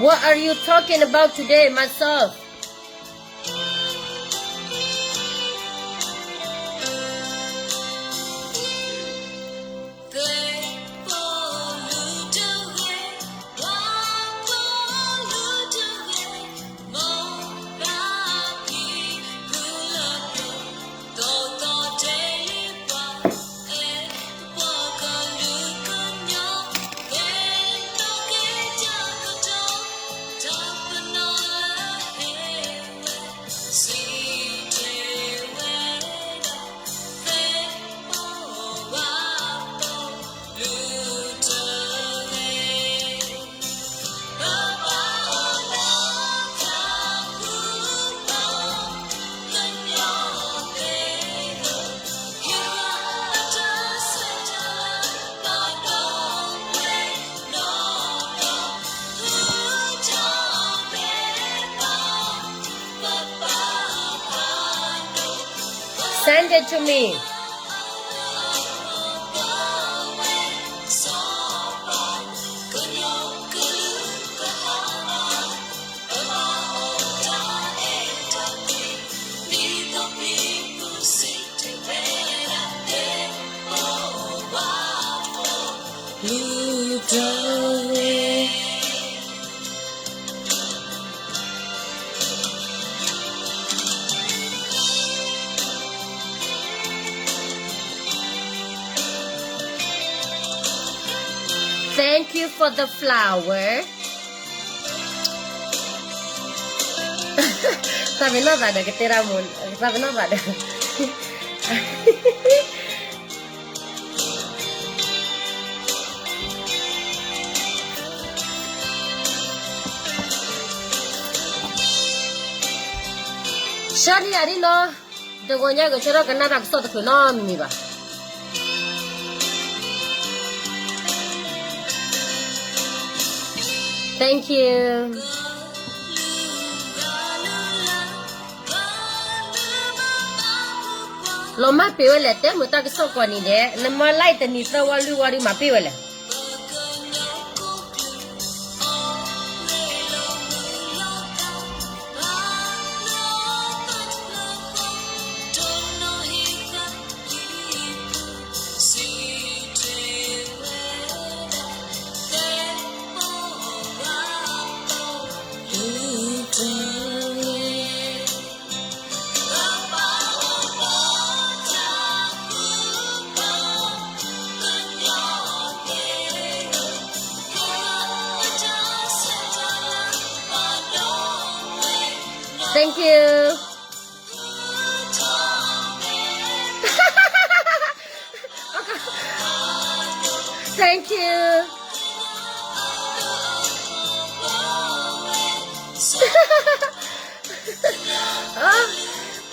What are you talking about today, myself? Send it to me. Thank you for the flower. သးပ့ၤနီၣ်သးဒီးကတဲတၢ်မူ, သးပ့ၤနီၣ်သးဒီး ဆှၢန့ၢ်ယၤဒ်နီၤ, တဂီၤညါကဆှၢထီၣ်ကနၣ်တၢ်ကစီၣ်တချုးနီတမံၤဘၣ်. Thank you. လီၤမၢ်ပ့ၤဝဲလဲၣ်, တဲမုာ်တၢ်ကစီၣ်ကွၢ်နံၤဒဲး, နမ့ၢ် like တနံၤသၢဝီလွံၢ်ဝီဒုးမၤပ့ၤဝဲလဲၣ်. Thank you. Thank you.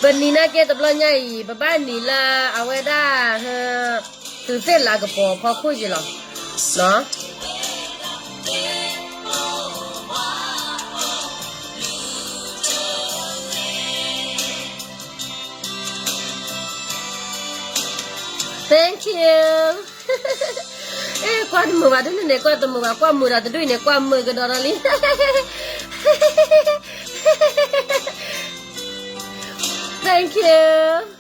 ပနံၤနာ်က့တဘျီညါအံၤ ပဘၣ်နံၤလၢအဝဲဒၣ် သုးသ့ၣ်လၤကပီၤဖီခိၣ်ယံၤလီၤ. Thank you. အဲ ကွၢ်တမုာ်ဘၣ်ဒ်န့ၣ်န့ၣ် ကွၢ်တမုာ်ဘၣ်, ကွၢ်မုာ်ဒီးတဒူၣ်အံၤန့ၣ် ကွၢ်မုာ်ကဒီးဒီးလံ. Thank you.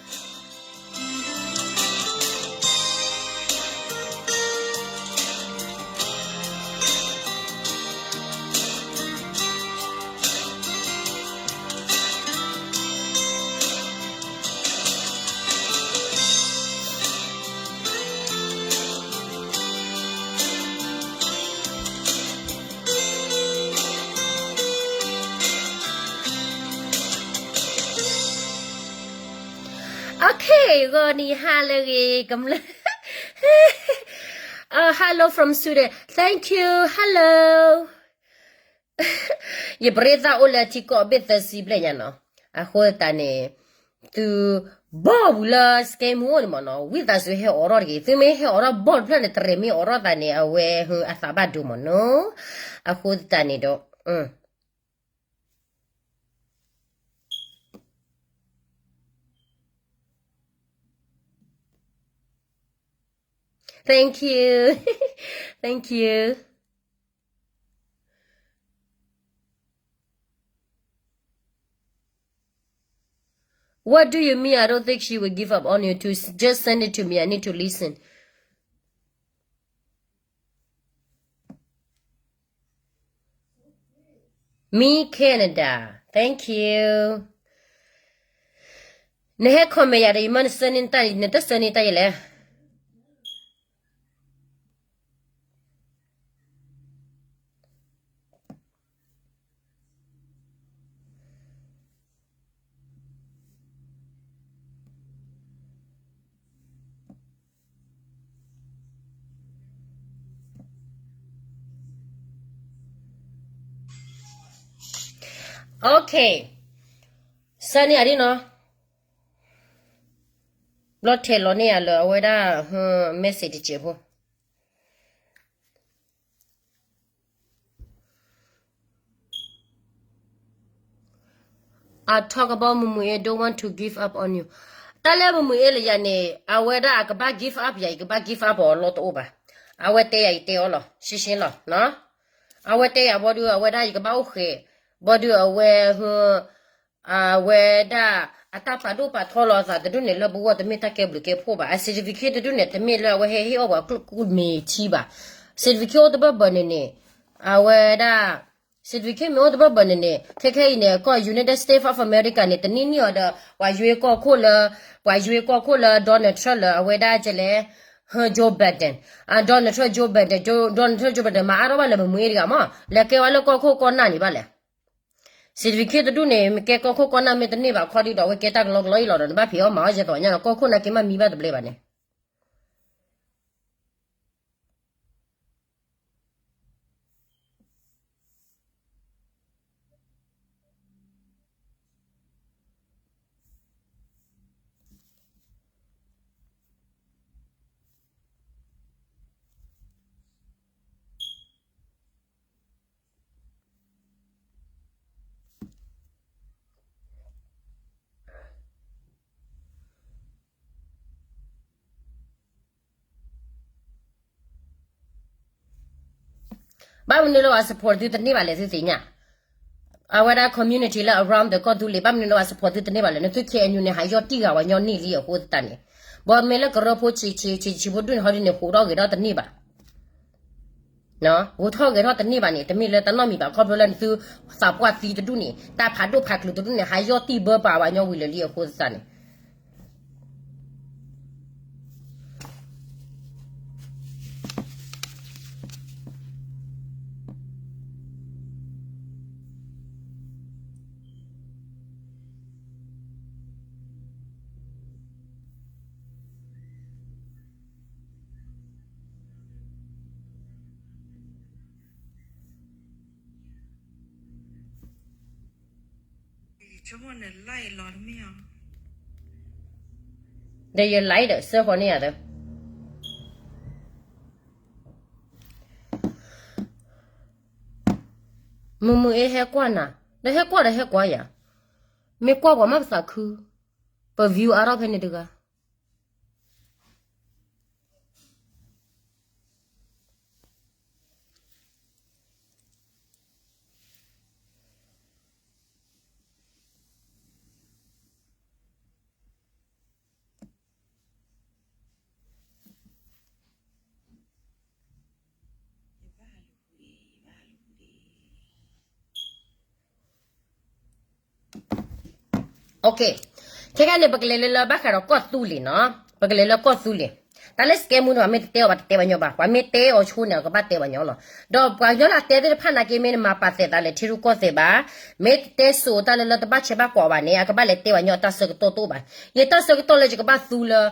Okay, ဂီၤနံၤဟါလၢအဂ့ၤ, ကမျၢၢ်, uh, hello from Sweden. Thank you, hello. ယပရ့သၣ်အိၣ်လၢထံကီၢ်ဘ့ၣ်သၢဆံဘျဲၣ်ညါနီၤ, အဃိသတးန့ၣ် သုဘီၣ်ပူၤလၢ scam အိၣ်န့ၣ်မ့ၢ်နီၤ, ဝံသးစူၤဟဲအိးထီၣ်တဂ့ၤ, သုမ့ၢ်ဟဲအိးထီၣ်ဘီၣ်တဖျၢၣ်န့ၣ် တရဲၣ်မ့ၢ်အိးထီၣ်သးန့ၣ် အဝဲအသးဘၣ်ဒိမ့ၢ်နီၤ, အဃိသတးန့ၣ်ဒီး Thank you. Thank you. What do you mean? I don't think she will give up on you too. Just send it to me. I need to listen. Me Canada. Thank you. နဟဲ comment ယၤဒီး ယမၢနဆၢန့ၢ်တၢ် နတဆၢန့ၢ်တၢ်ယလဲၣ်. Okay. ဆၢန့ၢ်ယၤဒ်နီၤ. ဘျီထဲးလီၤန့ၢ်ယၤလၢအဝဲဒၣ် message တစဲးဖိ. I talk about Mumue don't want to give up on you. တၢ်လၢ Mumue လၢယၤန့ၣ် အဝဲဒၣ်အကဘၣ် give up ယၤ ယကဘၣ် give up အီၤလီၢ်တအိၣ်ဘၣ်. အဝဲတဲယၤ ယတဲအီၤလီၤ ရှင်းရှင်းလီၤ. အဝဲတဲယၤဘီဒုး အဝဲဒၣ်ယကဘၣ်အိၣ်ဃဲၤ ဘီဒုးအဝဲ အဝဲဒၣ် အတၢ်ပာ်ဒိၣ်ပာ်ထီလီၤအသးတဒူၣ်န့ၣ် လၢပဂီၢ်တမ့ၢ်တၢ်ကဲဘျုးကဲဖှိၣ်ဘၣ်. အ certificate တဒူၣ်န့ၣ် တမ့ၢ်လၢအဝဲဟဲဟ့ၣ်အီၣ်ပှၤကျိၣ်ကူၣ်မ့ၤထံဘၣ်. Certificate အိၣ်တဘၢၣ်ဘၢၣ်န့ၣ်န့ၣ် အဝဲဒၣ် certificate မ့ၢ်အိၣ်တဘၢၣ်ဘၢၣ်န့ၣ်န့ၣ် ခဲခဲအံၤန့ၣ် ကီၢ် United States of America န့ၣ် တနံၣ်နံၣ်အီၤဒီး ပှၤယွ့ကီၢ်ခိၣ်လၢ ပှၤယွ့ကီၢ်ခိၣ်လၢ Donald Trump လၢအဝဲဒၣ်ကလဲၣ် Joe Biden, Donald Trump, Joe Biden, Donald Trump, Joe Biden မၤအါထီၣ်ဘၣ်လၢ Mumue တဂၤမး လဲၤကဲဝဲလၢကီၢ်ခိၣ်ကီၢ်နၢ်န့ၣ်ဘၣ်လဲၣ်. certificate တဒူၣ်န့ၣ် မ့ၢ်ကဲကီၢ်ခိၣ်ကီၢ်နၢ်မ့ၢ်တန့ၢ်ဘၣ်ခီဒုဒီး အဝဲကဲတၢ်ကလီကလီအံၤလီၤဒီး နဘၣ်ဖံးအီၣ်မၤအီၣ်ယဲသိးညါဒီး ကီၢ်ခိၣ်နာ်က့မးမံဘၣ်တဘျဲဘၣ်န့ၣ်.ဘၣ်မနုၤလၢပှၤ support သုတန့ၢ်ဘၣ်လဲၣ် သုသ့ၣ်ညါ. အဝဲဒၣ် community လၢ around the ကီၢ်သူလ့ၤ ဘၣ်မနုၤလၢပှၤ support သုတန့ၢ်ဘၣ်လဲၣ်. နသု KNU န့ၣ် ဟးယီၢ်တံၢ်ဂၤပှၤညီနံၣ်လံအဃိသတးန့ၣ် ဘီမ့ၢ်လၢကရၢဖိဆံးဆံးဆံးဆံးဖိဒူၣ်န့ၣ် ဟီဒ်န့ၣ် ဟူးထီၣ်ဂဲၤထီၣ်တန့ၢ်ဘၣ် ဟူးထီၣ်ဂဲၤထီၣ်တန့ၢ်ဘၣ်န့ၣ် တမ့ၢ်လၢတၢ်နီတမံၤဘၣ် ခီဖျိလၢနသုသးပှၢ်သံတဒူၣ်န့ၣ် တၢ်ဖးဒိၣ်ဖးကျုၤတဒူၣ်န့ၣ် ဟးယီၢ်တံၢ်ဘၢပှၤပှၤညီဝံၤလၢာ်လံအဃိသတးန့ၣ် ဒီးယ like ဒီး စၢဃီၤန့ၢ်ယၤသၢ မုၢ်မုၢ်အ့ဟဲကွၢ်နၤ, ဒီးဟဲကွၢ်ဒီးဟဲကွၢ်ယၤ, မ့ၢ်ကွၢ်ပှၤမ့ၢ်ပသးခု, ပ view အါထီၣ်ဖဲန့ၣ်တဂၤ. ခဲခဲန့ၣ် ပကလဲၤလၢလၢဘၣ်ဃးဒီးကီၢ်သူလ့ၤနီၤ, ပကလဲၤလၢကီၢ်သူလ့ၤ, တၢ်လၢ scam မူန့ၣ် ပှၤမ့ၢ်တတဲအီၤ ပှၤတတဲပှၤညီဘၣ်, ပှၤမ့ၢ်တဲအီၤဆိန့ၣ် အကဘၣ်တဲပှၤညီလီၤ. ဒီးပှၤကညီလၢအတဲသ့ၣ်တဖၣ်နာ်က့ မ့ၢ်နမၤပာ်သဲးသးလဲၤထံရူၢ်ကီၢ်သဲးဘၣ်, မ့ၢ်တတဲစိာ်တၢ်လၢလၢတဘၣ်ဆဲးဘၣ်ကွၢ်ဘၣ်န့ၣ် အကဘၣ်လဲၤတဲပှၤညီအတၢ်ဆၢကတီၢ်တအိၣ်ဘၣ်. ယတၢ်ဆၢကတီၢ်လၢယကဘၣ်သူလၢ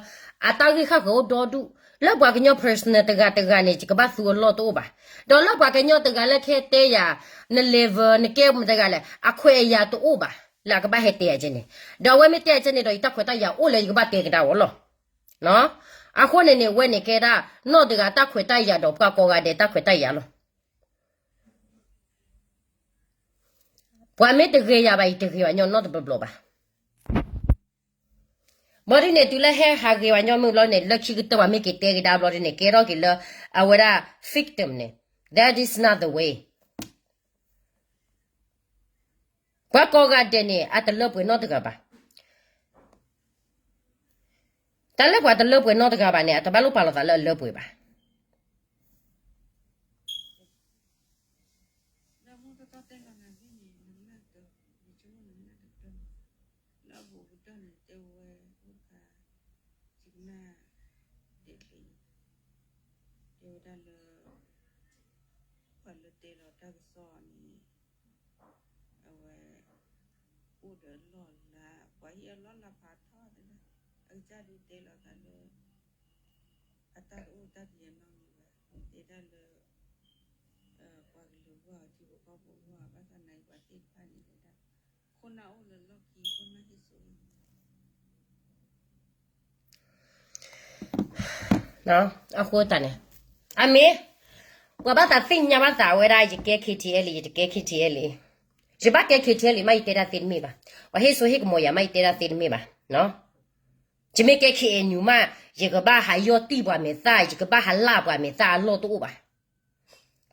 အတၢ်ဂ့ၢ်ဃၣ်ဃၢၤအိၣ်ဒီဒူၣ်, လၢပှၤကညီ personal တဂၤတဂၤန့ၣ် ယကဘၣ်သူအလီၢ်တအိၣ်ဘၣ်. ဒီးလၢပှၤကညီတဂၤလၢခဲတဲယၤ, န level နကဲမတဂၤလဲၣ် အခွဲးအယာ်တအိၣ်ဘၣ်, လၢအကဘၣ်ဟဲတဲယၤကဲန့ၣ်, ဒီးအဝဲမ့ၢ်တဲယၤကဲန့ၣ်ဒီး ယတၢ်ခွဲးတၢ်ယာ်အိၣ်လၢယကဘၣ်တဲကဒါအီၤလီၤ. အဃိန့ၣ်န့ၣ် ဝဲန့ၣ်ကဲဒၣ် နီၢ်တဂၤတၢ်ခွဲးတၢ်ယာ်ဒီးပှၤကိးဂၤဒဲးတၢ်ခွဲးတၢ်ယာ်လီၤ. ပှၤမ့ၢ်တဂ့ၤယၤဘၣ် ယတဂ့ၤပှၤညီနီတဘျီဘျီဘၣ်. ဘျီဒ်န့ၣ် တုၤလၢဟဲဟးဂ့ၤပှၤညီမုၢ်ဘျီန့ၣ် လၢခံကတၢၢ် ပှၤမ့ၢ်က့ၤတဲကဒါဘျီဒ်န့ၣ် ကဲထီၣ်က့ၤလၢ အဝဲဒၣ် victim န့ၣ်, that is not the way. ပှၤကိးဂၤဒဲးန့ၣ် အတလၢပှဲၤနီတဂၤဘၣ်. တၢ်လၢပှၤတလၢပှဲၤနီတဂၤဘၣ်န့ၣ် အတဘၣ်လိၣ်ပာ်လီၤသးလၢအလၢပှဲၤဘၣ်. လၢအဘူးကတၢၢ်န့ၣ် တဲဝဲအိၣ်တခါ ယကနၣ် တဲဝဲဒၣ်လၢ ပှၤလၢတဲလီၤတၢ်ကစီၣ်န့ၣ် အဝဲ အိၣ်ဒီးလီၢ်လၤ ပှၤဟံၣ်အလီၢ်လၤဖးထီသဒၣ် အကစၢ်ဒုးတဲလီၤသးလၢ အတၢ်တအိၣ်တၢ်တယဲၢ်နီတမံၤဘၣ် တဲဒၣ်လၢ ပှၤကလုာ်ဂီၢ်ထံဖိကီၢ်ဖိဂီၢ် ဘၣ်ဆၣ်နာ်က့ ပှၤသ့ၣ်တဖၣ်န့ၣ်တဲဒၣ် ခိၣ်နၢ်အိၣ်လၢလီၢ်ခံ ခိၣ်နၢ်ဟ့ၣ်စိ အဃိတၢ်န့ၣ် အမ့ၢ် ပှၤဘၣ်သးသ့ၣ်ညါဘၣ်သးဝဲဒၣ် ယကဲ K T L ယတကဲ K T L ယဘၣ်ကဲ K T L မး ယတဲတၢ်သ့တမ့ၢ်ဘၣ်. ပှၤဟ့ၣ်စိဟ့ၣ်ကမီၤယၤမး ယတဲတၢ်သ့တမ့ၢ်ဘၣ်. ယမ့ၢ်ကဲ K N U မး ယကဘၣ်ဟးယီၢ်တံၢ်ပှၤမဲာ်သၣ် ယကဘၣ်ဟးလၢ်ပှၤမဲာ်သၣ်အလီၢ်တအိၣ်ဘၣ်.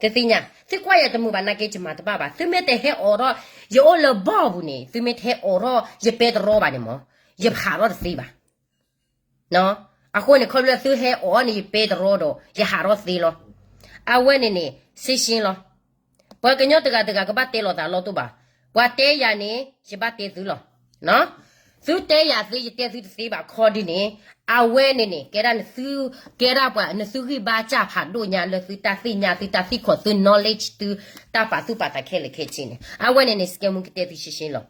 တသ့ၣ်ညါ သုကွၢ်ယၤတမုာ်ဘၣ်နာ်က့ ယမၤတဘၣ်ဘၣ်. သုမ့ၢ်တဟဲအိးထီၣ် ယအိၣ်လၢဘီၣ်ပူၤန့ၣ် သုမ့ၢ်တဟဲအိးထီၣ် ယပဲတြီဘၣ်န့ၣ်မး ယဟးထီၣ်တသ့ဘၣ်. အဃိန့ၣ် ခီဖျိလၢသုဟဲအိးန့ၣ် ယပဲတြီဒီး ယဟးထီၣ်သ့လီၤ. အဝဲန့ၣ်န့ၣ် ရှင်းရှင်းလီၤ. ပှၤကညီတဂၤတဂၤကဘၣ်တဲလီၤသးလီၤတိၢ်ဘၣ်. ပှၤတဲယၤန့ၣ် ယဘၣ်တဲသုလီၤ. သုတဲယၤသ့ ယတဲသုတသ့ဘၣ် ခီဒုန့ၣ် အဝဲန့ၣ်န့ၣ် ကဲဒၣ်နသု ကဲဒၣ်ပှၤနသုဂံၢ်ဘါစၢ်ဖးဒိၣ်ညါလၢသုတၢ်သ့ၣ်ညါ သုတၢ်သံၣ်ခီၣ် သု knowledge သုတၢ်ပာ်သူၣ်ပာ်သးခဲလၢာ်ခဲဆ့န့ၣ် အဝဲန့ၣ်န့ၣ် စကဲမူကတဲသု ရှင်းရှင်း လီၤ.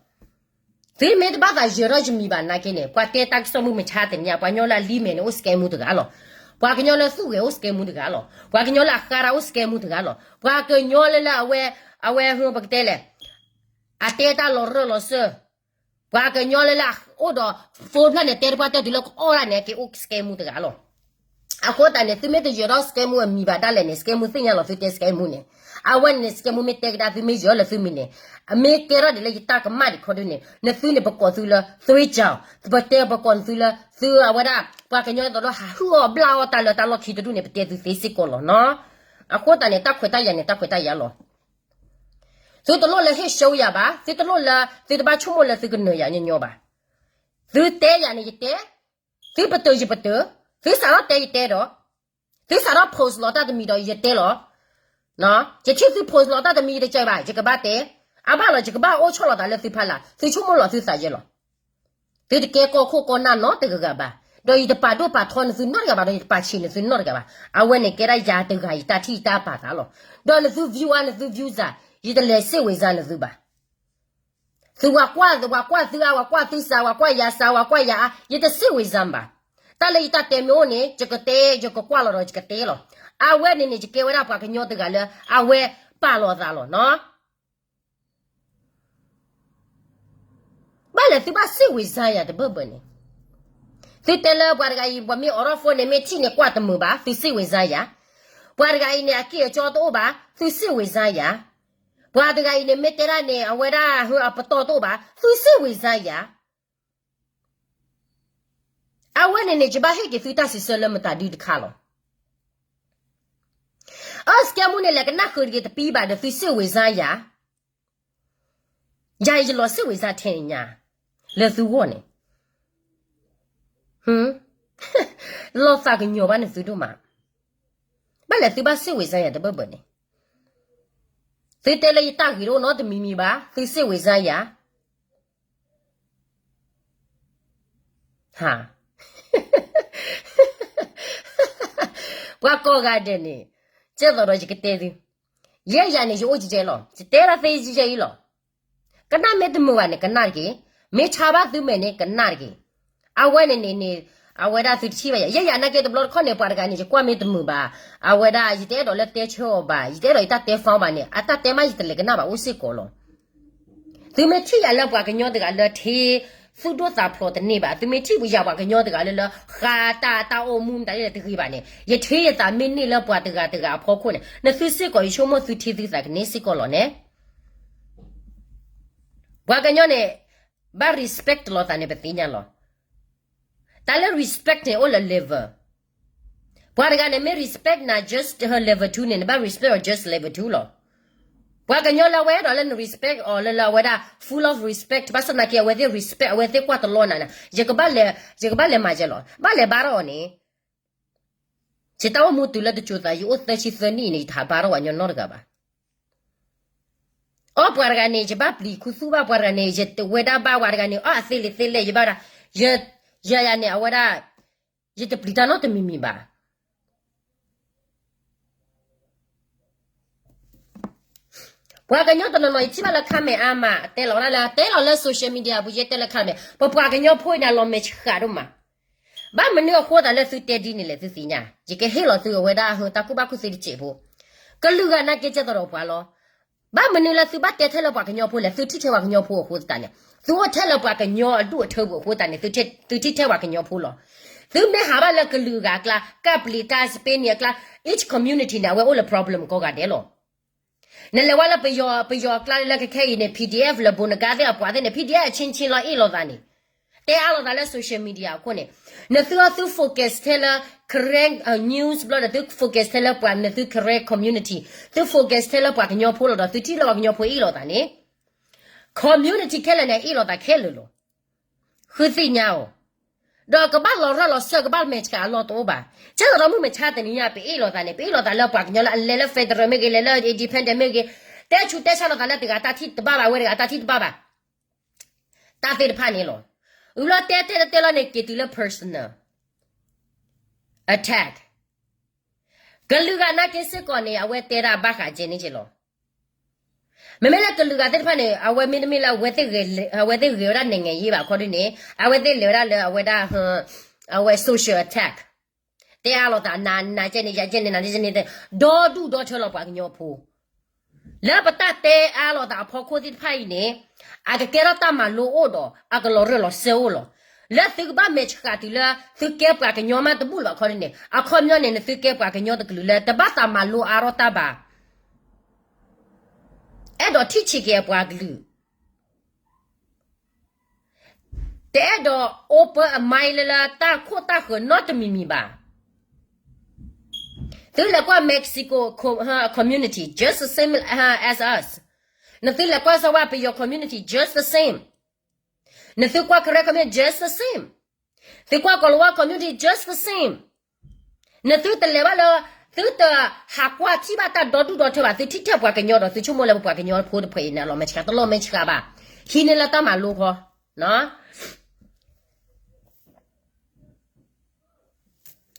သုမ့ၢ်တဘၣ်သးယၢၤထီၣ်ယမံၤဘၣ်နာ်က့န့ၣ် ပှၤတဲတၢ်ကစီၣ်မုၢ်မဆါတနံၤညါ ပှၤကညီလၢအလံမဲာ်န့ၣ် အိၣ်စကဲမူတဂၤလီၤ. ပှၤကညီလၢသူၣ်ဂဲၤအိၣ်စကဲမူတဂၤလီၤ. ပှၤကညီလၢအဃါတၢ်အိၣ်စကဲမူတဂၤလီၤ. ပှၤကညီလၢလၢအဝဲ အဝဲဟဲပကတဲလဲၣ် အတဲတၢ်လီၤရၢၢ်လီၤစၢၢ် ပှၤကညီလၢလၢအိၣ်ဒီး phone ဖျၢၣ်န့ၣ် တဲတပှၢ်တၢၢ်တုၤလၢကအီၣ်ဒၣ်န့ၣ် က့ၤအိၣ်စကဲမူတဂၤလီၤ. အဃိသတးန့ၣ် သုမ့ၢ်တယၢၤထီၣ်စကဲမူအမံၤဘၣ်ဒၣ်လဲာ်န့ၣ် စကဲမူသ့ၣ်ညါလီၤသုတဲစကဲမူန့ၣ်. အဝဲန့ၣ်န့ၣ် စကဲမူမ့ၢ်တဲကဒါသုမ့ၢ်ယၢၤလၢသုမံၤန့ၣ် အမ့ၢ်ကဲထီၣ်ဒ်လၢယတၢ်ကမၣ်ဒံးခီဒုန့ၣ် နသုန့ၣ်ပကိးသုလၢ သွေးကြောင် ပတဲပကိးနသုလၢ သုအဝဲဒၣ် ပှၤကညီသိးဒီးဟးဟုၣ်အီၣ်ဘျၣ်အီၣ်တၢ်လၢတၢ်လီၢ်ခံတဒူၣ်န့ၣ် ပတဲသုသ့စ့ၢ်ကီးလီၤနီၤ. အဃိသတးန့ၣ် တၢ်ခွဲးတၢ်ယာ်န့ၣ် တၢ်ခွဲးတၢ်ယာ်လီၤ. သုတလိၣ်လၢဟ့ၣ် show ယၤဘၣ်, သုတလိၣ်လၢ သုတဘၣ်ဆိကမိၣ်လၢသုကနၢၤယၤညီညီဘၣ်. သုတဲယၤန့ၣ်ယတဲ, သုပတုာ်ယပတုာ်, သုစးထီၣ်တဲယတဲဒီး, သုစးထီၣ် post လီၤတၢ်တမံၤဒီးယတဲလီၤ. ယထံၣ်သု post လီၤတၢ်တမံၤယတကဲဘၣ် ယကဘၣ်တဲ, အဘၣ်လီၤ ယကဘၣ်အိၣ်ဆီၣ်လီၤသးလၢသုဖီလာ်, သုဆိကမိၣ်လီၤသုသးယဲလီၤ. သုတကဲကီၢ်ခိၣ်ကီၢ်နၢ်နီတဂၤဂၤဘၣ်, ဒီးယတပာ်ဒိၣ်ပာ်ထီနသုနီတဂၤဘၣ်, ဒီးယတပာ်ဆံးနသုနီတဂၤဘၣ်. အဝဲန့ၣ်ကဲဒၣ်ယၤတဂၤယတၢ်ထံၣ်ယတၢ်ပာ်သးလီၤ. ဒီးနသု view အါ နသု view စၤ, ယတလဲၤစ့ၣ်ဝ့ၤစၤနသုဘၣ်. သုဝၤကွၢ်, ဝၤကွၢ်သုအါ, ဝၤကွၢ်သုစၤ, ဝၤကွၢ်ယၤစၤ, ဝၤကွၢ်ယၤအါ, ယတစ့ၣ်ဝ့ၤစၤဘၣ်. တၢ်လၢယတၢ်တဲမ့ၢ်အိၣ်န့ၣ် ယကတဲ, ယကကွၢ်လီၤဒီးယကတဲလီၤ. အဝဲန့ၣ်န့ၣ် ယကဲဝဲဒၣ်ပှၤကညီတဂၤလၢ အဝဲပာ်လီၤသးလီၤနီၤ. ဘၣ်လဲၣ်သုဘၣ်စ့ၣ်ဝ့ၤစါယၤတဘၢၣ်ဘၢၣ်န့ၣ်, သုတဲလၢပှၤတဂၤအံၤ ပှၤမ့ၢ်အိးထီၣ် phone န့ၣ် မ့ၢ်ထံၣ်န့ၣ် ကွၢ်တမုာ်ဘၣ်, သုစ့ၣ်ဝ့ၤစါယၤ. ပှၤတဂၤအံၤန့ၣ် အက့ၢ်အကီတအိၣ်ဘၣ်, သုစ့ၣ်ဝ့ၤစါယၤ. ပှၤတဂၤအံၤန့ၣ် မ့ၢ်တဲဒၣ်န့ၣ် အဝဲဒၣ်အပတီၢ်တအိၣ်ဘၣ်, သုစ့ၣ်ဝ့ၤစါယၤ. အဝဲန့ၣ်န့ၣ် ယဘၣ်ဟ့ၣ်က့ၤသုတၢ်စံးဆၢလၢမတၤဒုတခါလီၤ. အၢ စကဲမူန့ၣ် လဲၤကနၣ်ဃုာ်တဂ့ၤတပံဘၣ်ဒီး သုစ့ၣ်ဝ့ၤစါယၤ. ယၤအံၤယလီၤစ့ၣ်ဝ့ၤစါထဲန့ၣ်ညါ, လၢသုဂီၢ်န့ၣ်, လီၤသးကညီၤဘၣ်န့ၣ်သုဒိၣ်မး. ဘၣ်လဲၣ်သုဘၣ်စ့ၣ်ဝ့ၤစါယၤတဘၢၣ်ဘၢၣ်န့ၣ်, သုတဲလၢယတၢ်ဂ့ၤတအိၣ်နီတမံၤမံၤဘၣ်, သုစ့ၣ်ဝ့ၤစါယၤ. ဟါ, ပှၤကိးဂၤဒဲးန့ၣ်, ကဲသိးဒီးယကတဲသု, ယဲယၤန့ၣ် ယအိၣ်ကဲလီၤ, ယတဲဒၣ်သ့ယဲအံၤလီၤ. ကနၣ်မ့ၢ်တမုာ်ဘၣ်န့ၣ် ကနၣ်တက့ၢ်, မ့ၢ်ဆါဘၣ်သုမဲာ်န့ၣ် ကနၣ်တက့ၢ်. အဝဲန့ၣ်န့ၣ်န့ၣ်, အဝဲဒၣ်သုတထံၣ်ဘၣ်ယၤ, ယဲယၤနာ်က့တဘျီတခီၣ်န့ၣ် ပှၤတဂၤန့ၣ် ယကွၢ်မ့ၢ်တမုာ်ဘၣ်, အဝဲဒၣ် ယတအဲၣ်ဒိးလၢတဲဆၢအီၤဘၣ်, ယတအဲၣ်ဒိးယတၢ်တဲ phone ဘၣ်န့ၣ် အတၢ်တဲမးယတလဲၤကနၣ်ဘၣ်အိၣ်စ့ၢ်ကီးလီၤ. သုမ့ၢ်ထံၣ်ယၤလၢပှၤကညီတဂၤလၢထံ သူၣ်ဒိၣ်သးဖျိးတန့ၢ်ဘၣ်, သုမ့ၢ်ထံၣ်ယၤပှၤကညီတဂၤလၢလၢ ဃါတၢ်တၢ်အိၣ်မူမတၤဒ်လဲၣ်တဂ့ၤဘၣ်န့ၣ်, ယထံၣ်ယသးမ့ၢ်န့ၢ်လၢပှၤတဂၤတဂၤအဖီခိၣ်န့ၣ် နသုစ့ၢ်ကီးယဆိကမိၣ်သုထံသုသးကန့ၢ်စ့ၢ်ကီးလီၤန့ၣ်. ပှၤကညီန့ၣ် ဘၣ် respect လီၤသးန့ၣ် ပသ့ၣ်ညါလီၤ. တၢ်လၢ respect န့ၣ် အိၣ်လၢ level. ပှၤတဂၤန့ၣ် မ့ၢ် respect နၤ just her level two န့ၣ် နဘၣ် respect အီၤ just level two လီၤ. ပှၤကညီလၢအဝဲအဲၣ်ဒိးလၢန respect အီၤလၢလၢအဝဲဒၣ် full of respect ဘၣ်ဆၣ်သနာ်က့ အဝဲသ့ၣ် respect အဝဲသ့ၣ်ကွၢ်တလီနၤန့ၣ် ယကဘၣ်လဲၤ ယကဘၣ်လဲၤမၤယဲလီၤ ဘၣ်လဲၤဘါထီၣ်အီၤန့ၣ် ယတၢ်အိၣ်မူတုၤလၢတစိၤသး ယအိၣ်သၢဆံသၢနံၣ်အံၤန့ၣ် ယတဟးဘါထီၣ်ပှၤကညီနီတဂၤဘၣ်. အီၣ်ပှၤတဂၤန့ၣ် ယဘၣ်ပျံၤခူသူၣ်ဘၣ်ပှၤတဂၤန့ၣ် ယဝဲဒၣ်ဘၣ်ဝဲတဂၤန့ၣ် အီၣ်အသ့လံာ်သ့လဲၢ် ယဘၣ်ဝဲဒၣ် ယ ယၤယၤန့ၣ် အဝဲဒၣ် ယတပျံၤတၢ်နီတမံၤမံၤဘၣ်. ပှၤကညီတနီၤနီၤ ယထံၣ်ဘၣ်လၢ comment အါမး တဲလီၤဝဲဒၣ်လၢ တဲလီၤလၢ social media ပူၤ ယဲတဲလၢ comment ပပှၤကညီဖိအံၤန့ၣ် အလီၤမဲာ်ဆှးဒိၣ်မး. ဘၣ်မနုၤအဃိသတးလၢသုတဲဒ်န့ၣ်လဲၣ် သုသ့ၣ်ညါ, ယကဟ့ၣ်လီၤသုအဝဲဒၣ် တၢ်ကူၣ်ဘၣ်ကူၣ်သ့တစဲးဖိ, ကလုာ်ဂၤနာ်က့ကဲသရီပှၤလီၤ. ဘၣ်မနုၤလၢသုဘၣ်တဲထဲလၢပှၤကညီဖိလဲၣ်, သုထံၣ်ထဲပှၤကညီဖိအဃိသတးန့ၣ်, သုအိၣ်ထဲလၢပှၤကညီအဒူၣ်အထၢပူၤအဃိသတးန့ၣ်, သုထံၣ်ထဲပှၤကညီဖိလီၤ. သုမ့ၢ်ဟးဘၣ်လၢကလုာ်ဂၤအကျါ, ကပျံၤကျါ, Spain အကျါ, each community န့ၣ် အဝဲအိၣ်လၢ problem ကိးဂၤဒဲးလီၤ. နလဲၤဝဲလၢပယီၤ, ပယီၤအကျါလၢခဲခဲအံၤန့ၣ် PDF လၢ Bonga သ့ၣ်အပှၤသ့ၣ်န့ၣ် PDF အချင်းချင်းလီၤ အ့ၣ်လိာ်သးန့ၣ်, တဲအါလိာ်သးလၢ social media အခိၣ်န့ၣ်, နသုအသု focus ထဲလၢ Karen news ဘျီဒီး သု focus ထဲလၢပှၤ နသု Karen community, သု focus ထဲလၢပှၤကညီဖိလီၤဒီး သုထံၣ်လၢပှၤကညီဖိအ့ၣ်လိာ်သးန့ၣ်, community ခဲလၢာ်န့ၣ် အ့ၣ်လိာ်သးခဲလၢာ်လီၤ. ဃုသ့ၣ်ညါအီၤ, ဒီးကဘၣ်လီၤရၢၢ်လီၤစၢၢ် ကဘၣ်မဲာ်ဆှးအလီၢ်တအိၣ်ဘၣ်. ကဲသးဒီးမုၢ်မဆါတနံၤညါ ပအ့ၣ်လိာ်သးန့ၣ် ပအ့ၣ်လိာ်သးလၢပှၤကညီလၢအလဲၤလၢ federal မ့ၢ်ဂ့ၤ, လဲၤလၢ independent မ့ၢ်ဂ့ၤ, တဲဆူးတဲဆါလိာ်သးလၢတဂၤတၢ်ထံၣ်တဘၣ်ဘၣ်, ဝဲတဂၤတၢ်ထံၣ်တဘၣ်ဘၣ်, တၢ်သ့ၣ်တဖၣ်န့ၣ်လီၤ. အလီၤတဲတဲတဲလီၤန့ၣ် က့ၤတုၤလၢ personal attack. ကလုာ်ဂၤနာ်က့စ့ၢ်ကီးန့ၣ် အဝဲတဲဒၣ်ဘၣ်ဃးကဲန့ၣ်က့လီၤ. မ့မ့ၢ်လၢကလုာ်ဂၤသ့ၣ်တဖၣ်န့ၣ် အဝဲမ့တမ့ၢ်လၢ အဝဲသ့ၣ်ဂဲၤဝဲဒၣ် နိုင်ငံရေး ဘၣ်ခီဒုန့ၣ် အဝဲသ့ၣ်လဲၤဝဲဒၣ်လၢအဝဲဒၣ် အဝဲ social attack, တဲအါလိာ်သး နၤနၤကဲန့ၣ် ယၤကဲန့ၣ် နၤကဲန့ၣ်, ဒီဒူၣ်ဒီထၢလီၤပှၤကညီဖိ, လၢပတၢ်တဲအါလိာ်သးအဖီခိၣ်သ့ၣ်တဖၣ်အံၤန့ၣ်, အကကဲထီၣ်တၢ်မၤလိအိၣ်ဒီး အကလီၤရၢၢ်လီၤစၢၢ်အိၣ်လီၤ. လၢသုကဘၣ်မဲာ်ဆှးတုၤလၢ သုကဲပှၤကညီမးတဘူၣ်လၢၤဘၣ်ခီဒုန့ၣ် အခီပညီန့ၣ် နသုကဲပှၤကညီတကလုာ်လၢ တဘၣ်သးမၤလိအါထီၣ်တၢ်ဘၣ်, အဲၣ်ဒိးထံၣ်ဆံးက့ၤအပှၤကလုာ်, တအဲၣ်ဒိး open အ mind လၢလၢတၢ်ခိၣ်တၢ်ဃၢၤနီတမံၤမံၤဘၣ်. သုလဲၤကွၢ် Mexico community just the same as us. နသုလဲၤကွၢ်စၢၤဝဲပယီၤ community just the same. နသုကွၢ် Karen community just the same. သုကွၢ် ကီၤလၤဝါ community just the same. နသုတလဲၤဘၣ်လၢ သုတဟးကွၢ်ထံၣ်ဘၣ်တၢ်ဒီဒူၣ်ဒီထၢဘၣ်, သုထံၣ်ထဲပှၤကညီဒီး သုဆိကမိၣ်လၢပပှၤကညီဖိတဖုအံၤန့ၣ် အလီၤမဲာ်ဆှး, တလီၤမဲာ်ဆှးဘၣ်. ဟံးန့ၢ်လၢတၢ်မၤလိခီ,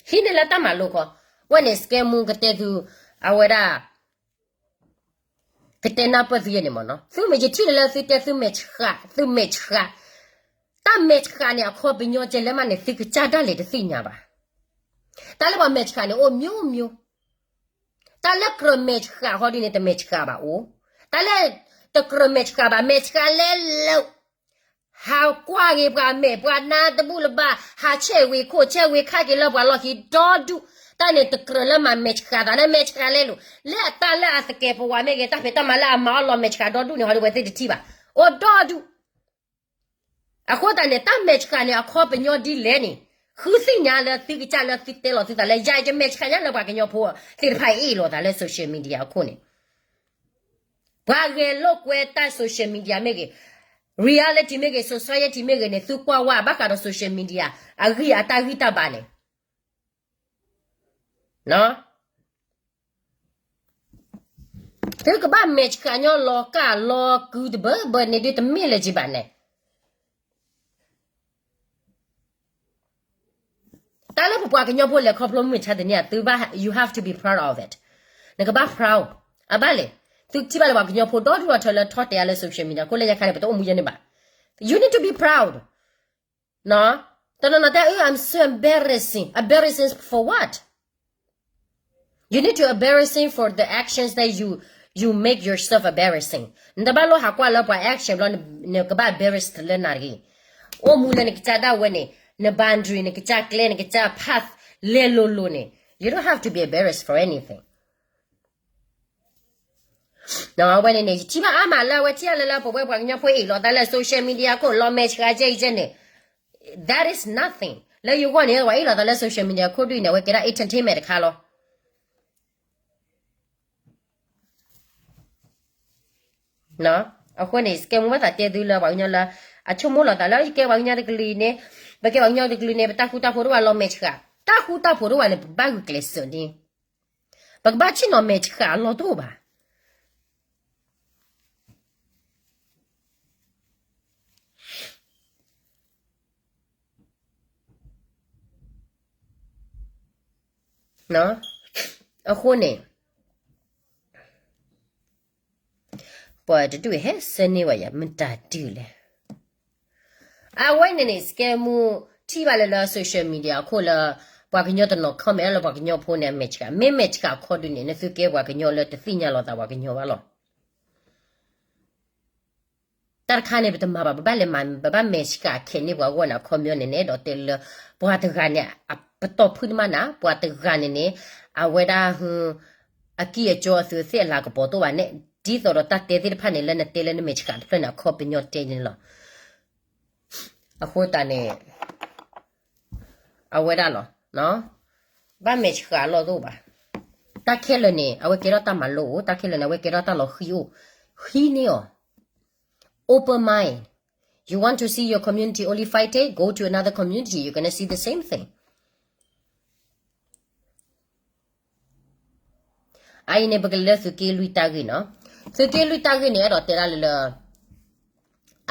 ဟံးန့ၢ်လၢတၢ်မၤလိခီ, ဝဲန့ၣ် စကဲမူကတဲသု, အဝဲဒၣ် ကတဲနၢ်ပၢၢ်သုယဲန့ၣ်မ့ၢ်နီၤ, သုမ့ၢ်ယထံၣ်န့ၣ်လၢသုတဲသုမဲာ်ဆှး, သုမဲာ်ဆှး, တၢ်မဲာ်ဆှးန့ၣ် အခီပညီကဲလၢမးန့ၣ် သုကစၢ်ဒၣ်လဲာ်တသ့ၣ်ညါဘၣ်. တၢ်လၢပှၤမဲာ်ဆှးန့ၣ် အိၣ်မျိုးမျိုး, တၢ်လၢကြၢးမဲာ်ဆှးဃီဒ်န့ၣ် တမဲာ်ဆှးဘၣ်အိၣ်, တၢ်လၢတကြၢးမဲာ်ဆှးဘၣ် မဲာ်ဆှးလဲၤလိၤ ဟးကွၢ်က့ၤပှၤမဲာ်ပှၤနါတဘူၣ်လၢၤဘၣ်, ဟးဆဲးဝ့ၤခိၣ်ဆဲးဝ့ၤခါက့ၤလၢပှၤလီၢ်ခံဒီဒူၣ်, တၢ်န့ၣ်တကြၢးလၢမၤမဲာ်ဆှးသးန့ၣ် မဲာ်ဆှးလဲၤလိၤ, လၢအတၢ်လၢအသကဲးပဝးမ့ၢ်ဂ့ၤ, တၢ်ဖံးတၢ်မၤလၢအမၤအီၣ်လီၤမဲာ်ဆှးဒီဒူၣ်န့ၣ် ဟီဒ်ဝဲသ့ၣ်တထံၣ်ဘၣ်, အိၣ်ဒီဒူၣ်. အဃိသတးန့ၣ် တၢ်မဲာ်ဆှးန့ၣ် အခီပညီဒ်လဲၣ်န့ၣ်, ဃုသ့ၣ်ညါလၢသုကစၢ်လၢသုတဲလီၤသုသးလၢ ယၤယမဲာ်ဆှးညါလၢပှၤကညီဖိသ့ၣ်တဖၣ်အအ့ၣ်လိာ်သးလၢ social media အခိၣ်န့ၣ် ပှၤဂဲၤလိာ်ကွဲတၢ် social media မ့ၢ်ဂ့ၤ, reality မ့ၢ်ဂ့ၤ, society မ့ၢ်ဂ့ၤန့ၣ် သုကွၢ်ဝဲဘၣ်ဃးဒီး social media အဂံၢ်အတၢ်ဂံၢ်တၢ်ဘါန့ၣ်, သုကဘၣ်မဲာ်ဆှးညီလီၤကၢ်လီၤကုတဘၢဘၢန့ၣ်ဒ်တမ့ၢ်လၢၤကံဘၣ်န့ၣ် တၢ်လၢပပှၤကညီဖိလဲၤခီဖျိမုၢ်မဆါတနံၤအံၤ သုဘၣ် you have to be proud of it. နကဘၣ် proud. အဘၣ်လဲၣ်, သုထံၣ်ဘၣ်လၢပှၤကညီဖိဒီဒူၣ်ဒီထၢလၢထီၣ်တဲာ်အါလၢ social media ခိၣ်လၢညါခါန့ၣ် ပတအိၣ်မူယဲန့ၣ်ဘၣ်. You need to be proud. တနီၤနီၤတဲ I'm so embarrassing. Embarrassing for what? You need to embarrassing for the actions that you, you make yourself embarrassing. နတဘၣ်လိၣ်ဟးကွၢ်လၢပှၤ action ဘျီ နကဘၣ် embarrassed လၢနၤတဂ့ၤ. အိၣ်မူလၢနကစၢ်ဒၣ်ဝဲန့ၣ်, န boundary နကစၢ်ကျဲ နကစၢ် path လဲၤလိၤလိၤန့ၣ်, you don't have to be embarrassed for anything. အဝဲန့ၣ်န့ၣ် ယထံၣ်ဘၣ်အါမးလၢအဝဲထံၣ်အါလၢလၢပဝဲပှၤကညီဖိအ့ၣ်လိာ်သးလၢ social media ခိၣ် လီၤမဲာ်ဆှးကဲအံၤကဲန့ၣ်, that is nothing. လၢယဂီၢ်န့ၣ် ပှၤအ့ၣ်လိာ်သးလၢ social media ခိၣ်ဒ်အံၤန့ၣ် အဝဲကဲဒၣ် entertainment တခါလီၤ. အဃိန့ၣ် စကဲမူဘၣ်သးတဲသုလၢပှၤကညီလၢ အဆိကမိၣ်လီၤသးလၢယကဲပှၤကညီတကလုာ်အံၤန့ၣ်, ပကဲပှၤကညီတကလုာ်န့ၣ် ပတၢ်ဃူတၢ်ဖိးတအိၣ်ဘၣ်လီၤ မဲာ်ဆှး, တၢ်ဃူတၢ်ဖိးတအိၣ်ဘၣ်န့ၣ် ပဘၣ်ဂုာ်ကျဲးစၢးန့ၣ်, ပကဘၣ်ဆ့ၣ်နီၤမဲာ်ဆှးအလီၢ်တအိၣ်ဘၣ်. အဃိန့ၣ် ပှၤတဒူၣ်ဟဲဆၢန့ၢ်ဝဲယၤ မတၤဒုလဲၣ်. အဝဲန့ၣ်န့ၣ် စကဲမူထံၣ်ဘၣ်လၢလၢ social media အခိၣ်လၢ ပှၤကညီတနီၤ comment လၢပှၤကညီဖိန့ၣ် အမဲာ်ဆှး, မ့ၢ်မဲာ်ဆှးအခီဒုန့ၣ် နသုကဲပှၤကညီလၢတသ့ၣ်ညါလီၤသးပှၤကညီဘၣ်လီၤ. တၢ်တခါန့ၣ် ပတမၤဘၣ်, ပဘၣ်လဲၤမၤ, ပဘၣ်မဲာ်ဆှးခဲန့ၢ်ပှၤဂီၢ်န့ၣ် အခီပညီန့ၣ်န့ၣ် ဒီးတဲလၢ ပှၤတဂၤန့ၣ် အပတီၢ်ဖုၣ်တမးနၤ, ပှၤတဂၤန့ၣ်န့ၣ် အဝဲဒၣ် အကံၢ်အကီအသုးသ့ၣ်အလၤကပီၤတအိၣ်ဘၣ်န့ၣ်, ဒ်သိးဒီးတၢ်တဲသ့ၣ်တဖၣ်န့ၣ် လၢနတဲလၢနမဲာ်ဆှးတဖျၢၣ်န့ၣ် အခီပညီတဲန့ၣ်လီၤ. အဃိသတးန့ၣ် အဝဲဒၣ်လီၤ, ဘၣ်မဲာ်ဆှးအလီၢ်တအိၣ်ဘၣ်. တၢ်ခဲလၢာ်န့ၣ် အဝဲကဲထီၣ်တၢ်မၤလိအိၣ်, တၢ်ခဲလၢာ်န့ၣ် အဝဲကဲထီၣ်တၢ်လီၤဃံအိၣ်, ဃံန့ၢ်အီၤ. Open mind. You want to see your community only fighting? Go to another community, you're gonna see the same thing. အအံၤန့ၣ် ပကလဲၤလၢသုးက့လွံၢ်တၢ်ဂ့ၢ်နီၤ. သုးက့လွံၢ်တၢ်ဂ့ၢ်န့ၣ် အဲၣ်ဒိးတဲဒၣ်လၢလၢ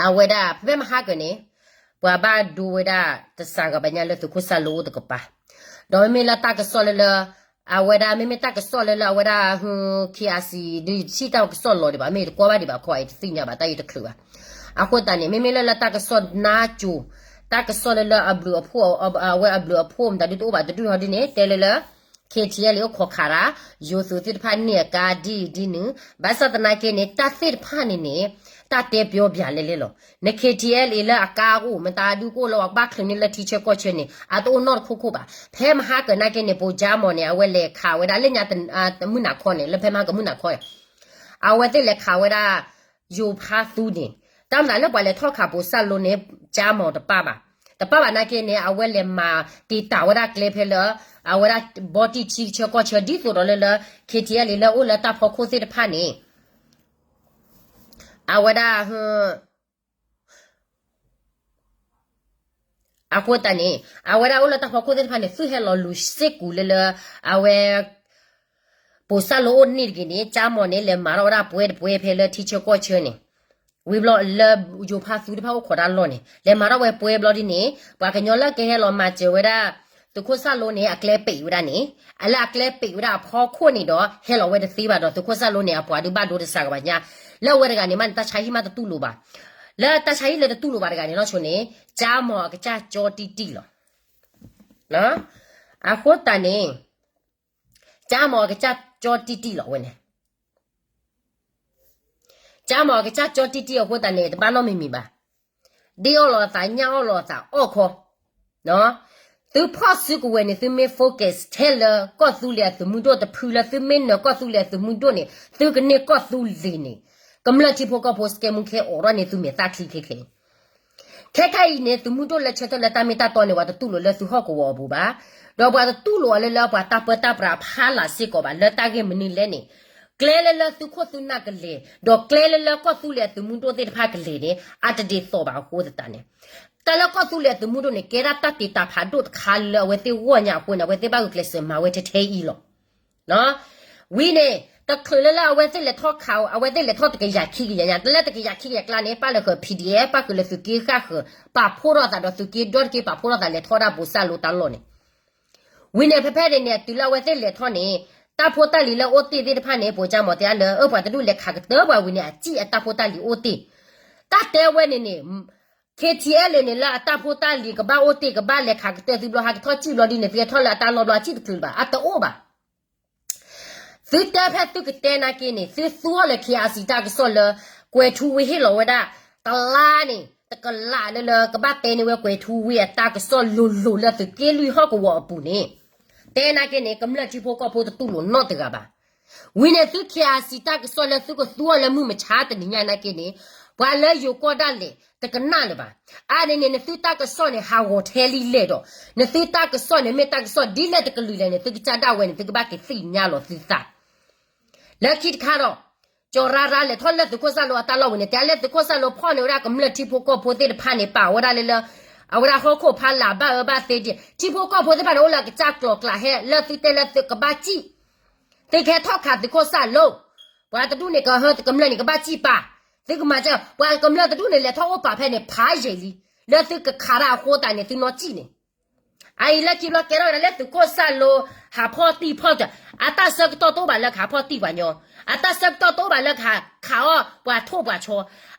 အဝဲဒၣ် ဖဲမဟါကၢၤန့ၣ် ပှၤဘၣ်ဒိဝဲဒၣ်တစှၤကဘၣ်ညါလၢသုးခိၣ်စၢ်လိအိၣ်တကပၤ, ဒီးမ့မ့ၢ်လၢတၢ်ကစီၣ်လၢလၢ အဝဲဒၣ် မ့မ့ၢ်တၢ်ကစီၣ်လၢလၢအဝဲဒၣ် KIC ဒုးဆံၣ်တၢ်ကစီၣ်လီၤဒံးဘၣ်, မ့ၢ်တကွၢ်ဘၣ်ဒံးဘၣ်ခီ အတသ့ၣ်ညါဘၣ် တၢ်အံၤတချုးဘၣ်. အဃိသတးန့ၣ် မ့မ့ၢ်လၢလၢတၢ်ကစီၣ်နါစိၤ, တၢ်ကစီၣ်လၢလၢအဘျုးအဖှိၣ်, အဝဲအဘျုးအဖှိၣ်မတၤဒုးတအိၣ်ဘၣ်တဒူၣ်ဟီဒ်န့ၣ် တဲလၢလၢ KTLA အိၣ်ခိးခးတၢ်, ယိၤသုးသ့ၣ်တဖၣ်န့ၢ်အကါဒ်အံၤဒ်နုၤ, ဘၣ်ဆၣ်သနာ်က့န့ၣ် တၢ်သ့ၣ်တဖၣ်န့ၣ်န့ၣ် တၢ်တဲပျီပျၢ်လဲၣ်လဲၣ်လီၤ. န KTLA လၢအကါအိၣ် မတၤဒုးကအိၣ်လၢပှၤကဘၣ်ချုးန့ၢ်လၢထံဆၢကီၢ်ဆၢန့ၣ် အတအိၣ်နီတခိၣ်ခိၣ်ဘၣ်. ဖဲမဟါကၢၤနာ်က့န့ၣ် ပိကၠါမီၤန့ၣ် အဝဲလဲၤခးဝဲဒၣ်လၢညါ မုၢ်နၤခီန့ၣ် လၢဖဲမဟါကၢၤမုၢ်နၤခီန့ၣ် အဝဲသ့ၣ်လဲၤခးဝဲဒၣ် ယိၤဖါသူန့ၣ်, တၢ်မၤလၢပှၤလဲၤထီၣ်ခးပိစၢ်လိန့ၣ် ကၠါမီၤတပၣ်ဘၣ်. တပၣ်ဘၣ်နာ်က့န့ၣ် အဝဲလဲၤမၤတံာ်တာ်ဝဲဒၣ်ကျဲဖဲလၢ အဝဲဒၣ်ဘီတံၢ်ထံဆၢကီၢ်ဆၢ ဒ်သိးဒီးလၢလၢ KTLA လၢအိၣ်လၢတၢ်ဖီခိၣ်သ့ၣ်တဖၣ်န့ၣ် အဝဲဒၣ် အဃိသတးန့ၣ် အဝဲဒၣ်အိၣ်လၢတၢ်ဖီခိၣ်သ့ၣ်တဖၣ်န့ၣ် သုးဟဲလီၤလူၤစ့ၢ်ကီးလၢလၢ အဝဲ ပိစၢ်လိအိၣ်န့ၣ်တဂ့ၤန့ၣ် ကၠါမီၤန့ၣ် လဲၤမၤထီၣ်ဝဲဒၣ်ပှဲၤတပှဲၤဖဲလၢထံဆၢကီၢ်ဆၢန့ၣ်, ဝံၤဘျီလၢယိၤဖါသူတဖၣ်အိၣ်ခိးတၢ်လီၢ်န့ၣ် လဲၤမၤထီၣ်ဝဲပှဲၤဘျီဒ်န့ၣ် ပှၤကညီလၢကဟဲလီၤမၤစၢၤဝဲဒၣ် သုးခိၣ်စၢ်လိန့ၣ် အကျဲပံးဝဲဒၣ်န့ၣ်, အလၢအကျဲပံးဝဲဒၣ်အဖီခိၣ်န့ၣ်ဒီး ဟဲလီၤဝဲတသ့ဘၣ်ဒီး သုးခိၣ်စၢ်လိန့ၣ် အပှၤဒုးဘၣ်ဒိတစှၤကဘၣ်ညါ, လၢအဝဲတဂၤန့ၣ် မ့ၢ်န့ၣ် တၢ်ဆါဟံၣ်မ့ၢ်တတူၢ်လိာ်ဘၣ်, လၢတၢ်ဆါဟံၣ်လၢတတူၢ်လိာ်ဘၣ်တဂၤန့ၣ်လီၤဆိန့ၣ် ကၠါမီၤအကစၢ်ကၠီတံၢ်တံၢ်လီၤ. အဃိသတးန့ၣ် ကၠါမီၤအကစၢ်ကၠီတံၢ်တံၢ်လီၤဝဲန့ၣ် ကၠါမီၤအကစၢ်ကၠီတံၢ်တံၢ်အဃိသတးန့ၣ် တဘၣ်နီတမံၤမံၤဘၣ်. ဒ်အီၣ်လီၤအသးညၣ်အီၣ်လီၤအသးအီၣ်ခီ, သုဖီၣ်စုကဝဲၤန့ၣ် သုမ့ၢ် focus ထဲလၢကီၢ်သူလ့ၤအသုးမုၢ်ဒိၣ်တဖုလၢသုမ့ၢ်နၢၤကီၢ်သူလ့ၤအသုးမုၢ်ဒိၣ်န့ၣ် သုကန့ၢ်ကီၢ်သူလ့ၤန့ၣ် ကမျၢၢ်ထံဖိကီၢ်ဖိစကဲမူခဲအိးထီၣ်န့ၢ်သုမဲာ်သၣ်ချံခဲခဲ ခဲခါအံၤန့ၣ် သုးမုၢ်ဒိၣ်လၢဆၢထၢၣ်လၢတၢ်မ့ၢ်တၢ်တီန့ၣ် ပှၤတတူၢ်လိာ်လၢသုဟီၣ်ကဝီၤအပူၤဘၣ်, ဒီးပှၤတတူၢ်လိာ်အီၤလၢလၢပှၤတၢ်ပၢတၢ်ပြးဖးလၢ်စ့ၢ်ကီးဘၣ် လၢတၢ်ဂ့ၢ်မနုၤလဲၣ်န့ၣ်, ကျဲလၢလၢသုခိၣ်သုနၢ်ကလဲၤ ဒီးကျဲလၢလၢကီၢ်သူလ့ၤအသုးမုၢ်ဒိၣ်သ့ၣ်တဖၣ်ကလဲၤန့ၣ် အတဒ်သိးဘၣ်အဃိသတးန့ၣ်, တၢ်လၢကီၢ်သူလ့ၤအသုးမုၢ်ဒိၣ်န့ၣ် ကဲဒၣ်တၢ်တ့တၢ်ဖးဒိၣ်တခါလၢအဝဲသ့ၣ်ဂီၢ်ညါအဃိန့ၣ် အဝဲသ့ၣ်ဘၣ်ဂုာ်ကျဲးစၢးမၤဝဲထဲထဲအံၤလီၤ. ဝံၤန့ၣ် တချုးလၢလၢအဝဲသ့ၣ်လဲၤထီၣ်ခး အဝဲသ့ၣ်လဲၤထီၣ်တကယၤခံကယၤညါ တၢ်လၢတကယၤခံကယၤကျါန့ၣ် ပၣ်လၢဃၢၤ PDF ပၣ်ဃုာ်လၢသုးက့ဃၣ်ဃၢၤ ပာ်ဖှိၣ်ထီၣ်သးဒီးသုးက့ဒီတက့ၢ်ပာ်ဖှိၣ်ထီၣ်သးလဲၤထီၣ်ဒၣ်ပိစၢ်လိတၢ်လီၢ်န့ၣ်, ဝံၤန့ၣ် ဖဲဖဲန့ၣ်န့ၣ် အတုၤလၢအဝဲသ့ၣ်လဲၤထီၣ်န့ၣ် တၢ်ဖိတၢ်လံၤလၢအအိၣ်တ့ၢ်သ့ၣ်တဖၣ်န့ၣ် ပိကၠါမီၤတဲအါလၢ အၢ ပှၤတဒူၣ်လဲၤခးကတၢၢ်ပှၤဝံၤန့ၣ် အစံၣ်အတၢ်ဖိတၢ်လံၤအိၣ်တ့ၢ်, တၢ်တဲဝဲန့ၣ်န့ၣ် KTLA န့ၣ် လၢအတၢ်ဖိတၢ်လံၤကဘၣ်အိၣ်တ့ၢ် ကဘၣ်လဲၤခးကတၢၢ်သုဘျီ ဟးကထီၣ်စံၣ်ဘျီဒ်န့ၣ် သုဟဲထီၣ်လၢအတၢ်လီၢ်ဘျီ အစံၣ်တချုးလၢၤဘၣ် အတအိၣ်ဘၣ်. သုတဲဖဲသုကတဲနာ်က့န့ၣ် သုသူအီၤလၢ KIC တၢ်ကစီၣ်လၢ ကွဲၤထူဝ့ဟ့ၣ်လီၤဝဲဒၣ် တလါန့ၣ် တကလးလၢလၢကဘၣ်တဲန့ၢ်ဝဲကွဲၤထူဝ့အတၢ်ကစီၣ်လိၤလိၤလၢသုးက့လွံၢ်ဟီၣ်ကဝီၤအပူၤန့ၣ်, တဲနာ်က့န့ၣ် ကမျၢၢ်ထံဖိကီၢ်ဖိတတူၢ်လိာ်နီတဂၤဘၣ်. ဝံၤန့ၣ်သု KIC တၢ်ကစီၣ်လၢသုကသူအီၤလၢမုၢ်မဆါတနံၤညါနာ်က့န့ၣ် ပှၤလၢယိၤကီၢ်ဒၣ်လဲာ် တကနၣ်လၢၤဘၣ်. အါန့ၣ်န့ၣ် နသုတၢ်ကစီၣ်န့ၣ် ဟးဂီၤထဲလံလဲၣ်ဒီး နသုတၢ်ကစီၣ်န့ၣ် မ့ၢ်တၢ်ကစီၣ်ဒ်လဲၣ်တကလုာ်လဲၣ်န့ၣ် သုကစၢ်ဒၣ်ဝဲန့ၣ် သုကဘၣ်ကသ့ၣ်ညါလီၤသုသး လၢခံတခါဒီး ကၠီၤရါရါလဲၤထီၣ်လၢသုးခိၣ်စၢ်လိအတၢ်လီၢ်ဝံၤန့ၣ် တဲလၢသုးခိၣ်စၢ်လိဖီၣ်န့ၢ်ဝဲဒၣ်ကမျၢၢ်ထံဖိကီၢ်ဖိသ့ၣ်တဖၣ်န့ၣ် ပာ်ဝဲဒၣ်လၢလၢ အဝဲဒၣ်ဟီၣ်ခိၣ်ဖီလာ်ဘၣ်အၢဘၣ်သီဒ် ထံဖိကီၢ်ဖိသ့ၣ်တဖၣ်န့ၣ် အိၣ်လၢအကစၢ်ကျိၤကျါဟဲ လၢသုတဲလၢသုကဘၣ်စံၣ် သုကဟဲထီၣ်ခးသုးခိၣ်စၢ်လိ ပှၤတဒူၣ်န့ၣ် ကဟၢသုကမျၢၢ်န့ၣ် ကဘၣ်စံၣ်ပာ် သုကမၤစၢၤ ပှၤကမျၢၢ်တဒူၣ်န့ၣ် လဲၤထီၣ်အိၣ်ပာ်ဖဲန့ၣ် ဖးယံာ်လံ လၢသုကခးတၢ်အဃိသတးန့ၣ် သုနီၢ်စံၣ်န့ၣ် အအံၤလၢခံဘျီကဲထီၣ်ဝဲဒၣ်လၢသုးခိၣ်စၢ်လိ ဟးဖီၣ်တံၢ်ဖီၣ်တၢၢ် အတၢ်ဆၢကတီၢ်တအိၣ်ဘၣ်လၢကဟးဖီၣ်တံၢ်ပှၤညီ အတၢ်ဆၢကတီၢ်တအိၣ်ဘၣ်လၢကဟးခးအီၣ်ပှၤထိၣ်ပှၤဆီ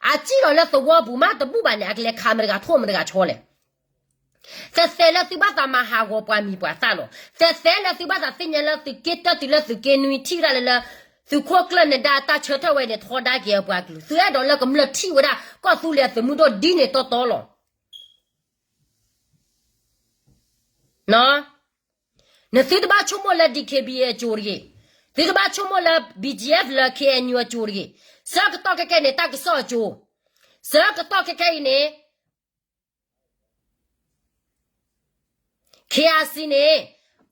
အစံၣ်လီၤလၢသဝီပူၤမးတဘူၣ်ဘၣ်န့ၣ် အကလဲၤခးမတၤတဂၤထိၣ်မတၤတဂၤဆီလဲၣ် သဲးသဲးလၢသုဘၣ်သးမၤဟးဂီၤပှၤမံၤပှၤသၣ်လီၤ. သဲးသဲးလၢသုဘၣ်သးသ့ၣ်ညါလၢသုးက့တၢၢ်တုၤလၢသုးက့နွံထံၣ်ဝဲဒၣ်လၢလၢ သုးခိၣ်ကျၢၢ်နဒါတၢ်ဆၢထၢၣ်ဝဲန့ၣ် ထီဒါက့ၤအပှၤကလုာ် သုအဲၣ်ဒိးလၢကမျၢၢ်ထံၣ်ဝဲဒၣ် ကီၢ်သူလ့ၤအသုးမုၢ်ဒိၣ်ဒ်န့ၣ်တီတီလီၤ. နသုတဘၣ်ဆိကမိၣ်လၢ D K B A အစိၤတဂ့ၤ, သုတဘၣ်ဆိကမိၣ်လၢ B G F လၢ K N U အစိၤတဂ့ၤ, ဆၢကတီၢ်ခဲကဲန့ၣ် တၢ်ကစီၣ်အစိၤ, ဆၢကတီၢ်ခဲကဲအံၤန့ၣ် K R C န့ၣ်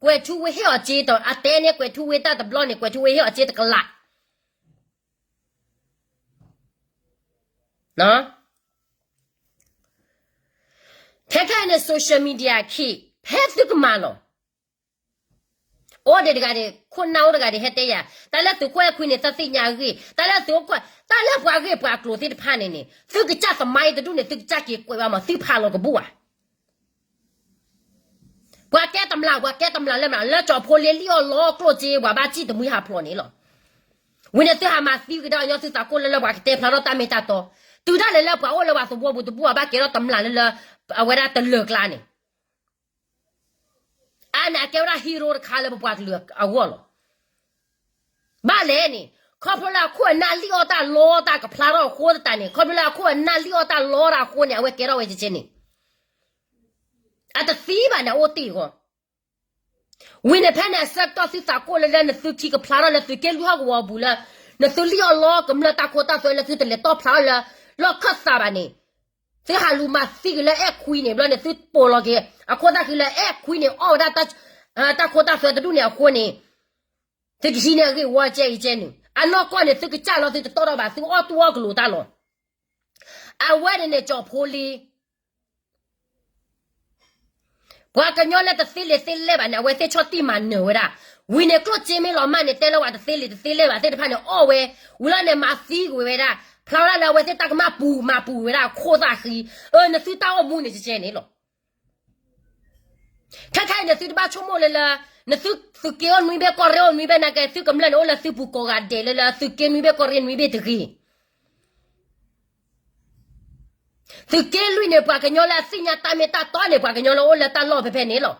ကွဲးထူဝ့ဟ့ၣ်အီၤစ့ အတဲန့ၣ် ကွဲးထူဝ့တၢ်တဘျီန့ၣ် ကွဲးထူဝ့ဟ့ၣ်အီၤစ့တကလး ခဲခဲအံၤန့ၣ် social media ခံ ဖဲသုကမၤလီၤ. အိၣ်ဒံးတဂၤဒံး ခိၣ်နၢ်အိၣ်တဂၤဒံး ဟဲတဲယၤ တၢ်လၢသုးခိၣ်အဲၣ်ခွံန့ၣ် တၢ်သ့ၣ်ညါအဂ့ၢ် တၢ်လၢသုးခိၣ် တၢ်လၢပှၤဂ့ၢ်ပှၤကျိၤသ့ၣ်တဖၣ်န့ၣ်န့ၣ် သုကစၢ်သမိုင်းတဒူၣ်န့ၣ် သုကစၢ်က့ၤကွဲးဘၣ်မး သုဖးလီၤကဘူၣ်ဧါ ပှၤကဲတမျၢ် ပှၤကဲတမျၢ်လၢမနုၤ လၢကၠီၤဖိလ့လံၣ်အီၣ်လီကျိၣ်စ့ ပှၤဘၣ်စံၣ်တမှံဟးဖျိးန့ၣ်လီၤ. ဝံၤန့ၣ်သုဟးမၤသံကဒါကညီသုသးခိၣ်လၢလၢပှၤကတဲဖျါထီၣ်တၢ်မ့ၢ်တၢ်တီ, တုၤဒၣ်လဲာ်လၢပှၤအိၣ်လၢပှၤသဝီပူၤတဘူၣ် အဘၣ်ကဲထီၣ်တမျၢ်လၢလၢ အဝဲဒၣ်တလၢာ်ကျါန့ၣ် အါန့ၣ်အကဲဝဲဒၣ် hero တခါလၢပပှၤကလုာ်အဂီၢ်လီၤ. ဘၣ်လဲၣ်န့ၣ် ခီဖျိလၢအခိၣ်အနၢ်လံၣ်အီၣ်တၢ်လီတၢ်ကဖျါထီၣ်အဃိသတးန့ၣ် ခီဖျိလၢအခိၣ်အနၢ်လံၣ်အီၣ်တၢ်လီတၢ်အဃိန့ၣ် အဝဲကဲထီၣ်ဝဲကကဲန့ၣ် အတသံဘၣ်န့ၣ် အအိၣ်တ့ၢ်အဂီၢ် ဝံၤန့ၣ်ဖဲန့ၣ်အဆၢကတီၢ်သုသးကိၢ်လၢလၢနသုခံကဖျါထီၣ်လၢသုးက့လွံၢ်ဟီၣ်ကဝီၤအပူၤလၢ နသုလံၣ်အီၣ်လီကမျၢၢ်တၢ်ခိတၢ်သွဲလၢသုတလဲၤတီၢ်ဖျါထီၣ်လၢ လီၢ်ခၢၣ်သးဘၣ်န့ၣ် သုဟးလူၤမၤသံက့ၤလၢအဲၣ်ခွံန့ၣ် ဘျီန့ၣ်သုပိာ်လီၤက့ၤ အခိၣ်သၣ်ဃံလၢအဲၣ်ခွံန့ၣ် အီၣ်ဝဲဒၣ် တၢ်ခိတၢ်သွဲတဒူၣ်န့ၣ်အဃိန့ၣ် သုကဟံးန့ၢ်အဂ့ၢ်ဝီကဲအံၤကဲနုာ် အနီၢ်ကီၢ်န့ၣ် သုကစၢ်လီၤသုတတီၢ်ထီၣ်ဘၣ် သုအီၣ်တူၢ်အီၣ်ကလိာ်တၢ်လီၤ. အဝဲန့ၣ်န့ၣ် ကၠီၤဖိလ့ ပှၤကညီလၢတသ့လံာ်သ့လဲၢ်ဘၣ်န့ၣ် အဝဲသ့ၣ်ဆီၣ်တံၢ်မၤနၢၤဝဲဒၣ်. ဝံၤန့ၣ်ကျိၣ်စ့မ့ၢ်လီၤမၢ်န့ၣ် တဲလၢပှၤတသ့လံာ်တသ့လဲၢ်ဘၣ်သ့ၣ်တဖၣ်န့ၣ် အီၣ်ဝဲ, ဝံၤလီၤန့ၣ် မၤသံကွံာ်ဝဲဒၣ်, ဖျါဝဲဒၣ်လၢအဝဲသ့ၣ်တၢ်ကမၣ်ပူၤမၤပူၤဝဲဒၣ်ခိၣ်သၣ်ဃံ, အၢ နသုတၢ်အိၣ်မူန့ၣ်ကကဲန့ၣ်လီၤ. ခဲခါအံၤန့ၣ် သုတဘၣ်ဆိကမိၣ်လၢလၢ နသုသုးက့အိၣ်နွံဘ့ၣ် ကီၢ်ရ့ၣ်အိၣ်နွံဘ့ၣ် နာ်က့သုကမျၢၢ်န့ၣ် အိၣ်လၢသုပူၤကိးဂၤဒဲးလၢလၢ သုးက့နွံဘ့ၣ် ကီၢ်ရ့ၣ်နွံဘ့ၣ်တဂ့ၤ. သုးက့လွံၢ်န့ၣ် ပှၤကညီလၢအသ့ၣ်ညါတၢ်မ့ၢ်တၢ်တီန့ၣ် ပှၤကညီလၢအိၣ်လၢတၢ်လီၢ်ဖဲဖဲန့ၣ်လီၤ.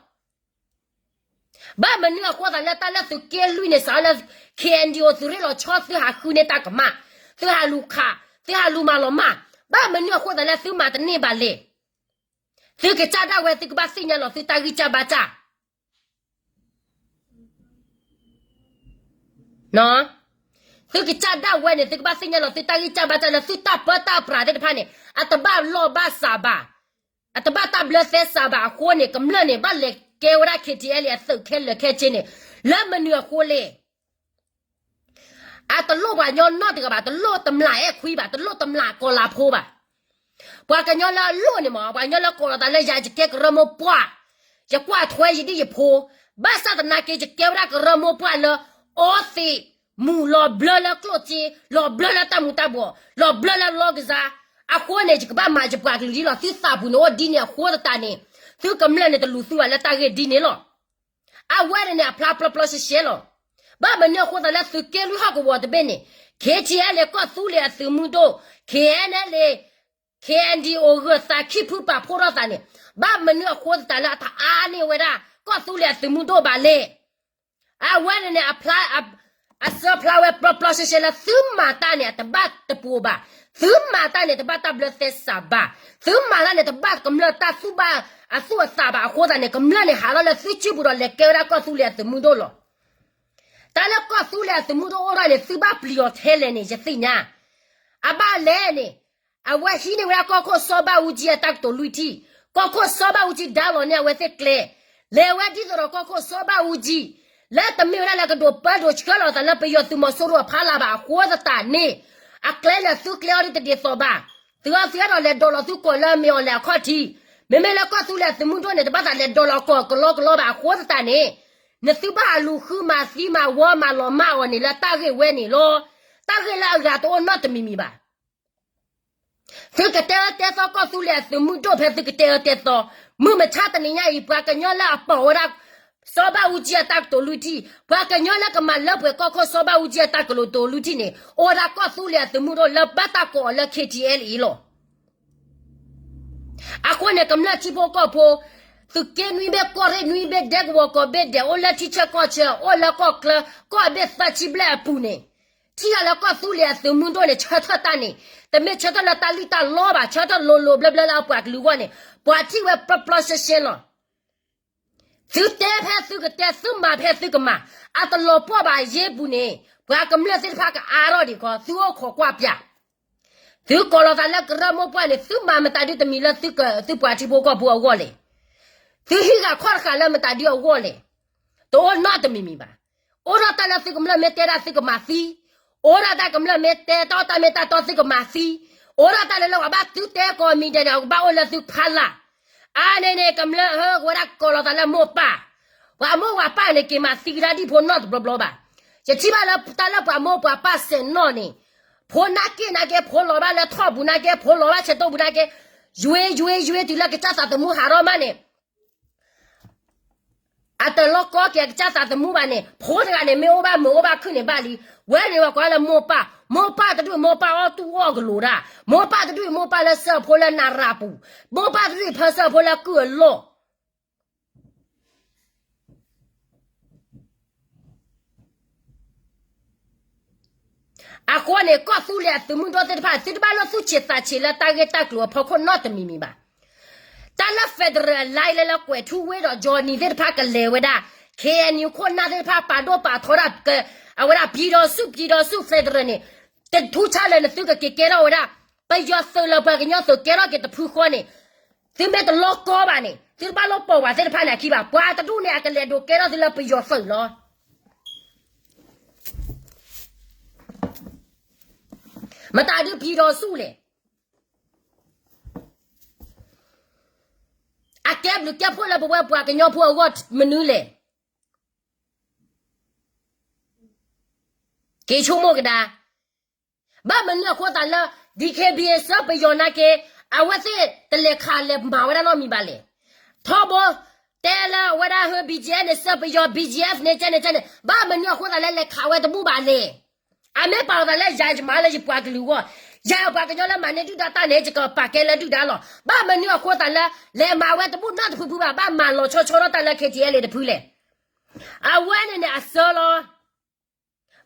ဘၣ်မနုၤအဃိသတးလၢတၢ်လၢသုးက့လွံၢ်န့ၣ် စးလၢ K N D O သုးရ့ၣ်လီၤဆီ သုဟးဃုန့ၢ်တၢ်ကမၣ်, သုဟးလူၤခး, သုဟးလူၤမၤလီၤမၢ်, ဘၣ်မနုၤအဃိသတးလၢသုမၤတန့ၢ်ဘၣ်လဲၣ်. သုကစၢ်ဒၣ်ဝဲ သုကဘၣ်သ့ၣ်ညါလီၤသုတၢ်ဂံၢ်စၢ်ဘါစၢ် သုကစၢ်ဒၣ်ဝဲန့ၣ် သုကဘၣ်သ့ၣ်ညါလီၤသုတၢ်ဂံၢ်စၢ်ဘါစၢ်လၢသုတၢ်ပၢတၢ်ပြးသ့ၣ်တဖၣ်န့ၣ် အတဘၣ်လီၢ်ဘၣ်စးဘၣ်, အတဘၣ်တၢ်ဘျၢသဲစးဘၣ်အဃိန့ၣ် ကမျၢၢ်န့ၣ် ဘၣ်လဲၤကဲဝဲဒၣ် K T L A အသုးခဲလၢာ်ခဲဆ့န့ၣ် လၢမနုၤအဃိလဲၣ်. အတလိၣ်ပှၤကညီနီတဂၤဘၣ်, တလိၣ်တမျၢ်အဲၣ်ခွံဘၣ်, တလိၣ်တမျၢ်ကီၤလၤဖိဘၣ်. ပှၤကညီလၢအလိၣ်န့ၣ်မ့ၢ် ပှၤကညီလၢကိးလီၤသးလၢယၤ ယကဲကရၢမိၢ်ပှၢ်, ယကွၢ်ထွဲယဒ်ယဖိ, ဘၣ်ဆၣ်သနာ်က့ ယကဲဝဲဒၣ်ကရၢမိၢ်ပှၢ်လၢ အီသံးမူၤလီၤဘျၢလၢကျိၣ်စ့, လီၤဘျၢလၢတၢ်မူၤတၢ်ဘှီး, လီၤဘျၢလၢလီကစၢ်, အဃိန့ၣ် ယကဘၣ်မၤယပှၤကလုာ်ဒ်လီၤ. သုသးပူၤန့ၣ်အိၣ်ဒ်န့ၣ်အဃိသတးန့ၣ် သုကမျၢၢ်န့ၣ်တလူၤသုဘၣ်လၢတၢ်ဂ့ၢ်ဒ်န့ၣ်လီၤ. အဝဲန့ၣ်န့ၣ် အဖျါပျီပျီရှဲရှဲလီၤ. ဘၣ်မနုၤအဃိသတးလၢသုးက့လွံၢ်ဟီၣ်ကဝီၤတဘ့ၣ်န့ၣ် K T L A ကီၢ်သူလ့ၤအသုးမုၢ်ဒိၣ်, K N L A, K N D O ဂၢၢ်သးခံဖုပာ်ဖှိၣ်ထီၣ်သးန့ၣ် ဘၣ်မနုၤအဃိသတးလၢအတအါန့ၢ်ဝဲဒၣ် ကီၢ်သူလ့ၤအသုးမုၢ်ဒိၣ်ဘၣ်လဲၣ်. အဝဲန့ၣ်န့ၣ် အဖျါ အစၢဖျါဝဲပျီပျီရှဲရှဲလၢ သုမၤတၢ်န့ၣ် အတဘၣ်တပူၤဘၣ်, သုမၤတၢ်န့ၣ် တဘၣ်တၢ်ဘျၢသဲစးဘၣ်, သုမၤတၢ်န့ၣ် တဘၣ်ကမျၢၢ်တၢ်သူၣ်ဘၣ်အသူၣ်အသးဘၣ်အဃိသတးန့ၣ် ကမျၢၢ်န့ၣ် ဟးထီၣ်လၢသုစုပူၤဒီးလဲၤကဲဝဲဒၣ်ကီၢ်သူလ့ၤအသုးမုၢ်ဒိၣ်လီၤ. တၢ်လၢကီၢ်သူလ့ၤအသုးမုၢ်ဒိၣ်အိၣ်ထီၣ်န့ၣ် သုဘၣ်ပျံၤအီၤထဲလဲၣ်န့ၣ် ယသ့ၣ်ညါ. အဘၣ်လဲၣ်န့ၣ် အဝဲဟံးန့ၢ်ဝဲဒၣ်ကီၢ်ခိၣ်စီၤဘၣ်အူကၠံအတၢ်ကတိၤလွံၢ်ထံၣ်, ကီၢ်ခိၣ်စီၤဘၣ်အူကၠံဒါလီၤန့ၢ်အဝဲသ့ၣ်ကျဲ, လဲၤဝဲဒ်သိးဒီးကီၢ်ခိၣ်စီၤဘၣ်အူကၠံ လၢတမ့ၢ်ဝဲဒၣ်လၢကဒိးပၢဒိးဆှၢလီၤသးလၢပယီၤသုးမီၤစိရိၤအဖီလာ်ဘၣ်အဃိသတးန့ၣ်, အကျဲလၢာ်သုကျဲအီၤဒ်တဒ်သိးဘၣ်. သုအီသံအဒိးလဲၤဒိးလီၤသုကိာ်လၢအမ့ၢ်အီၤလဲၤအခီၣ်ထံး, မ့မ့ၢ်လၢကီၢ်သူလ့ၤအသုးမုၢ်ဒိၣ်န့ၣ် တဘၣ်သးလဲၤဒိးလီၤကိာ်ကလီကလီဘၣ်အဃိသတးန့ၣ်, နသုဘၣ်ဟးလူၤဃုမၤသံမၤဝီမၤလီၤမၢ်အီၤန့ၣ်လၢတၢ်ဂ့ၢ်ဝဲန့ၣ်လီၤ. တၢ်ဂ့ၢ်လၢအဂၤတအိၣ်နီတမံၤမံၤဘၣ်. သုကတဲအၢတဲသီကီၢ်သူလ့ၤအသုးမုၢ်ဒိၣ်ဖဲသုကတဲအၢတဲသီ, မုၢ်မဆါတနံၤညါအံၤ ပှၤကညီလၢအပိာ်ဝဲဒၣ် စီၤဘၣ်အူကၠံအတၢ်ကတိၤလွံၢ်ထံၣ်, ပှၤကညီလၢကမၤလၢပှဲၤကီၢ်ခိၣ်စီၤဘၣ်အူကၠံအတၢ်ကတိၤလွံၢ်ထံၣ်န့ၣ် အိၣ်ဝဲဒၣ်ကီၢ်သူလ့ၤအသုးမုၢ်ဒိၣ်လၢဘၣ်တၢ်ကိးအီၤလၢ K T L A လီၤ. အဃိန့ၣ် ကမျၢၢ်ထံဖိကီၢ်ဖိ, သုးက့နွံဘ့ၣ်ကီၢ်ရ့ၣ်နွံဘ့ၣ်ဒဲကဝီၤကီၢ်ဘ့ၣ်ဒဲး အိၣ်လၢထံဆၢကီၢ်ဆၢ အိၣ်လၢကီၢ်ချၢ ကီၢ်ဘ့ၣ်သၢဆံဘျဲၣ်အပူၤန့ၣ်, ထံၣ်ယၤလၢကီၢ်သူလ့ၤအသုးမုၢ်ဒိၣ်န့ၣ် ဆၢထၢၣ်တၢ်န့ၣ်, တမ့ၢ်ဆၢထၢၣ်လၢတၢ်လံၣ်တၢ်လီဘၣ်, ဆၢထၢၣ်လိၤလိၤဘျၢဘျၢလၢအပှၤကလုာ်အဂီၢ်န့ၣ် ပှၤထံၣ်ဝဲပျီပျီရှဲရှဲလီၤ. သုတဲဖဲသုကတဲ, သုမၤဖဲသုကမၤ, အတလီၤပှီၢ်ဘၣ်အယ့ပူၤန့ၣ် ပှၤကမျၢၢ်သ့ၣ်တဖၣ်ကအါထီၣ်ဒံးခီ, သုအိၣ်ခိးကွၢ်ပၠး, သုကိးလီၤသးလၢကရၢမိၢ်ပှၢ်န့ၣ် သုမၤမတၤဒုတမံၤလၢသုက, သုပှၤထံဖိကီၢ်ဖိအဂီၢ်လဲၣ်. သုဟံးဃာ်ခီၣ်တဃာ်လၢမတၤဒုအဂီၢ်လဲၣ်. တအိၣ်နီတမံၤမံၤဘၣ်. အိၣ်ဒၣ်တၢ်လၢသုကမျၢၢ်မ့ၢ်တဲဒၣ်သုကမၤသံ, အိၣ်ဒၣ်တၢ်ကမျၢၢ်မ့ၢ်တဲတၢ်အီၣ်တၢ်မ့ၢ်တၢ်တီသုကမၤသံ, အိၣ်ဒၣ်တၢ်လၢလၢပှၤဘၣ်သုတဲကိးမံၤဒဲးန့ၣ် အကဘၣ်အိၣ်လၢသုဖီလာ်. အါန့ၣ်န့ၣ် ကမျၢၢ်ဧၢ ကဝဲဒၣ်ကိးလီၤသးလၢမိၢ်ပၢ်, ပှၤမိၢ်ပှၤပၢ်န့ၣ် က့ၤမၤသံကဒါဒံးဖိနီတဘျီဘျီဘၣ်. ယထံၣ်ဘၣ်လၢတၢ်လၢပှၤမိၢ်ပှၤပၢ်စဲးနီၣ်န့ၣ်, ဖိနာ်က့ၢ်နာ်က့, ဖိလီၤဘၣ်လၢထီၣ်ပူၤနာ်က့, ဖိလီၤဘၣ်ဆဲးတိၢ်ပူၤနာ်က့, ယွ့ယွ့ယွ့ တုၤလၢကစၢ်သးသမူဟးထီၣ်မးန့ၣ် အတလီၤကီက့ၤအကစၢ်သးသမူဘၣ်န့ၣ်, ဖိတဂၤန့ၣ် မ့ၢ်အိၣ်ဘၣ်မုာ်အိၣ်ဘၣ်ခုၣ်န့ၣ်ဘၣ်လံ. ဝဲန့ၣ်ပှၤကိးလၢမိၢ်ပၢ်, မိၢ်ပၢ်တဒူၣ်မိၢ်ပၢ်အီၣ်တူၢ်အီၣ်ကလိၤတၢ်, မိၢ်ပၢ်တဒူၣ်မိၢ်ပၢ်လၢဆှၢဖိလၢနရၤပူၤ, မိၢ်ပၢ်တဒူၣ်ဖၢဆှၢဖိလၢကုၢ်အလီၢ် အဃိန့ၣ် ကီၢ်သူလ့ၤအသုးမုၢ်ဒိၣ်သ့ၣ်တဖၣ် သုတဘၣ်လၢသူၣ်ဆံးသးဆံးလၢတၢ်ဂ့ၢ်တၢ်ကျိၤအဖီခိၣ်နီတမံၤမံၤဘၣ်. တၢ်လၢ federal အ line လၢလၢကွဲးထူဝ့ဒီး Johnny သ့ၣ်တဖၣ်ကလဲၤဝဲဒၣ် K N U ခိၣ်နၢ်သ့ၣ်တဖၣ်ပာ်ဒိၣ်ပာ်ထီဒၣ် အဝဲဒၣ် ပြည်ထောင်စု ပြည်ထောင်စု federal န့ၣ်, တထူဆါလၢနသုကက့ၤကဲထီၣ်ဝဲဒၣ် ပယီၤသုးလၢပှၤကညီသုးကဲထီၣ်က့ၤတဖုဃီန့ၣ်, သုမ့ၢ်တလီၤကီဘၣ်န့ၣ် သုတဘၣ်လိၣ်ပိာ်ပှၤသ့ၣ်တဖၣ်န့ၣ်အခံဘၣ်. ပှၤတဒူၣ်န့ၣ် အကလဲၤဒိးကဲထီၣ်သုလၢပယီၤသုးလီၤ. မတၤဒုး ပြည်ထောင်စု လဲၣ်. အကဲဘျုးကဲဖှိၣ်လၢပဝဲပှၤကညီဖိအဂီၢ်မနုၤလဲၣ်. က့ၤဆိကမိၣ်ကဒါ, ဘၣ်မနုၤအဃိသတးလၢ D K B A စၢပယီၤနာ်က့, အဝဲသ့ၣ်တလဲၤခးလဲၤမၤဝဲဒၣ်နီတမံၤဘၣ်လဲၣ်. ထီဘိ တဲလၢအဝဲဒၣ်ဟၢ B G F န့ၣ် စၢပယီၤ, B G F န့ၣ် ကဲန့ၣ် ကဲန့ၣ်, ဘၣ်မနုၤအဃိသတးလၢလဲၤခးဝဲတဘူၣ်ဘၣ်လဲၣ်. အမ့ၢ်ပာ်လီၤသးလၢယၤယမၤလၢယပှၤကလုာ်အဂီၢ်, ယၤပှၤကညီလၢမၤန့ၢ်ဒုၣ်ဒါတၢ်န့ၣ် ယကပာ်ကဲလၢဒုၣ်ဒါလီၤ. ဘၣ်မနုၤအဃိသတးလၢ လဲၤမၤဝဲတဘူၣ်နီတဖုဖုဘၣ်, ဘၣ်မၤလီၤဆီဆီထီၣ်တၢ်လၢ K T L A တဖုလဲၣ်. အဝဲန့ၣ်န့ၣ်အစၢလီၤ.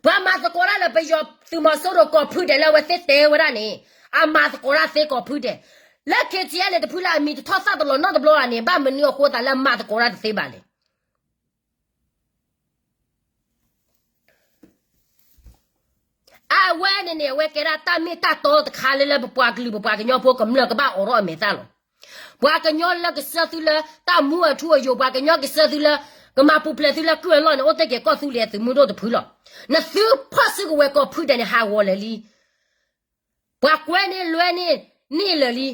ပှၤမၤသကိးတၢ်လၢပယီၤသုးမီၤစိရိၤကိးဖုဒဲးလၢအဝဲသ့ၣ်တဲဝဲဒၣ်န့ၣ်, အမၤသကိးတၢ်သ့ကိးဖုဒဲး, လၢ K T L A န့ၣ်တဖုလၢအမံၤတထီၣ်သၣ်တလီၤနီတဘျီဘၣ်န့ၣ်, ဘၣ်မနုၤအဃိသတးလၢမၤသကိးတၢ်တသ့ဘၣ်လဲၣ်. အဝဲန့ၣ်န့ၣ် အဝဲကဲဒၣ်တၢ်မ့ၢ်တၢ်တီတခါလၢလၢပပှၤကလုာ်ပပှၤကညီဖိကမျၢၢ်ကဘၣ်အိးထီၣ်အမဲာ်သၣ်လီၤ. ပှၤကညီလၢကစၢၢ်သုလၢတၢ်မူအထူအယိာ်, ပှၤကညီကစၢၢ်သုလၢကမၤပူၤဖျဲးသုလၢကုၢ်အလီၢ်န့ၣ် အိၣ်တ့ၢ်က့ၤကီၢ်သူလ့ၤအသုးမုၢ်ဒိၣ်တဖုလီၤ. နသုဖီၣ်စုကဝဲၤကိးဖုဒဲးန့ၣ် ဟးဂီၤလၢာ်လံ. ပှၤကွဲန့ၢ်လွဲန့ၢ်န့ၢ်လၢာ်လံ.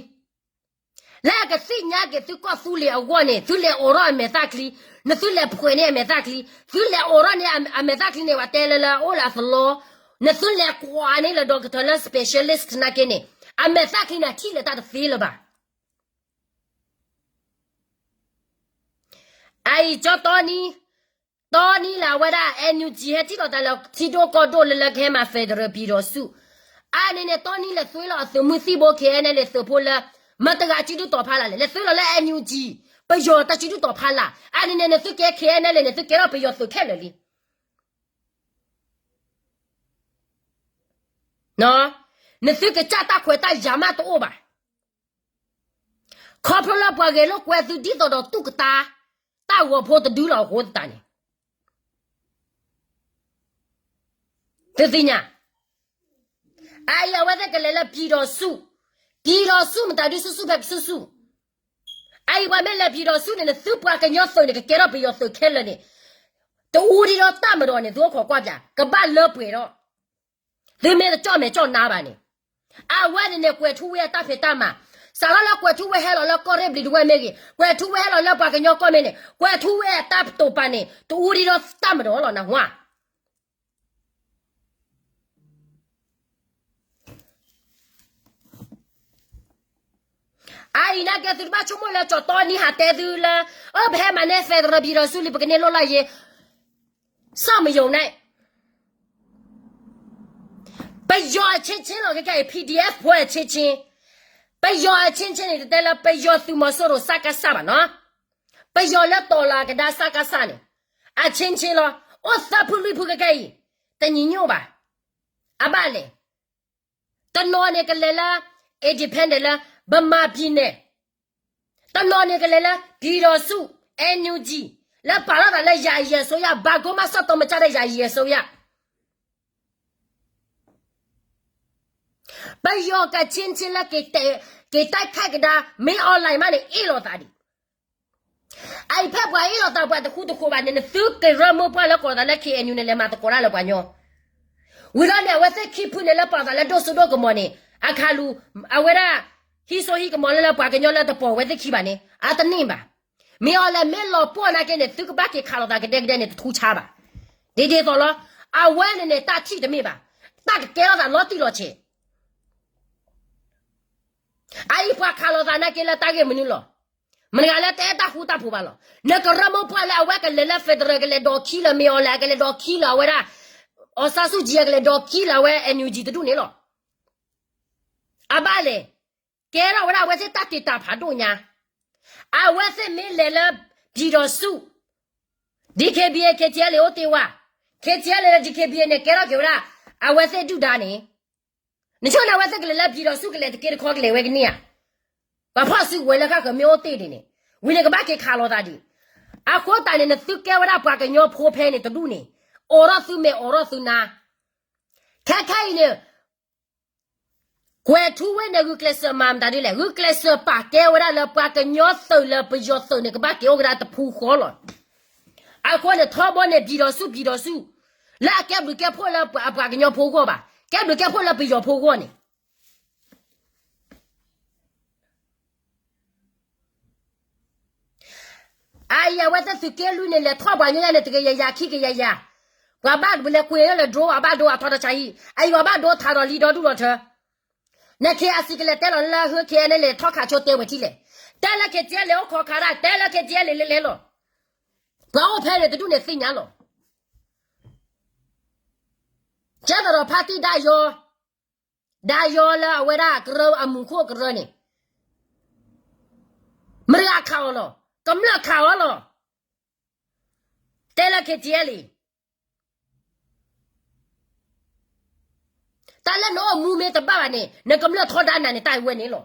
လၢအကသ့ၣ်ညါက့ၤသုကီၢ်သူလ့ၤအဂီၢ်န့ၣ် သုလဲၤအိးထီၣ်အမဲာ်သၣ်ချံ, နသုလဲၤဖှဲးန့ၢ်အမဲာ်သၣ်ချံ, သုလဲၤအိးထီၣ်န့ၢ်အမဲာ်သၣ်ချံန့ၣ် ပှၤတဲလၢလၢအိၣ်လၢအသလီ, နသုလဲၤကွၢ်န့ၢ်လၢ doctor လၢ specialist နာ်က့န့ၣ် အမဲာ်သၣ်ချံန့ၣ် ထံၣ်လၢတၢ်တသ့လၢၤဘၣ်. အအံၤကၠီတီနံၤ, တီနံၤလၢအဝဲဒၣ် N U G ဟဲထံၣ်လီၤတၢ်လၢထံဒိၣ်ကီၢ်ဒိၣ်လၢလၢကဟဲမၤ federal ပြည်ထောင်စု, အါန့ၣ်န့ၣ် တီနံၤလဲၤသွ့လီၤအသုးမုၢ်သံၣ်ဘိ K N L A သုးဖိလၢ မတၤတဂၤစုဒုၣ်တီၤဖးလၢ်လဲၣ်, လဲၤသွ့လီၤလၢ N U G ပယီၤတၢ်စုဒုၣ်တီၤဖးလၢ်, အါန့ၣ်န့ၣ် နသုကဲ K N L A န့ၣ် သုကဲထီၣ်ပယီၤသုးခဲလၢာ်လံ. နသုကစၢ်တၢ်ခွဲးတၢ်ယာ်မးတအိၣ်ဘၣ်. ခီဖျိလၢပှၤဂဲၤလိာ်ကွဲသုဒ်သိးဒီးတူၢ်ကတၢ, တၢ်ဂီၤဖိတဒုလီၤအဃိသတးန့ၣ်, သုသ့ၣ်ညါ, အအံၤအဝဲသ့ၣ်ကလဲၤလၢ ပြည်ထောင်စု, ပြည်ထောင်စု မတၤဒုးဆူၣ်ဆူၣ်ဖဲကဆူၣ်ဆူၣ်, အအံၤပှၤမ့ၢ်လဲၤ ပြည်ထောင်စု န့ၣ် နသုပှၤကညီသုးန့ၣ် ကကဲထီၣ်ပယီၤသုးခဲလၢာ်န့ၣ်, တအူဒံဒီးတၢ်မၤဒီးန့ၣ် သုအိၣ်ခိးကွၢ်ပၠး ကဘၣ်လၢပှဲၤဒီး, သုမ့ၢ်တကၠီၣ်မဲာ်ကၠီၣ်နါဘၣ်န့ၣ်, အဝဲန့ၣ်န့ၣ် ကွဲၤထူဝ့အတၢ်ဖံးတၢ်မၤ, စးထီၣ်လၢကွဲၤထူဝ့ဟဲလီၤလၢကီၢ်ရ့ၣ်ဘျံးတဝဲၢ်မ့ၢ်ဂ့ၤ, ကွဲၤထူဝ့ဟဲလီၤလၢပှၤကညီကီၢ်မ့ၢ်န့ၣ်, ကွဲၤထူဝ့အတၢ်တိာ်ပာ်န့ၣ် တအူဒံဒီးတၢ်မၤဒီးလီၤ နၢ်ဟူဧါ. အအံၤနာ်က့သုတဘၣ်ဆိကမိၣ်လၢကၠီၤတီနံၤဟးတဲသုလၢ အၢ ပဟဲမၤန့ၢ် federal ပယီၤစုလံ ပကန့ၢ်လိၣ်လၢယ့ၤ, စမယုံန့ၣ် ပယီၤအချင်းချင်းလီၤ ခဲခဲအံၤ PDF ဖိအချင်းချင်း, ပယီၤအချင်းချင်းန့ၣ် တတဲလၢ ပယီၤသုးမီၤစိရိၤ စကစ ဘၣ်နီၤ, ပယီၤလၢတီၤလီၤကဒါ စကစ န့ၣ် အချင်းချင်းလီၤ, အိၣ်သၢဖုလွံၢ်ဖုခဲခဲအံၤ, တညီညွတ်ဘၣ်, အဘၣ်လဲၣ် တနီၤန့ၣ်ကလဲၤလၢ independent လၢ ဗမာပြည်နယ်, တနီၤန့ၣ်ကလဲၤလၢ ပြည်ထောင်စု NUG လၢပာ်ထီၣ်သးလၢ ယာယီအစိုးရ, ဘာကိုမှဆက်သွယ်မကျတဲ့ ယာယီအစိုးရ. ပယီၤကချင်းချင်းလၢ က့ၤတဲ က့ၤတဲခၢၣ်ကဒါ မ့ၢ်အီၣ်လဲၣ်မးန့ၣ် အ့ၣ်လိာ်သးဒံး အအံၤဖဲပှၤအ့ၣ်လိာ်သးပှၤတဃူတဃူဘၣ်န့ၣ် နသုကရၢမိၢ်ပှၢ်လၢကိးသးလၢ KNU န့ၣ် လဲၤမၤသကိးတၢ်လၢပှၤကညီ, ဝံၤလီၤန့ၣ် အဝဲသ့ၣ်ခံဖုန့ၣ် လၢပာ်သးလၢဒိၣ်စိဒိၣ်ကမီၤန့ၣ် အခါလူၤ အဝဲဒၣ် ဟံးစိဟံးကမီၤလၢလၢပှၤကညီလၢတပိာ်ဝဲသ့ၣ်ခံဘၣ်န့ၣ် အတန့ၢ်ဘၣ်. မ့ၢ်အီၤလဲၣ်မ့ၢ်လီၤပှီၢ်နာ်က့န့ၣ် သုကဘၣ်က့ၤခးလိာ်သးကဒဲကဒဲန့ၣ် တထူးဆါဘၣ်. ဒ်ဒ်သိးလီၤ အဝဲန့ၣ်န့ၣ် တၢ်ထံၣ်တမ့ၢ်ဘၣ်, တၢ်ကကဲထီၣ်သးလီၤတံၢ်လီၤဆဲး အအံၤပှၤခးလိာ်သးနာ်က့လၢတၢ်ဂ့ၢ်မနုၤလီၤ. မတၤတဂၤလၢတအဲၣ်တၢ်ဃူတၢ်ဖိးဘၣ်လီၤ. နကရၢမိၢ်ပှၢ်လၢအဝဲကလဲၤလၢ federal ကလဲၤဒိးခံလၢ မ့ၢ်အီၤလဲၣ် ကလဲၤဒိးခံလၢအဝဲဒၣ် အောင်ဆန်းစုကြည် ကလဲၤဒိးခံလၢအဝဲ NUG တဒူၣ်န့ၣ်လီၤ. အဘၣ်လဲၣ်, ကဲထီၣ်ဝဲဒၣ်အဝဲသ့ၣ်တၢ်တ့ၢ်တၢ်ဖးဒိၣ်ညါ, အဝဲသ့ၣ်မ့ၢ်လဲၤလၢ ပြည်ထောင်စု DKBA KTLA အိၣ်တ့ၢ်ဝဲ, KTLA လၢ DKBA န့ၣ် ကဲထီၣ်က့ၤဝဲဒၣ် အဝဲသ့ၣ်ဒုၣ်ဒါန့ၣ်, နဆိန့ၣ်အဝဲသ့ၣ်ကလဲၤလၢ ပြည်ထောင်စု ကလဲၤတက့တခီကလဲၤဝဲကန့ၢ်ဧါ. ပှၤဖီၣ်စုကဝဲၤလၢဃၣ်ဃၢၤမ့ၢ်အိၣ်တ့ၢ်ဒံးန့ၣ်, ဝံၤန့ၣ်ကဘၣ်က့ၤခးလိာ်သးဒံး. အဃိသတးန့ၣ် နသုကဲဝဲဒၣ်ပှၤကညီဖိဖဲန့ၣ်တဒူၣ်န့ၣ်, အိးထီၣ်သုမဲာ်အိးထီၣ်သုနါ, ခဲခဲအံၤန့ၣ် ကွဲၤထူဝ့န့ၣ် ဂုာ်ကျဲးစၢးမၤမတၤဒ်လဲၣ်, ဂုာ်ကျဲးစၢးပာ်ကဲဝဲဒၣ်လၢပှၤကညီသုးလၢပယီၤသုးန့ၣ် ကဘၣ်က့ၤအိၣ်ကဒါတဖုဃီလီၤ. အဃိန့ၣ် ထီဘိန့ၣ် ပြည်ထောင်စု ပြည်ထောင်စု လၢအကဲဘျုးကဲဖှိၣ်လၢအပှၤကညီဖိဂီၢ်ဘၣ်, ကဲဘျုးကဲဖှိၣ်လၢပယီၤဖိဂီၢ်န့ၣ် အအံၤအဝဲသ့ၣ်သုးက့လွံၢ်န့ၣ် လဲၤထီၣ်ပှၤညီယါန့ၣ် တကယၤယၤခံကယၤယၤ, ပှၤဘၣ်လဲၤကွံာ်လၢ drone အဘၣ်ဒိအထီတၢ်ဆါဟံၣ်, အအံၤပှၤဘၣ်ဒိထးဒီးလံဒီဒူၣ်ဒီထၢ, န KIC ကလဲၤတဲလီၤလၢဟၢ KNLA လဲၤထီၣ်ခးဆိတဲဝဲထံလဲၣ်, တဲလၢ KTLA အိၣ်ခိးခးဒၣ်, တဲလၢ KTLA လဲၤလဲၤလီၤ. ပှၤအိၣ်ဖဲန့ၣ်တဒူၣ်န့ၣ်သ့ၣ်ညါလီၤ. ကဲသးဒီးဖါတံၢ်ဒါယီ, ဒါယီလၢအဝဲဒၣ်ကရၢအမူခိၣ်ကရၢန့ၣ်, မတၤခးအီၤလီၤ, ကမျၢၢ်ခးအီၤလီၤ. တဲလၢ KTLA တၢ်လၢနအိၣ်မူမ့ၢ်တဘၣ်ဘၣ်န့ၣ် နကမျၢၢ်ထီဒါနၤန့ၣ် တၢ်အံၤဝဲန့ၣ်လီၤ.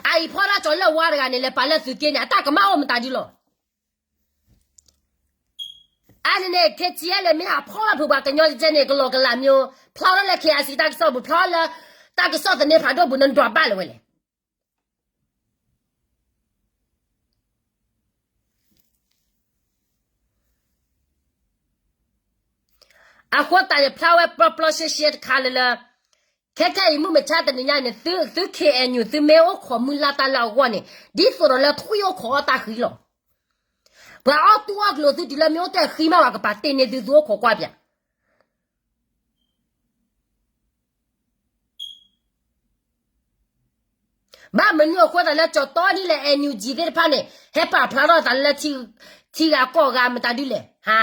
အအံၤဖီဒၣ်ကၠီၤလၢဝါတဂၤန့ၣ် လဲၤပာ်လၢသုးက့န့ၣ် အတၢ်ကမၣ်အိၣ်မတၤဒ်လီၤ. အန့ၣ်န့ၣ် KTLA မ့ၢ်ဟးဖီၣ်ဘၣ်ဖုးပှၤကညီကဲန့ၣ် ကလီၤကလးမ့ၢ် ဖျါထီၣ်လၢ KIC တၢ်ကစီၣ်ပူၤ ဖျါလၢ တၢ်ကစီၣ်သန့ဖးဒိၣ်ပူၤ နဒွးဘၣ်လၢၤဝဲလဲၣ်. အဃိသတးန့ၣ် ဖျါဝဲပျီပျီရှဲရှဲတခါလၢလၢ ခဲခဲအံၤမုၢ်မဆါတနံၤညါန့ၣ် သု သု KNU သုမ့ၢ်အိၣ်ခိးမုၢ်လၢ်တၢ်လၢအဂီၢ်န့ၣ် ဒ်သိးဒီးလၢထွံၣ်အိၣ်ခိးအီၣ်တၢ်ဃံလီၤ. ပှၤအီၣ်တူၢ်အီၣ်ကျိၤသုတုၤလၢမ့ၢ်အိၣ်တ့ၢ်ဃံမး ပှၤကပာ်တ့ၢ်န့ၢ်သု သုအိၣ်ခိးကွၢ်ပၠး ဘၣ်မနုၤအဃိသတးလၢကၠီၤတီနံၤလၢ NUG သ့ၣ်တဖၣ်န့ၣ် ဟဲပာ်ဖျါထီၣ်သးလၢ ထံဂၤကီၢ်ဂၤမတၤဒ်လဲၣ်, ဟါ,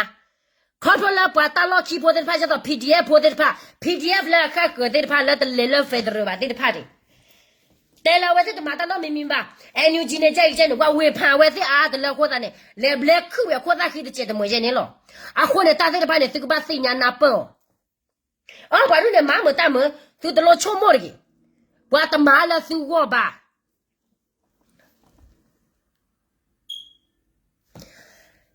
ခီဖျိလၢပှၤတၢ်လီၢ်ခံဖိသ့ၣ်တဖၣ် ဒ်သိး PDF ဖိသ့ၣ်တဖၣ် PDF လၢအဃၣ်ဃၢၤသ့ၣ်တဖၣ်လၢတလဲၤလၢ federal ဘၣ်သ့ၣ်တဖၣ်န့ၣ် တဲလၢအဝဲသ့ၣ်တမၤတၢ်နီတမံၤမံၤဘၣ်, NUG န့ၣ် ကဲအံၤကဲန့ၣ် ပှၤဝ့ၤဖးအဝဲသ့ၣ်အါတလၢအဃိသတးန့ၣ် လဲၤဘျဲခုၣ်ဝဲအခိၣ်သၣ်ဃံတစဲးတမှဲၤယဲန့ၣ်လီၤ. အဃိန့ၣ် တၢ်သ့ၣ်တဖၣ်န့ၣ် သုကဘၣ်သ့ၣ်ညါနၢ်ပၢၢ်အီၤ အၢ ပှၤဒ်န့ၣ် မၤမုာ်တၢ်မုာ် သုတလိၣ်ဆိကမိၣ်တဂ့ၤ, ပှၤတမၤလၢသုဂီၢ်ဘၣ်.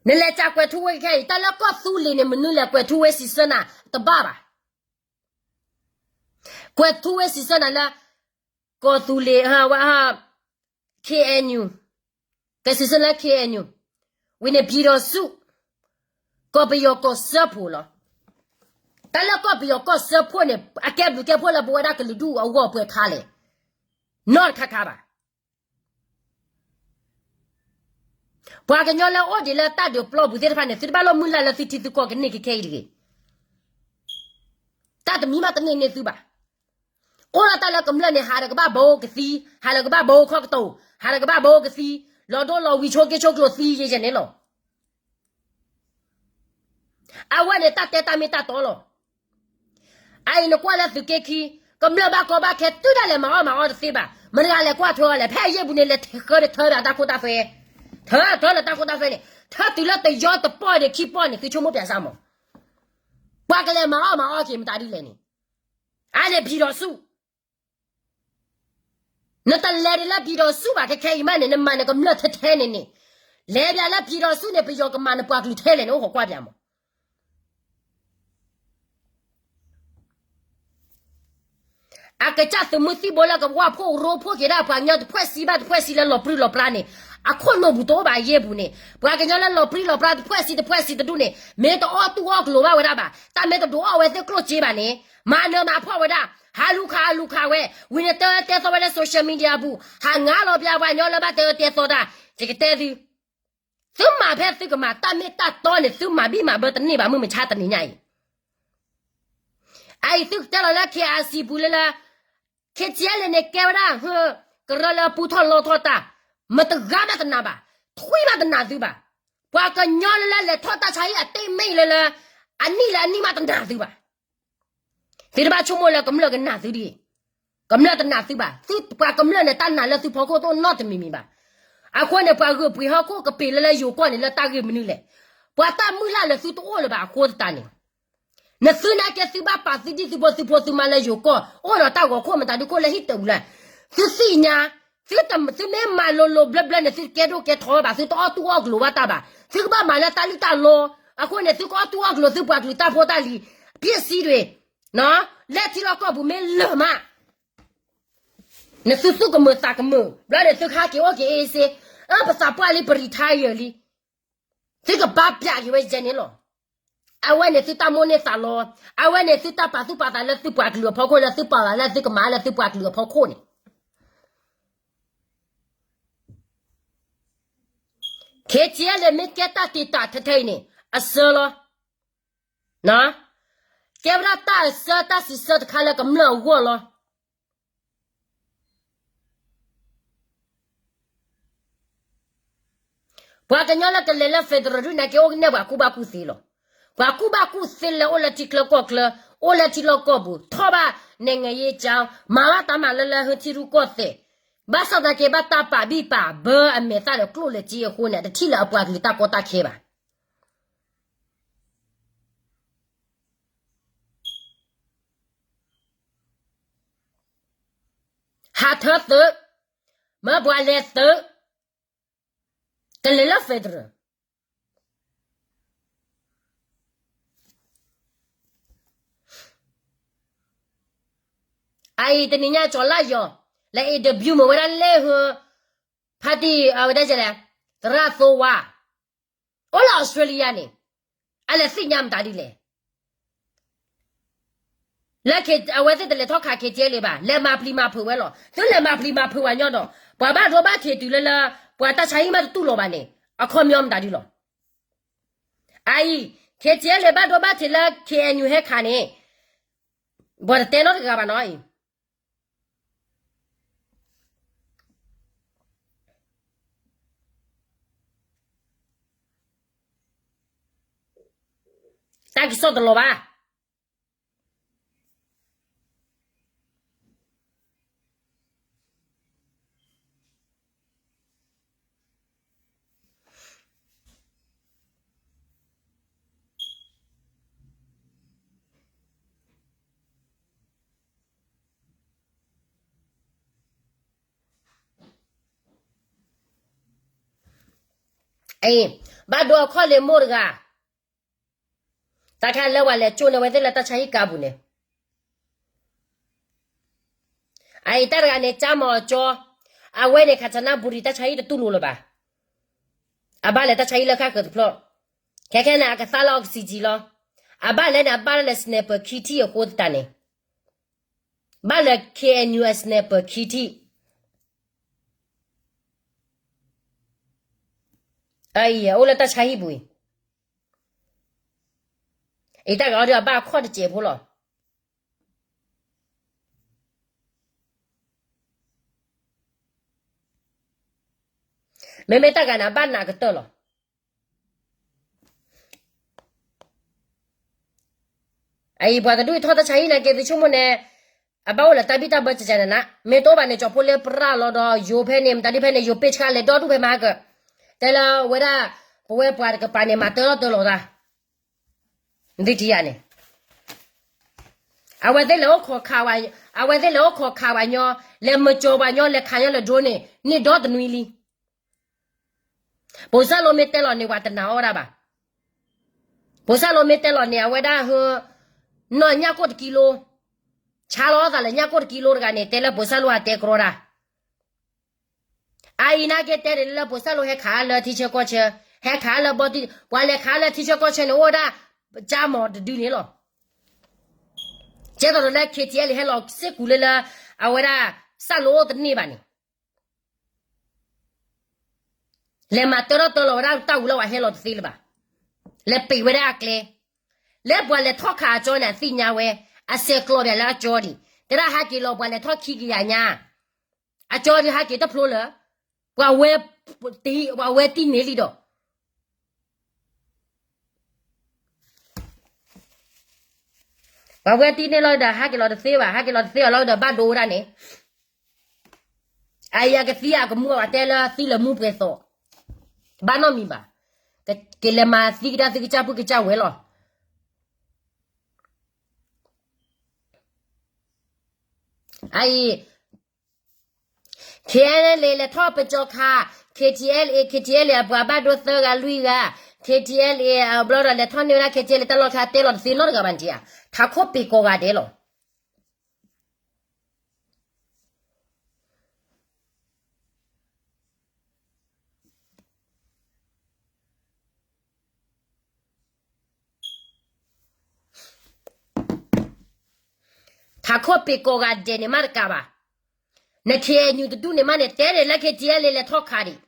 နလဲၤကးကွဲၤထူဝ့ခဲအံၤ တၢ်လၢကီၢ်သူလ့ၤန့ၣ် မနုၤလဲၣ် ကွဲၤထူဝ့စံးဆၢနၤ တဘၣ်ဘၣ်. ကွဲၤထူဝ့စံးဆၢနၤလၢ ကီၢ်သူလ့ၤ KNU, ကစံးဆၢလၢ KNU, ဝံၤန့ၣ် ပြည်ထောင်စု ကီၢ်ပယီၤကီၢ်စၢဖှိၣ်လီၤ. တၢ်လၢကီၢ်ပယီၤကီၢ်စၢဖှိၣ်န့ၣ် အကဲဘျုးကဲဖှိၣ်လၢပဝဲဒၣ်ကလုာ်ဒူၣ်အဂီၢ်ပှဲၤခါလဲၣ်. နီတခါခါဘၣ်. ပှၤကညီလၢအိၣ်ဒံးလၢတၢ်ဒုးပျီပူၤသ့ၣ်တဖၣ်န့ၣ် သုတဘၣ်လိၣ်မုၢ်လၢ်လၢသုထံသုကီၢ်ကန့ၢ်ကခဲအံၤတဂ့ၤ. တၢ်တမံၤမးတန့ၢ်န့ၢ်သုဘၣ်. အိၣ်ဒီးတၢ်လၢကမျၢၢ်န့ၣ် ဟးဒီးကဘၣ်ဘိကသံ, ဟးဒီးကဘၣ်ဘိခီၣ်ကတိၤ, ဟးဒီးကဘၣ်ဘိကသံ, လီၤဒိလီၤဝံၤဆိက့ဆိကျိၤသံယဲယဲန့ၣ်လီၤ. အဝဲန့ၣ်တၢ်တဲတၢ်မ့ၢ်တၢ်တီလီၤ. အအံၤနကွၢ်လၢသုးက့ခံ, ကမျၢၢ်ဘၣ်ကီဘၣ်ခဲတုၤဒၣ်လဲာ်မၤအီၣ်မၤအီတသ့ဘၣ်. မတၤတဂၤလဲၤကွၢ်ထွဲအီၤလဲၣ်. ဖဲအယ့ၢ်ပူၤန့ၣ် လဲၤဃၢၤဒီးထၢဒီးတၢ်ခိတၢ်သွဲ, ထၢထၢလၢတၢ်ခိတၢ်သွဲန့ၣ် ထၢတုၤလၢတယီတပီၢ်န့ၣ်ခံပီၢ်န့ၣ် သုဆိကမိၣ်ပၠးစၢ်မး. ပှၤကလဲၤမၤအီၣ်မၤအီက့ၤမတၤဒ်လဲၣ်န့ၣ်, အန့ၣ် ပြည်ထောင်စု နတလဲၤဒ်လၢ ပြည်ထောင်စု ဘၣ်ခဲခဲအံၤမးန့ၣ် နမၤနကမျၢၢ်ထဲထဲန့ၣ်န့ၣ်, လဲၤဘၣ်လၢ ပြည်ထောင်စု န့ၣ် ပယီၤကမၤနပှၤကလုာ်ထဲလဲၣ်န့ၣ် အိၣ်ခိးကွၢ်ပၠးမး. အကစၢ်သုးမုၢ်သံၣ်ဘိလၢကဝၢ်ဖှိၣ်ရိဖှိၣ်က့ၤဒၣ်ပှၤကညီတဖှဲၣ်ဆံဘၣ်တဖှဲၣ်ဆံလၢလီၤပြံလီၤပြါန့ၣ်, အခိၣ်နူာ်ပူၤတအိၣ်ဘၣ်အယ့ၢ်ပူၤန့ၣ်, ပှၤကညီလၢလီၤပြံလီၤပြါတဖှဲၣ်ဆံတဖှဲၣ်ဆံတဒူၣ်န့ၣ် မ့ၢ်တအီၣ်တူၢ်အီၣ်ကျိၤဘၣ်ဝဲဒၣ်ဘၣ်, တၢ်မ့ၢ်တဒိးအီၣ်ဝဲသ့ၣ်ကျိၣ်စ့ဘၣ်န့ၣ်, မၤနၢၤမၤဖှီၣ်ဝဲဒၣ်, ဟးလူၤခးဟးလူၤခးဝဲ, ဝံၤန့ၣ်တဲတဲသီဝဲလၢ social media ပူၤ, ဟးငါလီၤပၠးပှၤကညီလၢဘၣ်တဲတဲသီတၢ်, ယကတဲသု သုမၤဖဲသုကမၤတၢ်မ့ၢ်တၢ်တီန့ၣ် သုမၤဘံၣ်မၤဘၢတန့ၢ်ဘၣ် မုၢ်မဆါတနံၤညါအံၤ. အအံၤသုကတဲလီၤလၢ KIC ပူၤလၢလၢ KTLA န့ၣ်ကဲဝဲဒၣ် ကရၢလၢပူထီၣ်လီထီၣ်တၢ်, မတဂၤမးတနာ်ဘၣ်, ထွံၣ်မးတနာ်သုဘၣ်. ပှၤကညီလၢလၢလဲၤထီၣ်တၢ်ဆါဟံၣ်အတ့ၢ်မ့ၢ်လၢလၢ အနံၣ်လၢအနံၣ်မးတနာ်သုဘၣ်. သုတဘၣ်ဆိကမိၣ်လၢကမျၢၢ်ကနာ်သုဒ်အံၤ, ကမျၢၢ်တနာ်သုဘၣ်. သုပှၤကမျၢၢ်န့ၣ် တၢ်နာ်လၢသုဖီခိၣ်တအိၣ်နီတမံၤမံၤဘၣ်. အဃိန့ၣ် ပှၤဂုာ်ပှ့ၤဟီၣ်ခိၣ်ကပ့ၤလၢလၢယိၤကီၢ်န့ၣ် လၢတၢ်ဂ့ၢ်မနုၤလဲၣ်. ပှၤတၢ်မုၢ်လၢ်လၢသုတအိၣ်လၢၤဘၣ်အဃိသတးန့ၣ်, နသုနာ်က့သုဘၣ်ပာ်သုဒံၣ်သုဖိသုဖိသုမါလၢယိၤကီၢ်, အိၣ်ဒီးတၢ်ဂီၤခိၣ်မတၤဒုခိၣ်လၢဟံၣ်တအူလၢ, သုသ့ၣ်ညါ, သုတ, သုမ့ၢ်မၤလိၤလိၤဘျၢဘျၢန့ၣ် သုတကဲဒိၣ်ကဲထီဘၣ်, သုတအီၣ်တူၢ်အီၣ်ကျိၤဘၣ်တၢ်ဘၣ်, သုကဘၣ်မၤလၢတၢ်လံၣ်တၢ်လီ, အဃိန့ၣ် သုကအီၣ်တူၢ်အီၣ်ကျိၤသုပှၤကလုာ်တၢ်ဖိတၢ်လံၤ, ပျဲၢ်စံးဒွဲၣ်, လဲၤထံလီၢ်ကီၢ်ပူၤမ့ၢ်လၢာ်မး နသုသူၣ်ကမုာ်သးကမုာ်, ဘျီန့ၣ်သုကဟဲက့ၤအိၣ်က့ၤအ့စ့, အၢ ပသးပှၢ်လံ ပ retire လံ, သုကဘၣ်ပျးက့ၤဝဲယဲန့ၣ်လီၤ. အဝဲန့ၣ်သုတၢ်မိၣ်န့ၢ်သးလီ, အဝဲန့ၣ်သုတၢ်ပာ်သူၣ်ပာ်သးလၢသုပှၤကလုာ်အဖီခိၣ် လၢသုပာ်သးလၢသုကမၤလၢသုပှၤကလုာ်အဖီခိၣ်န့ၣ် KTLA မ့ၢ်ကဲတၢ်တ့တၢ်ထဲထဲအံၤန့ၣ် အစၢလီၤ. ကဲဝဲဒၣ်တၢ်အစၢတၢ်စံးဆၢတခါလၢကမျၢၢ်အဂီၢ်လီၤ. ပှၤကညီလၢကလဲၤလၢ federal ဒုးနာ်က့ အိၣ်ကနဲၣ်ပှၤကူၣ်ဘၣ်ကူၣ်သ့လီၤ. ပှၤကူၣ်ဘၣ်ကူၣ်သ့လၢအိၣ်လၢထံချၢကီၢ်ချၢ, အိၣ်လၢထံလီၢ်ကီၢ်ပူၤ, ထီၣ်ဘၣ် နိုင်ငံရေးကျောင်း, မၤဘၣ်တၢ်မၤလၢလၢဟုထံရူၢ်ကီၢ်သဲး, ဘၣ်ဆၣ်သနာ်က့ ဘၣ်တၢ်ပာ်ဘံၣ်ပာ်ဘၢအမဲာ်သၣ်ဒီးကျိၣ်လၢက့အဃိန့ၣ် တထံၣ်လၢအပှၤကလုာ်တၢ်ကီတၢ်ခဲဘၣ်. ဟးထၢသုး, မၢပှၤလဲၤသုး, ကလဲၤလၢ federal. အအံၤတနံၤညါကၠီၤလၢယီၤ, လၢ interview မ့ၢ်ဝဲဒၣ်လဲၣ်ဟၢ, party အဝဲဒၣ်လဲၣ်, သရၣ်သိဝါ, အိၣ်လၢ Australia န့ၣ်, အလဲၤသ့ၣ်ညါမတၤဒ်လဲၣ်. လၢ အဝဲသ့ၣ်တလဲၤထီၣ်ခး KTLA ဘၣ်, လဲၤမၤပျံၤမၤဖုးဝဲလီၤ. သုလဲၤမၤပျံၤမၤဖုးဝဲညီဒီး ပှၤဘၣ်ဒိဘၣ်ထံးတုၤလၢလၢ ပှၤတၢ်ဆါဟံၣ်မးတတူၢ်လိာ်ဘၣ်န့ၣ် အခီပညီမတၤဒ်လီၤ. အအံၤ KTLA ဘၣ်ဒိဘၣ်ထံးလၢ KNU ဟဲခးန့ၣ်, ပှၤတတဲနီတဂၤဘၣ်နီၤအံၤ တၢ်ကစီၣ်တလီၤဘၣ်. အံၤ, ဘၣ်ဒိအခီၣ်လ့ၤမိၢ်တဂၤ, တၢ်ခါလၢဝဲလဲၤကၠိန့ၢ်ဝဲသ့ၣ်လၢတၢ်ဆါဟံၣ်ကါပူၤန့ၣ်, အအံၤတၢ်တဂၤန့ၣ် ကၠါမီၤအကၠီ, အဝဲန့ၣ် ခၣ်ဆနါဘူရံၤ တၢ်ဆါဟံၣ်တတူၢ်လိာ်လၢၤဘၣ်. အဘၣ်လဲၤတၢ်ဆါဟံၣ်လၢဃၣ်ဃၢၤတဖျၢၣ်, ခဲခဲန့ၣ် အကသါလၢ oxygen လီၤ. အဘၣ်လဲၤန့ၣ် အဘၣ်လၢ sniper ခံထံၣ်အဃိသတးန့ၣ်, ဘၣ်လၢ K N U အ sniper ခံထံၣ်, အအံၤ အိၣ်လၢတၢ်ဆါဟံၣ်ပူၤအံၤ, အံၤတၢ်ဂၤအီၤဒီးအဘၣ်ခီၣ်တစဲးဖိလီၤ. မ့မ့ၢ်တၢ်ဂၤန့ၣ် အဘၣ်နးကတၢၢ်လီၤ. အအံၤပှၤတဒူၣ်ထီၣ်တၢ်ဆါဟံၣ်န့ၣ် က့ၤသုဆိကမိၣ်န့ၣ်, အဘၣ်အိၣ်လၢတၢ်ဘံၣ်တၢ်ဘၢကကနန, မ့ၢ်တအိၣ်ဘၣ်န့ၣ် ကၠီဖိလ့ပြၢ်လီၤဒီးယိၤဖဲန့ၣ် မတၤဒ်ဖဲန့ၣ် ယိၤပ့ၢ်ဆှၣ်လဲၤဒီဒူၣ်ဖဲမဟါကၢ, တဲလၢဝဲဒၣ်, ပဝဲပှၤတကပၤန့ၣ် မၤတၢထီၣ်တၢလီၤတၢ် ဒ်ထံယၤန့ၣ်, အဝဲသ့ၣ်လဲၤအိၣ်ခိးခး, အဝဲသ့ၣ်လဲၤအိၣ်ခိးခးပှၤညီ, လဲၤမၤကၠီၤပှၤညီ, လဲၤခးညီလၢ drone န့ၣ် န့ၢ်ဒီတနွံလံ. ပိၤစၢ်လိမ့ၢ်တဲလီၤန့ၣ် ပှၤတနာ်အီၣ်ဝဲဒၣ်ဘၣ်. ပိၤစၢ်လိမ့ၢ်တဲလီၤန့ၣ် အဝဲဒၣ်ဟ, နီၢ်ညၣ်ကိၣ်တကံလိ, ဆါလီၤသးလၢညၣ်ကိၣ်တကံလိတဂၤန့ၣ် တဲလၢပိၤစၢ်လိအတဲကြီတၢ် အအံၤနာ်က့တဲဒ်လၢပိၤစၢ်လိဟဲခးလၢထံဆၢကီၢ်ဆၢ, ဟဲခးလၢဘီတံၢ်, ပှၤလဲၤခးလၢထံဆၢကီၢ်ဆၢန့ၣ် အိၣ်ဝဲဒၣ်, ကၠါမီၤတဒုန့ၣ်လီၤ. ကဲသိးဒီးလၢ K T L ဟဲလီၤစ့ၢ်ကီးလၢလၢ, အဝဲဒၣ်, စၢ်လိအိၣ်တန့ၢ်ဘၣ်န့ၣ် လဲၤမၤတၢထီၣ်တၢလီၤဝဲဒၣ်တၢ်ဝံၤလီၤဝဲဟဲလီၤတသ့လၢၤဘၣ်. လဲၤပံးဝဲဒၣ်အကျဲ, လၢပှၤလဲၤထီၣ်ခးအကၠီန့ၣ် အသ့ၣ်ညါဝဲ, အဆဲးကျိးဘၣ်လၢအကၠီဒံး, တဲဒၣ်ဟးက့ၤလီၤပှၤလဲၤထီၣ်ခံကယၤညါ, အကၠီဒုးဟးက့ၤတဖျိလၢ, ပှၤဝဲ, ပှၤဝဲတံၢ်န့ၢ်လံဒီး ပှၤဝဲတံၢ်န့ၢ်လီၤဒီး ဟးက့ၤလီၤတသ့ဘၣ်, ဟးက့ၤလီၤတသ့ဘၣ်လီၤဒီး ဘၣ်ဒိဝဲဒၣ်န့ၣ်, အအံၤအကသံအကမူအဝဲတဲလၢသံလၢမူပှဲၤသိး, တဘၣ်နီတမံၤဘၣ်, ကလဲၤမၤသံကဒါသုကစၢ်ပုၢ်ကစၢ်ဝဲၢ်လီၤ. အအံၤ K N L A လဲၤထီၣ်ပကၠီခး, K T L A, K T L A အပှၤဘၣ်ဒိသၢဂၤလွံၢ်ဂၤ, K T L A အဘျီဒီးလဲၤထီၣ်န့ၢ်ဝဲဒၣ် K T L A တၢ်လီၢ်ခါတဲလီၤတသ့နီတဂၤဘၣ်န့ၣ်ဧါ, ထးခိၣ်ပ့ၤကိးဂၤဒဲးလီၤ. ထးခိၣ်ပ့ၤကိးဂၤဒဲးန့ၣ်မးတကးဘၣ်, န K N U တဒူၣ်န့ၣ်မးန့ၣ် တဲန့ၣ်လၢ K T L A လဲၤထီၣ်ခးဒံး,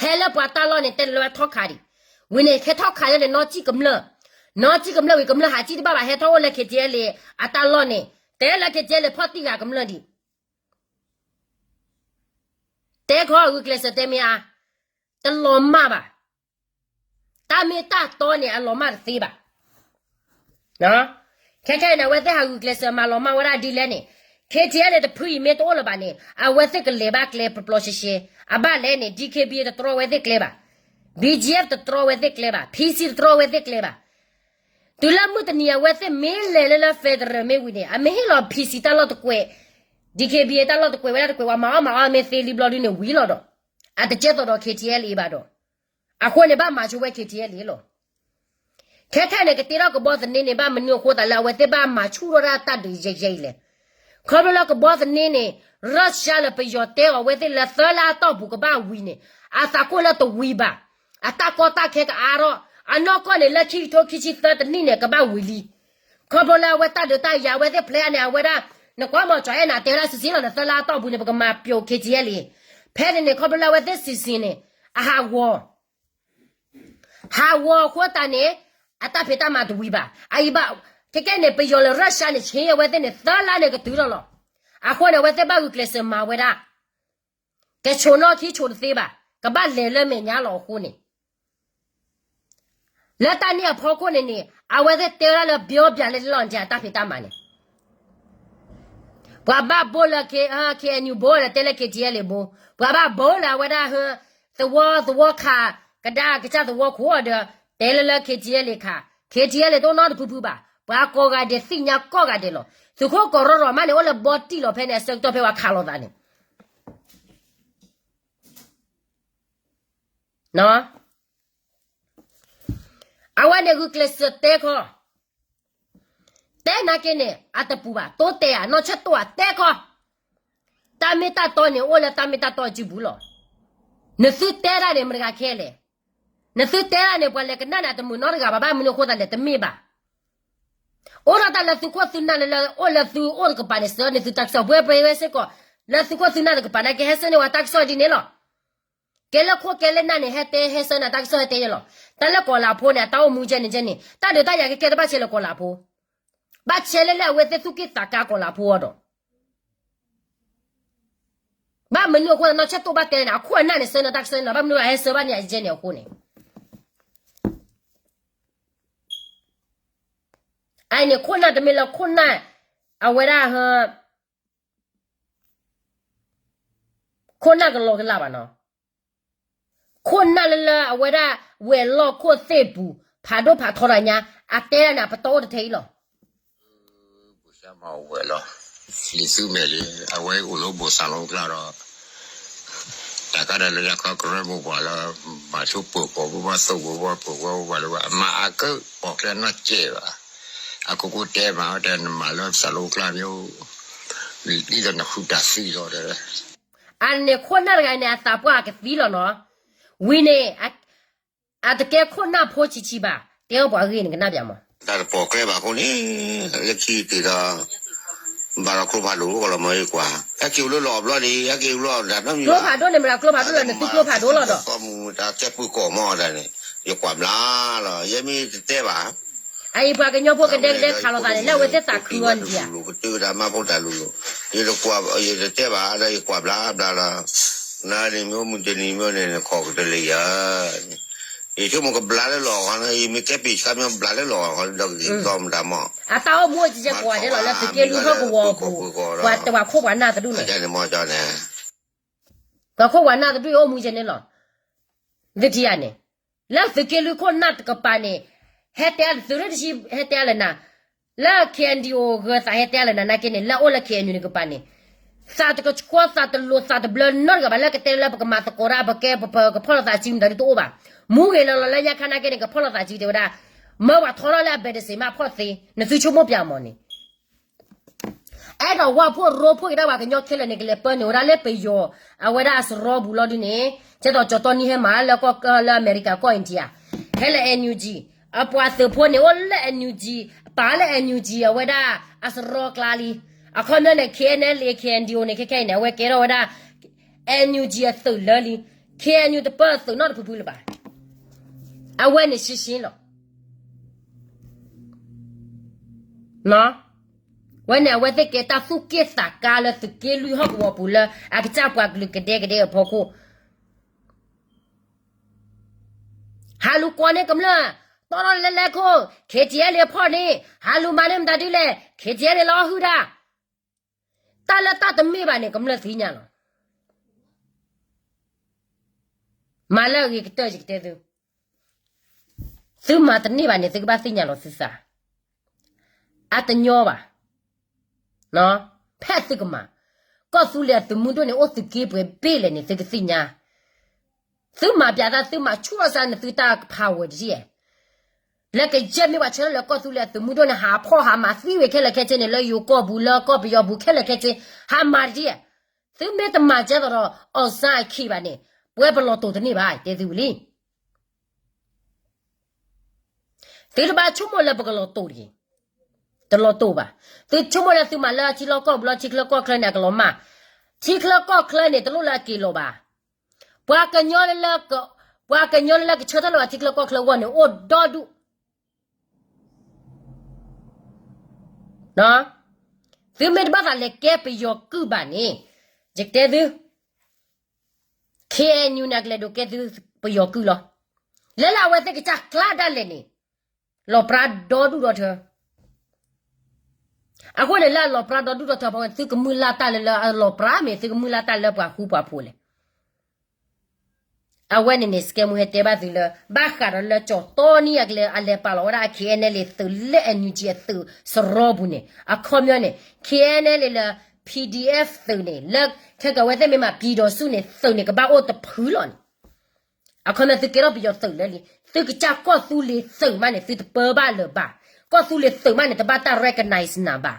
ဟဲလၢပှၤတၢ်လီၢ်န့ၣ် တဲလၢဝဲထီၣ်ခးဒံး, ဝံၤန့ၣ် ဟဲထီၣ်ခးလၢန့ၣ် နီၢ်စံၣ်ကမျၢၢ်, နီၢ်စံၣ်ကမျၢၢ်ဝံၤ ကမျၢၢ်ဟးစံၣ်တဘၣ်ဘၣ် ဟဲထီၣ်အိၣ်လၢ K T L A အတၢ်လီၢ်န့ၣ်, တဲလၢ K T L A ဖီၣ်တံၢ်ဂၤကမျၢၢ်ဒံး တဲခီဂုာ်ကျဲးစၢးတဲမ့ၢ်ဧါ, တလီၤမၢ်ဘၣ်, တၢ်မ့ၢ်တၢ်တီန့ၣ် အလီၤမၢ်တသ့ဘၣ်. ခဲခဲအံၤန့ၣ် အဝဲသ့ၣ်ဟးဂုာ်ကျဲးစၢးမၤလီၤမၢ်ဝဲဒၣ်ဒ်လဲၣ်န့ၣ်, K T L A တဖုအံၤမ့ၢ်တအိၣ်လၢၤဘၣ်န့ၣ် အဝဲသ့ၣ်ကလဲၤဘၣ်ကျဲပျီပျီရှဲရှဲ, အဘၣ်လဲၣ်န့ၣ် D K B A တတြီဝဲသ့ၣ်ကျဲဘၣ်, B G F တတြီဝဲသ့ၣ်ကျဲဘၣ်, P C တတြီဝဲသ့ၣ်ကျဲဘၣ်. တုၤလၢမုၢ်တနံၤ အဝဲသ့ၣ်မ့ၢ်လဲၤလၢလၢ federal မ့ၢ်ဝံၤန့ၣ် အမ့ၢ်ဟ့ၣ်လီၤ P C တၢ်လီၢ်တကွဲး, D K B A တၢ်လီၢ်တကွဲးဝဲဒၣ်တကွဲး ပှၤမၤအီၣ်မၤအီမ့ၢ်သ့လံဘျီဒုန့ၣ်ဝံၤလီၤဒီး, အတကဲသိးဒီး K T L A ဘၣ်ဒီး, အဃိန့ၣ်ဘၣ်မၤဆိဝဲ K T L A လီၤ. ခဲခဲန့ၣ် ကတ့ထီၣ်ကဘီသန့န့ၣ် ဘၣ်မနုၤအဃိသတးလၢအဝဲသ့ၣ်ဘၣ်မၤဆူၣ်ထီၣ်ဒၣ်တၢ်ဒုးယဲၢ်ယဲၢ်အံၤလဲၣ်. ခီဖျိလၢကဘီသန့န့ၣ် ရၢၡါလၢပယီၤတဲအီၤအဝဲသ့ၣ်လၢသၢလါအတီၢ်ပူၤကဘၣ်ဝံၤန့ၣ်, အသးကိၢ်လၢတဝံၤဘၣ်, အတၢ်ကီတၢ်ခဲကအါထီၣ်, အနီၢ်ကီၢ်န့ၣ်လၢခံကထိခံဆံသၢတနံၣ်န့ၣ် ကဘၣ်ဝံၤလံ. ခီဖျိလၢအဝဲတၢ်ဒုးတၢ်ယၤအဝဲသ့ၣ်ဖျဲးန့ၣ် အဝဲဒၣ်, နကွၢ်မီၤကၠီၤအဲၣ်နၤတဲဝဲဒၣ်စံးစံးလီၤန့ၣ် သၢလါအတီၢ်ပူၤန့ၣ် ပကမၤပျိး K T L A အံၤ, ဖဲန့ၣ်န့ၣ် ခီဖျိလၢအဝဲသ့ၣ်စံးစံးန့ၣ်, အဟးဂီၤ ဟးဂီၤအဃိသတးန့ၣ်, အတၢ်ဖံးတၢ်မၤတဝံၤဘၣ်. အအံၤဘၣ်, ခဲကဲန့ၣ် ပယီၤလၢရၢၡါန့ၣ် ဆ့အဝဲသ့ၣ်န့ၣ် သၢလါန့ၣ်ကတုၤထီၣ်လီၤ. အဃိန့ၣ် အဝဲသ့ၣ်ဘၣ်ဂုာ်ကျဲးစၢးမၤဝဲဒၣ်, ကဆိးနီၣ်ခံဆိးတသ့ဘၣ်, ကဘၣ်လဲၤလၢမဲာ်ညါလီၤအဃိန့ၣ် လၢတၢ်န့ၣ်အဖီခိၣ်န့ၣ်န့ၣ် အဝဲသ့ၣ်တဲဝဲဒၣ်လၢဘျီဘျီလၢလီၢ်နထံအတၢ်ဖံးတၢ်မၤန့ၣ် ပှၤဘၣ်ဘိလၢ K, K N U ဘိလၢတဲလၢ K T L A ဘိ, ပှၤဘၣ်ဘိလၢအဝဲဒၣ်ဟ, သဝီသဝီခး, ကဒါကစၢ်သဝီခိၣ်ဒီး, တဲလၢလၢ K T L A ခး, K T L A တအိၣ်နီတဖုဖုဘၣ်, ပှၤကိးဂၤဒဲးသ့ၣ်ညါကိးဂၤဒဲးလီၤ. သုးခိၣ်ကီးရီၢ်ရီၢ်မးန့ၣ် အိၣ်လၢဘီတံၢ်လီၤဖဲန့ၣ် အဆၢကတီၢ်ဖဲပှၤခးလိာ်သးန့ၣ် အဝဲန့ၣ်ဂုာ်ကျဲးစၢးတဲခီ, တဲနာ်က့န့ၣ် အတပူၤဘၣ်, တိတဲဧါ, နီၢ်ဆၢတိဧါ, တဲခီ, တၢ်မ့ၢ်တၢ်တီန့ၣ် အိၣ်လၢတၢ်မ့ၢ်တၢ်တီစုပူၤလီၤ. နသုတဲဒၣ်န့ၣ် မတဂၤခဲလဲၣ်, နသုတဲဒၣ်န့ၣ် ပှၤလဲၤကနၣ်န့ၣ် အတမုာ်နီတဂၤဘၣ်, ဘၣ်မနုၤအဃိသတးလဲၣ် တမ့ၢ်ဘၣ်. အိၣ်ဒၣ်တၢ်လၢသုခိၣ်သုနၢ်လၢ အိၣ်လၢသုအိၣ်တကပၤန့ၣ် စၢၤန့ၣ်သုတၢ်ကစီၣ် ပှဲၤပှဲၤဝဲစ့ၢ်ကီး, လၢသုခိၣ်သုနၢ်တကပၤန့ၣ် ကဟဲစၢၤန့ၢ်ဝဲတၢ်ကစီၣ်ဒ်န့ၣ်လီၤ. ကဲလၢခိၣ်ကဲလၢနၢ်န့ၣ် ဟဲတဲဟဲစၢၤန့ၢ်တၢ်ကစီၣ်ဟဲတဲယဲလီၤ. တၢ်လၢကီၤလၤဖိန့ၣ် အတၢ်အိၣ်မူကဲန့ၣ်ကဲန့ၣ် တၢ်ဒုးတၢ်ယၤကကဲတဘၣ်ဆဲးလၢကီၤလၤဖိ ဘၣ်ဆဲးလၢလၢအဝဲသ့ၣ်သူၣ်က့ၣ်သးကါကီၤလၤဖိအီၤဒီး ဘၣ်မနုၤအဃိသတး နီၢ်ဆဲၣ်တိၢ်ဘၣ်တဲန့ၣ် အခိၣ်အနၢ်န့ၣ် စၢၤန့ၢ်တၢ်ကစီၣ်န့ၣ်လီၤ. ဘၣ်မနုၤအဟဲစၢၤဘၣ်န့ၣ်အကဲန့ၣ်အဃိန့ၣ် အအံၤန့ၣ် ခိၣ်နၢ်တမ့ၢ်လၢခိၣ်နၢ် အဝဲဒၣ် ခိၣ်နၢ်ကလီကလီဘၣ်နီၤ, ခိၣ်နၢ်လၢလၢအဝဲဒၣ် ဝဲၤလီၢ်ခိၣ်သ့ၣ်ပူၤ ဖးဒိၣ်ဖးထီတၢ်ညါ အတဲဒၣ်န့ၣ် အပတီၢ်အိၣ်တထဲအံၤလီၤ. ဘိၣ်စၢ်မၤဝဲလီၤ, လံာ်သုမဲာ်လံ, အဝဲအိၣ်လၢဘိၣ်စၢ်လီၤကျါဒီး တၢ်ကါဒီးလၢညါခီကရၢမိၢ်ပှၢ်လၢ မၤဆိပၢၤကီၢ်ဘိဘၣ်သိၣ်ဘိဘၣ်ပၢၤဝဲဘၣ်လၢၤဘၣ် အမၤအကၢပီၣ်ကျဲနီၢ်ကဲဘၣ်, အခိၣ်ကိတဲမး တဲနမၤလၢစၢ်လီၤကျါမ့ၢ် ဒ်သိးနဃုတၢ်သံလီၤတဲဝဲ, အန့ၣ်ခိၣ်နၢ်တဂၤန့ၣ် အသးပှၢ်ကသံလီၤနီၤ, ဝံၤန့ၣ် အတကဲခိၣ်နၢ်ဖိဆံးဆံးဘၣ်, တဲအီၤပှၤဂ့ၢ်န့ၣ်ကနၣ်ပၠးမး, တၢ်တပီၣ်ကျဲဘၣ်အဃိန့ၣ် လၢခံက့ၤဒီး ဘၣ်ဒီးကျိဖးဒိၣ်ကလီၤမ့ၢ်ယကွၢ်, ဟဲက့ၤအိၣ်လၢလီၢ်အဘျီန့ၣ် ဟဲက့ၤအိၣ်လၢအီၤတၢ်နီတမံၤဘၣ်, ကျိဖးဒိၣ်န့ၣ်မ့ၢ်ဒၣ်ကျိဖးဒိၣ်လီၤန့ၣ် သုကျိဖးဒိၣ်လီၤဒီး ကီၢ်မူတၢ်ကဲပုၢ်ကီၢ်မီၢ်တၢ်န့ၣ် ယကွၢ်ဘျါလီၤ ယဲမ့ၢ်တတဲဘၣ် အအံၤပှၤကညီဖိကဒဲကဒဲခးလိာ်သးန့ၣ် လၢအဝဲသ့ၣ်သးခုအီၤန့ၣ်ဧါ, ကတုၤတၢ်မၤဖိတၢ်လူၤလိာ်, ယတကွၢ် ယတတဲဘၣ်ဒီးယကွၢ်ဘျါဘျါလီၤ, နန့ၣ်မ့ၢ်အိၣ်မူတနံၤမ့ၢ်န့ၣ် နခိးကတၢၢ်လၢယၤ, ယဆိကမိၣ်ကဘျါလၢလီၢ်ဂီၤန့ၣ် ယမ့ၢ်ကဲပ့ၤဆှါမ့ၢ်ဘျါလၢလီၢ်ဂီၤဒီးကသံၣ်သီမတၤမီၢ်, အတၢ်အိၣ်မူအကကဲကွၢ်ဒဲလီၤလၢသုးက့လွံၢ်ဟီၣ်ကဝီၤအပူၤ, ပှၤတဝၤခိၣ်ပှၤနၢ်တဒူၣ်န့ၣ် ပှၤခိၣ်ပှၤနၢ်တဒူၣ်အအိၣ်မူကဲန့ၣ်လီၤ, သုထံၣ်ဧါန့ၣ်, လၢသုးက့လွံၢ်ခိၣ်နၢ်တကပၤန့ၣ်, ဟဲတဲအါသုးရ့ၣ်တဆံ ဟဲတဲအါလၢနၤ, လၢ K N D O ဂၢၤသးဟဲတဲအါလၢနၤနာ်က့န့ၣ် လၢအအိၣ်လၢ K N U န့ၣ်ကပၤန့ၣ်, သးတကဆှီသးတလိၤသးတဘျၢနီတဂၤဘၣ် လၢကတဲလၢပကမၤသကိးတၢ် ပကဲပကဖီၣ်လိာ်သးစုမတၤဒုတအိၣ်ဘၣ်, မူဂ့ၤလီၤလီၤလၢညါခါနာ်က့န့ၣ် ကဖီၣ်လိာ်သးစုတဲဝဲဒၣ်, မၢပှၤထီထီၣ်လၢအဘဲးတစ့းမးဖီၣ်သ့, နသုဆိကမိၣ်ပၠးမီၢ်န့ၣ် အဲၣ်ဒိးဝၢ်ဖှိၣ်ရိဖှိၣ်က့ၤဒၣ်ပှၤကညီခဲလၢာ်န့ၣ် ကလဲၤပၢနုာ်ဝဲဒၣ်လၢပယီၤ အဝဲဒၣ်အစရီပူၤလီၤဒုန့ၣ်, ကဲသိးကၠီတီနံဟဲမၤလၢကီၢ် လၢအမဲရကၤကီၢ် India, ဟဲလၢ N U G, အပှၤသုးဖိန့ၣ်အိၣ်လၢ N U G, ပာ်လၢ N U G အဝဲဒၣ်အစရီကျါလံ, အခီပညီန့ၣ် K N L A K N D O န့ၣ် ခဲခဲအံၤန့ၣ် အဝဲကဲထီၣ်ဝဲဒၣ် N U G အသုးလၢလံ, K N U တပၢၢ်အသုးနီတဖုဖုလၢၤဘၣ်, အဝဲန့ၣ်ရှင်းရှင်းလီၤ ဝဲန့ၣ် အဝဲသ့ၣ်ကဲတၢ်သူၣ်က့ၣ်သးကါလၢသုးက့လွံၢ်ဟီၣ်ကဝီၤပူၤလၢ အကစၢ်ပှၤကလုာ်ကဒဲကဒဲအဖီခိၣ်, ဟးလူၤကွၢ်န့ၢ်ကမျၢၢ်, တီထီၣ်လဲၤလဲၤခိၣ် K T L A ဖီၣ်န့ၣ်, ဟးလူၤမၤန့ၢ်မတၤဒုလဲၣ် K T L A လီၤဟုၣ်တၢ်, တၢ်လၢတၢ်တမ့ၢ်ဘၣ်န့ၣ် ကမျၢၢ်သ့ၣ်ညါလီၤ. မၤလၢအဂ့ၤကတၢၢ်ယကတဲသု, သုမၤတန့ၢ်ဘၣ်န့ၣ် သုကဘၣ်သ့ၣ်ညါလီၤသုသး, အတညီဘၣ်, ဖဲသုကမၤ, ကီၢ်သူလ့ၤအသုးမုၢ်ဒိၣ်န့ၣ် အိၣ်သုးက့ပှဲၤဘ့ၣ်လဲၣ်န့ၣ် သုကသ့ၣ်ညါ, သုမၤပၠးတၢ် သုမၤဆူၣ်ထီၣ်စၢ်န့ၣ် သုတၢ်ဖးဝဲတဒ်ဧါ, လၢကယဲၢ်မ့ၢ်ပှၤဆၢထၢၣ်လၢကီၢ်သူလ့ၤအသုးမုၢ်ဒိၣ်န့ၣ် ဟးဖီၣ်ဟးမၤသံဝဲခဲလၢာ်ခဲဆ့န့ၣ် လၢယိၤကီၢ်ပူၤလၢကီၢ်ပယီၤပူၤခဲလၢာ်ခဲဆ့, ဟးမၤတဒ်ဧါ, သုမ့ၢ်တမၤကဲသိးဒီး အောင်ဆန်းအခံဘၣ်န့ၣ် ပဝဲပလီၤတိာ်တန့ၢ်ဘၣ် တဲသုဝံၤလံ. သုတဘၣ်ဆိကမိၣ်လၢပကလီၤတိာ်တဂ့ၤ, တလီၤတိာ်ဘၣ်. သုဆိကမိၣ်လၢသုမၤလၢထံလီၢ်ကီၢ်ပူၤလီၤ ထံချၢကီၢ်ချၢန့ၣ် အကလီၤမၢ်, ထံချၢကီၢ်ချၢန့ၣ် တလိၣ်လၢအက့ၤလီၤဘၣ်. ပှၤကညီလၢ ပှၤကညီလၢကဆၢထၢၣ်လၢပှၤထံချၢကီၢ်ချၢအဂီၢ်န့ၣ် အိၣ်ဒီဒူၣ် သုမ့ၢ်တဘၣ်သးလဲၤကဲပယီၤကုၢ်ဘၣ်န့ၣ်, ယကတဲသု, K N U န့ၣ် အကလဲၤဒိးကဲသုပယီၤကုၢ်လီၤ. လၢလၢအဝဲသ့ၣ်ကစၢ်ကျါဒၣ်လဲာ်န့ၣ်, လီၤပြါဒီဒူၣ်ဒီထၢ. အဃိန့ၣ်လၢအလီၤပြါဒီဒူၣ်ဒီထၢဖီဝဲ သုကမုၢ်လၢ်တၢ်လၢလၢအလီၤပြါမ့ၢ် သုကမုၢ်လၢ်တၢ်လၢပှၤဃူပှၤဖိးလဲၣ်. အဝဲန့ၣ်န့ၣ် စကဲမူဟဲတဲဘၣ်သုလၢ ဘၣ်ဃးဒီးလၢကၠီတီနံအကလဲၤ အလဲၤပာ်လီၤဝဲဒၣ် K N L A သုးလၢ N U G အသုးစရီပူၤန့ၣ် အခီပညီန့ၣ် K N L A လၢ P D F သုးန့ၣ် လၢခဲကဝဲသ့ၣ်မ့ၢ်မး ပံၤဒီးဆူၣ်န့ၣ် သုးန့ၣ်ကဘၣ်အိၣ်တဖုလီၤန့ၣ်. အခီပညီသုကဲထီၣ်ပယီၤသုးလၢလံ, သုကစၢ်ကီၢ်သူလ့ၤသုးမးန့ၣ် သုတပၢဘၣ်လၢၤဘၣ်. ကီၢ်သူလ့ၤသုးမးန့ၣ် တဘၣ်တၢ် recognize နၤဘၣ်.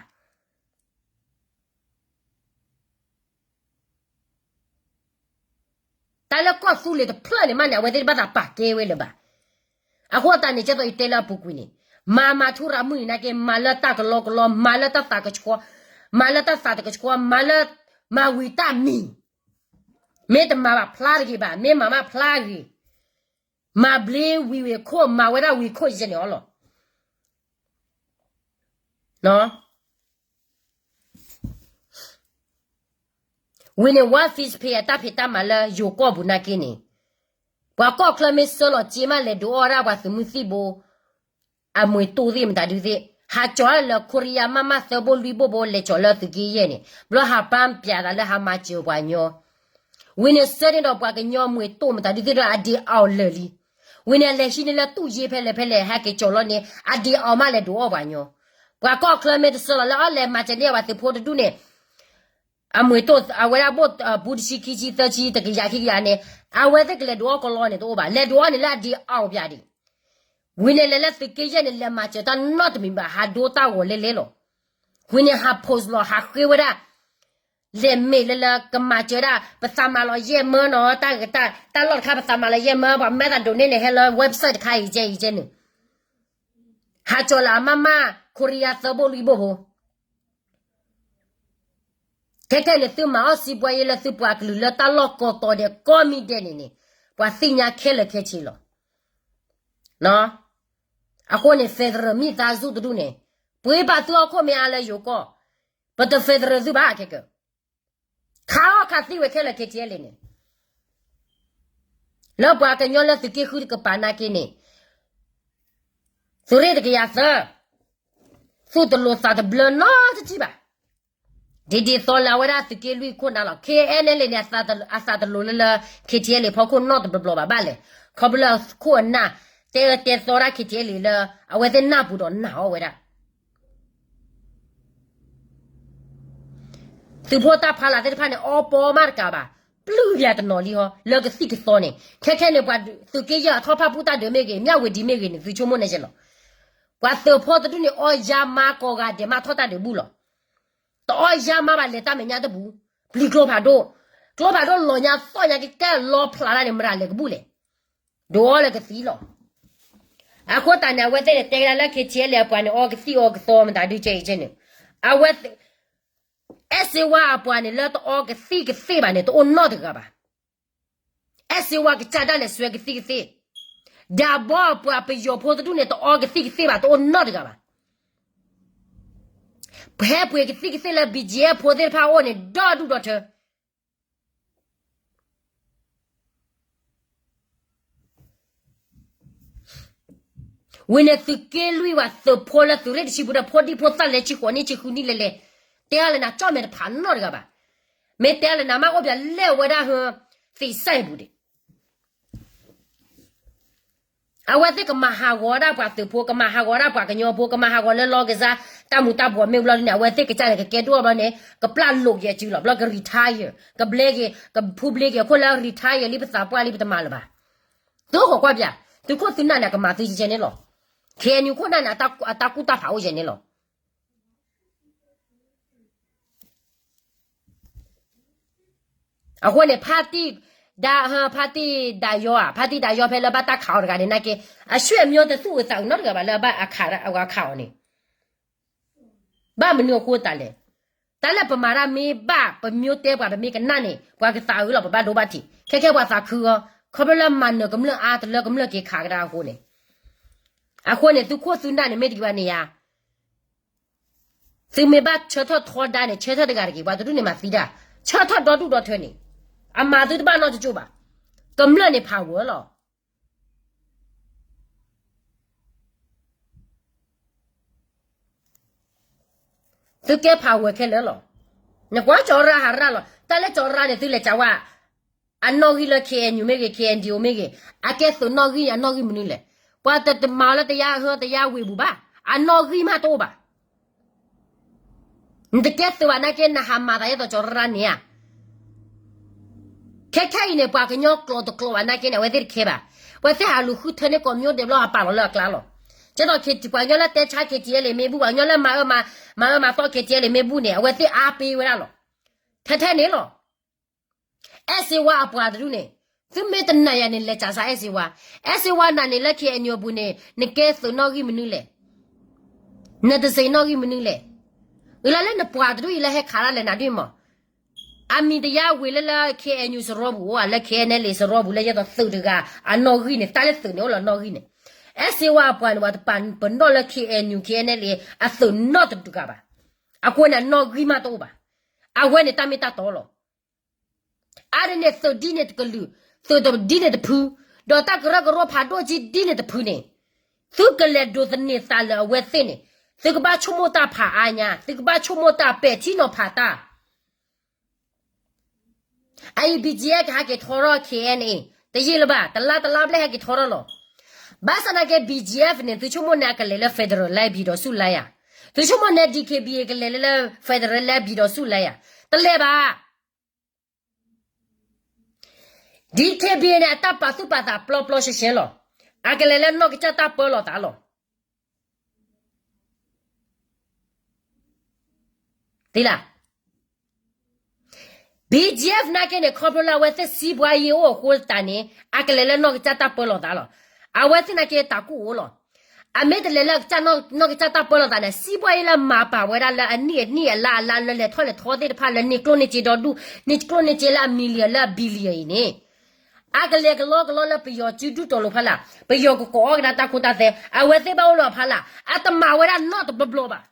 တၢ်လၢကီၢ်သူလ့ၤတဖျၢၣ်န့ၣ်မးန့ၣ် အဝဲသ့ၣ်တဘၣ်သးပာ်ကဲဝဲလၢၤဘၣ်. အဃိသတးန့ၣ် ကဲသိးယတဲလၢအပူၤကွံာ်န့ၣ်, မၤမၤထူရၤမုၢ်နံၤနာ်က့ မၤလၢတၢ်ကလီကလီ, မၤလၢတၢ်သးကဆှီ, မၤလၢတၢ်သးတကဆှီ, မၤလၢ မၤဝံၤတၢ်မံၤ, မ့ၢ်တမၤဘၣ်ဖျါတဂ့ၤဘၣ်, မ့ၢ်မၤမးဖျါဂ့ၤ, မၤဘျ့ဝံၤဝံၤခိၣ်, မၤဝဲဒၣ်ဝံၤခိၣ်ယဲန့ၣ်အီၤလီၤ. ဝံၤန့ၣ် ဝါ Facebook အတၢ်ဖံးတၢ်မၤလၢယိၤကီၢ်ပူၤနာ်က့န့ၣ်, ပှၤကီၢ်ချၢမ့ၢ်ဆှၢလီၤစ့မး လဲၤဒုးအီၣ်ဒၣ်ပှၤသုးမုၢ်သံၣ်ဘိ အမှဲၤတိၢ်သ့ၣ်မတၤဒုသ့ၣ်, ဟးကၠီၤလၢ ခိရံယါ မမ သၢဘိလွံၢ်ဘိဘိ လဲၤကၠီၤလၢသုးက့ယဲၢ်န့ၣ်, ဘျီဟးပၢ်ပၠးသးလၢဟးမၤစၢၤပှၤကညီ, ဝံၤန့ၣ်ဆှၢန့ၢ်ဒီးပှၤကညီမှဲၤတိၢ်မတၤဒုသ့ၣ်ဒီး အဒ့အီၣ်လၢာ်လံ. ဝံၤန့ၣ်အလဲၤဟံးန့ၢ်လၢတူၢ်ယ့ဖဲလဲၣ်ဖဲလဲၣ် ဟဲက့ၤကၠီၤလီၤန့ၣ် အဒ့အီၣ်မးလဲၤဒုးအီၣ်ပှၤကညီ. ပှၤကီၢ်ချၢမ့ၢ်တဆှၢလီၤလၢအီၣ်လဲၤမၤစၢၤန့ၢ်အဝဲသုးဖိတဒူၣ်န့ၣ် အမှဲၤတိၢ်အဝဲဒၣ်ဘိၣ်ပူတဆံခံဆံသၢဆံတကယၤခံကယၤန့ၣ်, အဝဲသ့ၣ်ကလဲၤဒုးအီၣ်ကလီန့ၣ်တအိၣ်ဘၣ်, လဲၤဒုးအီၣ်န့ၣ်လၢအဒ့အီၣ်ပၠးဒံး. ဝံၤန့ၣ်လဲၤလၢသုးက့ယဲၢ်န့ၣ် လဲၤမၤစၢၤတၢ်နီတမံၤဘၣ်, ဟးဒိတၢ်ဂီၤလဲလဲလီၤ. ဝံၤန့ၣ်ဟး post လီၤ ဟးဃ့ဝဲဒၣ် လဲၤမ့ၢ်လၢလၢကမၤစၢၤဒၣ် ပသးမၤလီၤယဲၢ်မၢနီၤ, တၢ်ဂ့ၤတၢ် တၢ်လီၢ်တခါပသးမၤလီၤယဲၢ်မၢ, ပှၤမၤသးဒိးန့ၢ်န့ၣ် ဟဲလၢ website တခါအံၤကဲအံၤကဲန့ၣ်, ဟးကၠီၤလၢအမမ ခိရံယါ သၢဘိလွံၢ်ဘိဖိ ခဲခဲန့ၣ် သုမၤအီၣ်စံးပှဲၤယဲလၢသုပှၤကလုာ်လၢတၢ်လီၢ်ကိးတီၤဒဲးကိးမံၤဒဲးန့ၣ်န့ၣ်, ပှၤသ့ၣ်ညါခဲလၢာ်ခဲဆ့လီၤ. အဃိန့ၣ် federal မံသးစူၤတဒူၣ်န့ၣ်, ပှ့ၤပာ်သုဟီၣ်ခိၣ်မ့ၢ်အါလၢယိၤကီၢ်, ပတ federal သုဘၣ်ခဲကၢ, ခးအီၣ်ခးသံဝဲခဲလၢာ် KTLA န့ၣ်, လၢပှၤကညီလၢသုးက့ဃုတကပၤနာ်က့န့ၣ်, သုးရ့ၣ်တကယၤသၢ သူၣ်တလိၤသးတဘျၢနီတထံၣ်ဘၣ်. ဒ်ဒ်သိးလၢအဝဲဒၣ်သုးက့လွံၢ်ခိၣ်နၢ်လီၤ. KNLA န့ၣ် အသးတလိၤလၢလၢ KTLA ဖီခိၣ်နီတဘျီဘျီဘၣ်ဘၣ်လဲၣ်. ခီဖျိလၢအခိၣ်အနၢ် တဲအၢတဲသီဒၣ် KTLA လၢ အဝဲသ့ၣ်နၢ်ပူၤဒီးနာ်အီၤဝဲဒၣ် သုးဖိတၢ်ဖးလၢ်သ့ၣ်တဖၣ်န့ၣ် အီပီမးတကးဘၣ်, ပျုၢ်ယၤတနီၤလံဟီ လၢကသံၣ်ကသီန့ၣ်. ခဲခဲန့ၣ် ပှၤသုးက့ယဲၢ်အထီၣ်ဖၣ်ပူၣ်တၢ်ဒုးမ့ၢ်ဂ့ၤ, မၠၣ်ဝ့ၤဒံမ့ၢ်ဂ့ၤန့ၣ် သုဆိကမိၣ်န့ၣ်ယဲလီၤ. ပှၤသုးဖိတဒူၣ်န့ၣ် အီယါမါကိးဂၤဒဲးမးထီၣ်တၢ်ဒုးဘူၣ်လီၤ. တအီယါမါဘၣ်လဲၤတၢ်မဲာ်ညါတဘူၣ်, ပျံၤကျိဖးဒိၣ်, ကျိဖးဒိၣ်လီၤညါသီၣ်ညါကကဲလီၤဖျးတၢ်န့ၣ် မတၤလဲၤကဘူၣ်လဲၣ်. ဒုးအီလၢကသံလီၤ. အဃိသတးန့ၣ် အဝဲသ့ၣ်န့ၣ် တဲကဒါလၢ KTLA အပှၤန့ၣ် အီကသံၣ်အီကသီမတၤဒုကဲအံၤကဲန့ၣ်, အဝဲ အဲၣ်စ့ဝါအပှၤန့ၣ် လၢတအီကသံၣ်ကသ့ၣ်ဘၣ်န့ၣ် တအိၣ်နီတဂၤဘၣ်. အဲၣ်စ့ဝါကစၢ်ဒၣ်လဲာ်စွဲကသံၣ်ကသ့ၣ်, ဒၢဘီအပှၤပယီၤဖိတဒူၣ်န့ၣ် တအီကသံၣ်ကသ့ၣ်ဘၣ် တအိၣ်နီတဂၤဘၣ်. ဖဲပှ့ၤကသံၣ်ကသ့ၣ်လၢ ဘံၣ်ကၠံၣ်အဲၣ်ဖိသ့ၣ်တဖၣ်အအိၣ်န့ၣ် ဒီဒူၣ်ဒီထၢ ဝံၤန့ၣ်သုးက့လွံၢ်ဝဲသုးဖိလၢသုးရ့ၣ်တဆံပူၤဒီး ဖိဒံဖိသၣ်လဲၤဆံဃိးနံၣ်ဆံဃုနံၣ်လဲၤလဲၤ, တဲအါလၢနၤ ကၠီၣ်မဲာ်တဖးနီတဂၤဘၣ်. မ့ၢ်တဲအါလၢနၤ မ့ၢ်အိၣ်ပှၤလဲၤဝဲဒၣ်ဟၢ သံးစဲပူၤဒံး အဝဲသ့ၣ်ကမၤဟးဂီၤဒၣ်ပှၤသုးဖိ, ကမၤဟးဂီၤဒၣ်ပှၤကညီဖိ, ကမၤဟးဂီၤလၢလီကစၢ် တၢ်မူၤတၢ်ဘှီးမ့ၢ်ဘျီဒ်န့ၣ် အဝဲသ့ၣ်ကစၢ်န့ၣ် ကကဲဒိၣ်ဘျီန့ၣ် ကပျၢ်လိာ်က့ၤအစုလီၤ. ဘျီက retire, ကဘျ့က့ၤ, ကဖူဘျ့က့ၤအခိၣ်လၢ retire လံ ပသးပှၢ်လံ ပတမၤလၢၤဘၣ်. သုအိၣ်ခိးကွၢ်ပၠး, သုးခိၣ်သုးနၢ်န့ၣ် ကမၤသုယဲန့ၣ်လီၤ. ခ့ၣ်အဲၣ်ယူၣ်ခိၣ်နၢ်န့ၣ် အတၢ်ကူၣ်တၢ်ဖးအိၣ်ယဲန့ၣ်လီၤ. အဃိန့ၣ် ဖါတံၢ်ဒါ, ဖါတံၢ်ဒါယီၤဧါ, ဖါတံၢ်ဒါယီၤဖဲလၢဘၣ်တၢ်ခးအီၤတဂၤန့ၣ်နာ်က့, အဆွေမျိုးတသူၣ်အုးသးအုးနီတဂၤဘၣ်လၢအဘၣ်အခးအီၤန့ၣ်. ဘၣ်မနုၤအဃိသတးလဲၣ်. တၢ်လၢပမၤတၢ်မ့ၢ်ဘၣ် ပမျိုးတဲပှၤ ပမ့ၢ်ကနၣ်န့ၣ် ပှၤကသးအုးလီၤ ပဘၣ်ဒိဘၣ်ထံး. ခဲခဲပှၤသးခုအီၤ ခီဖျိလၢမၤနၢၤကမျၢၢ်အါ တလၢကမျၢၢ်က့ၤခးကဒါအဃိန့ၣ်. အဃိန့ၣ် သုးခိၣ်သုးနၢ်န့ၣ် မ့ၢ်တဂ့ၤဘၣ်န့ၣ်ယါ သုမ့ၢ်ဘၣ်ဆၢထၢၣ်ထီဒါန့ၣ် ဆၢထၢၣ်တဂၤတဂ့ၤ, ပှၤတဒူၣ်န့ၣ်မၤသံတၢ်, ဆၢထၢၣ်ဒီဒူၣ်ဒီထၢန့ၣ်, အမၤသုတဘၣ်နီတကၠိၢ်ဘၣ်. ကမျၢၢ်န့ၣ်ဖးဝဲလီၤ. သုကဲဖးဝဲခဲလၢာ်လီၤ. နကွၢ်ကၠီၤရၣ်ဟးရၣ်လီၤ. တၢ်လၢကၠီၤရၣ်န့ၣ် သုလဲၤကးဝဲ အနီၣ်ဂံၢ်လၢ ခ့ၣ်အဲၣ်ယူၣ် မ့ၢ်ဂ့ၤ, ခ့ၣ်အဲၣ်အၣ်ဒီဢူ မ့ၢ်ဂ့ၤ, အကဲသုးနီၣ်ဂံၢ် အနီၣ်ဂံၢ်မနုၤလဲၣ်. ပှၤတမၤလၢတယါဟၢတယါဝ့ၤပူၤဘၣ်, အနီၣ်ဂံၢ်မးတအိၣ်ဘၣ်. နတကဲသုးဘၣ်နာ်က့ နဟးမၤသးဒ်သိးကၠီၤရၣ်န့ၣ်ဧါ. ခဲခဲအံၤန့ၣ် ပှၤကညီကျိာ်တကျိာ်ဘၣ်နာ်က့န့ၣ် အဝဲသ့ၣ်တခဲဘၣ်. အဝဲသ့ၣ်ဟးလူၤဃုထၢန့ၢ်ကိးမံၤဒဲးဘျီ ဟးပာ်လီၤလၢအကျါလီၤ. ကဲသိးပှၤကညီလၢတဲဆါ ခ့ၣ်ထံၣ်အဲလ့ၣ် မ့ၢ်ဘူၣ်, ပှၤကညီလၢမၤအၢမၤ, မၤအၢမၤသီ ခ့ၣ်ထံၣ်အဲလ့ၣ် မ့ၢ်ဘူၣ်န့ၣ် အဝဲသ့ၣ်အါပ့ၤဝဲဒၣ်လီၤ. ထဲထဲန့ၣ်လီၤ. အဲၣ်စ့ဝါအပှၤတဒူၣ်န့ၣ် သုမ့ၢ်တနာ်ယၤန့ၣ် လဲၤစးစးအဲၣ်စ့ဝါ, အဲၣ်စ့ဝါနာ်န့ၣ်လၢ K N U အပူၤန့ၣ် နကဲသုးနီၣ်ဂံၢ်မနုၤလဲၣ်, နတစ့နီၣ်ဂံၢ်မနုၤလဲၣ်, အလၢလၢနပှၤတဒူၣ်အံၤလၢဟဲခးတၢ်လဲၤနၤဒ်မး, အမံၤတယါဝံၤလၢလၢ K N U စရီပူၤအိၣ်ဧါ, လၢ K N L A စရီပူၤလၢယဲသိးသုးတဂၤ အနီၣ်ဂံၢ်န့ၣ် တၢ်လၢသုးန့ၣ်အိၣ်လီၤနီၣ်ဂံၢ်န့ၣ်, အဲၣ်စ့ဝါအပှၤန့ၣ် ပှၤတပာ်ပနီၣ်လၢ K N U K N L A အသုးနီတဒူၣ်တဂၤဘၣ်, အဃိန့ၣ်နီၣ်ဂံၢ်မးတအိၣ်ဘၣ်, အဝဲန့ၣ်တၢ်မ့ၢ်တၢ်တီလီၤ. အါန့ၣ်သုးဒ်န့ၣ်တကလုာ်, သုးဒ်န့ၣ်တဖု, ဒီးတၢ်ကရၢကရိဖးဒိၣ်က့ဒ်န့ၣ်တဖုန့ၣ်, သုကလဲၤဒိးသန့ၤသးလၢအဝဲသ့ၣ်န့ၣ်, သုကဘၣ်ဆိကမိၣ်တၢ်ဖးအါညါ, သုကဘၣ်ဆိကမိၣ်တၢ်ပဲာ်ထံနီၤဖးတၢ် အအံၤ B G F ကဟဲက့ၤထီထီၣ် K N A တယံာ်လၢၤဘၣ်, တလါတလါဘျဲၣ်ဟဲက့ၤထီထီၣ်လီၤ. ဘၣ်ဆၣ်သနာ်က့ B G F န့ၣ် သုဆိကမိၣ်န့ၣ် အကလဲၤလၢ federal လၢအဘံၣ်ဒီးဆူၣ်လဲယၤ, သုဆိကမိၣ်န့ၣ် D K B A ကလဲၤလၢလၢ federal လၢအဘံၣ်ဒီးဆူၣ်လဲယၤ, တလဲၤဘၣ်. D K B A န့ၣ် အတၢ်ပာ်သူၣ်ပာ်သးပျီပျီရှဲရှဲလီၤ. အကလဲၤလၢနီၢ်ကစၢ်တၢ်ပၢလီၤသးလီၤ. သ့လၢ B G F နာ်က့န့ၣ် ခီဖျိလၢအဝဲသ့ၣ်စံးပှၤယံာ်အိၣ်အဃိသတးန့ၣ် အကလဲၤလၢနီၢ်ကစၢ်တၢ်ပၢလီၤသးလီၤ. အဝဲသ့ၣ်နာ်က့တၢ်ကူၣ်အိၣ်လီၤ. အမ့ၢ်တလဲၤလၢနီၢ်ကစၢ်တၢ်ပၢလီၤသးန့ၣ် စံးပှၤယံာ်လၢမၤပာ်ဝဲဒၣ်လၢအနံၣ်အနံၣ်အလါအလါလၢလဲၤထီၣ်လဲၤထီသ့ၣ်တဖၣ်လၢန့ၢ်ကျိၣ်န့ၢ်စ့ဒီဒူၣ် န့ၢ်ကျိၣ်န့ၢ်စ့လၢအ million လၢအ billion အံၤန့ၣ် အကလဲၤကလီကလီလၢပယီၤစုဒုၣ်တီၤလိာ်ဖီလာ်, ပယီၤကကိးအီၣ်ကဒါတၢ်ခိတၢ်သဲ, အဝဲသ့ၣ်ဘၣ်အိၣ်လီၤဖီလာ်, အတမၤဝဲဒၣ်နီတဘျီဘျီဘၣ်.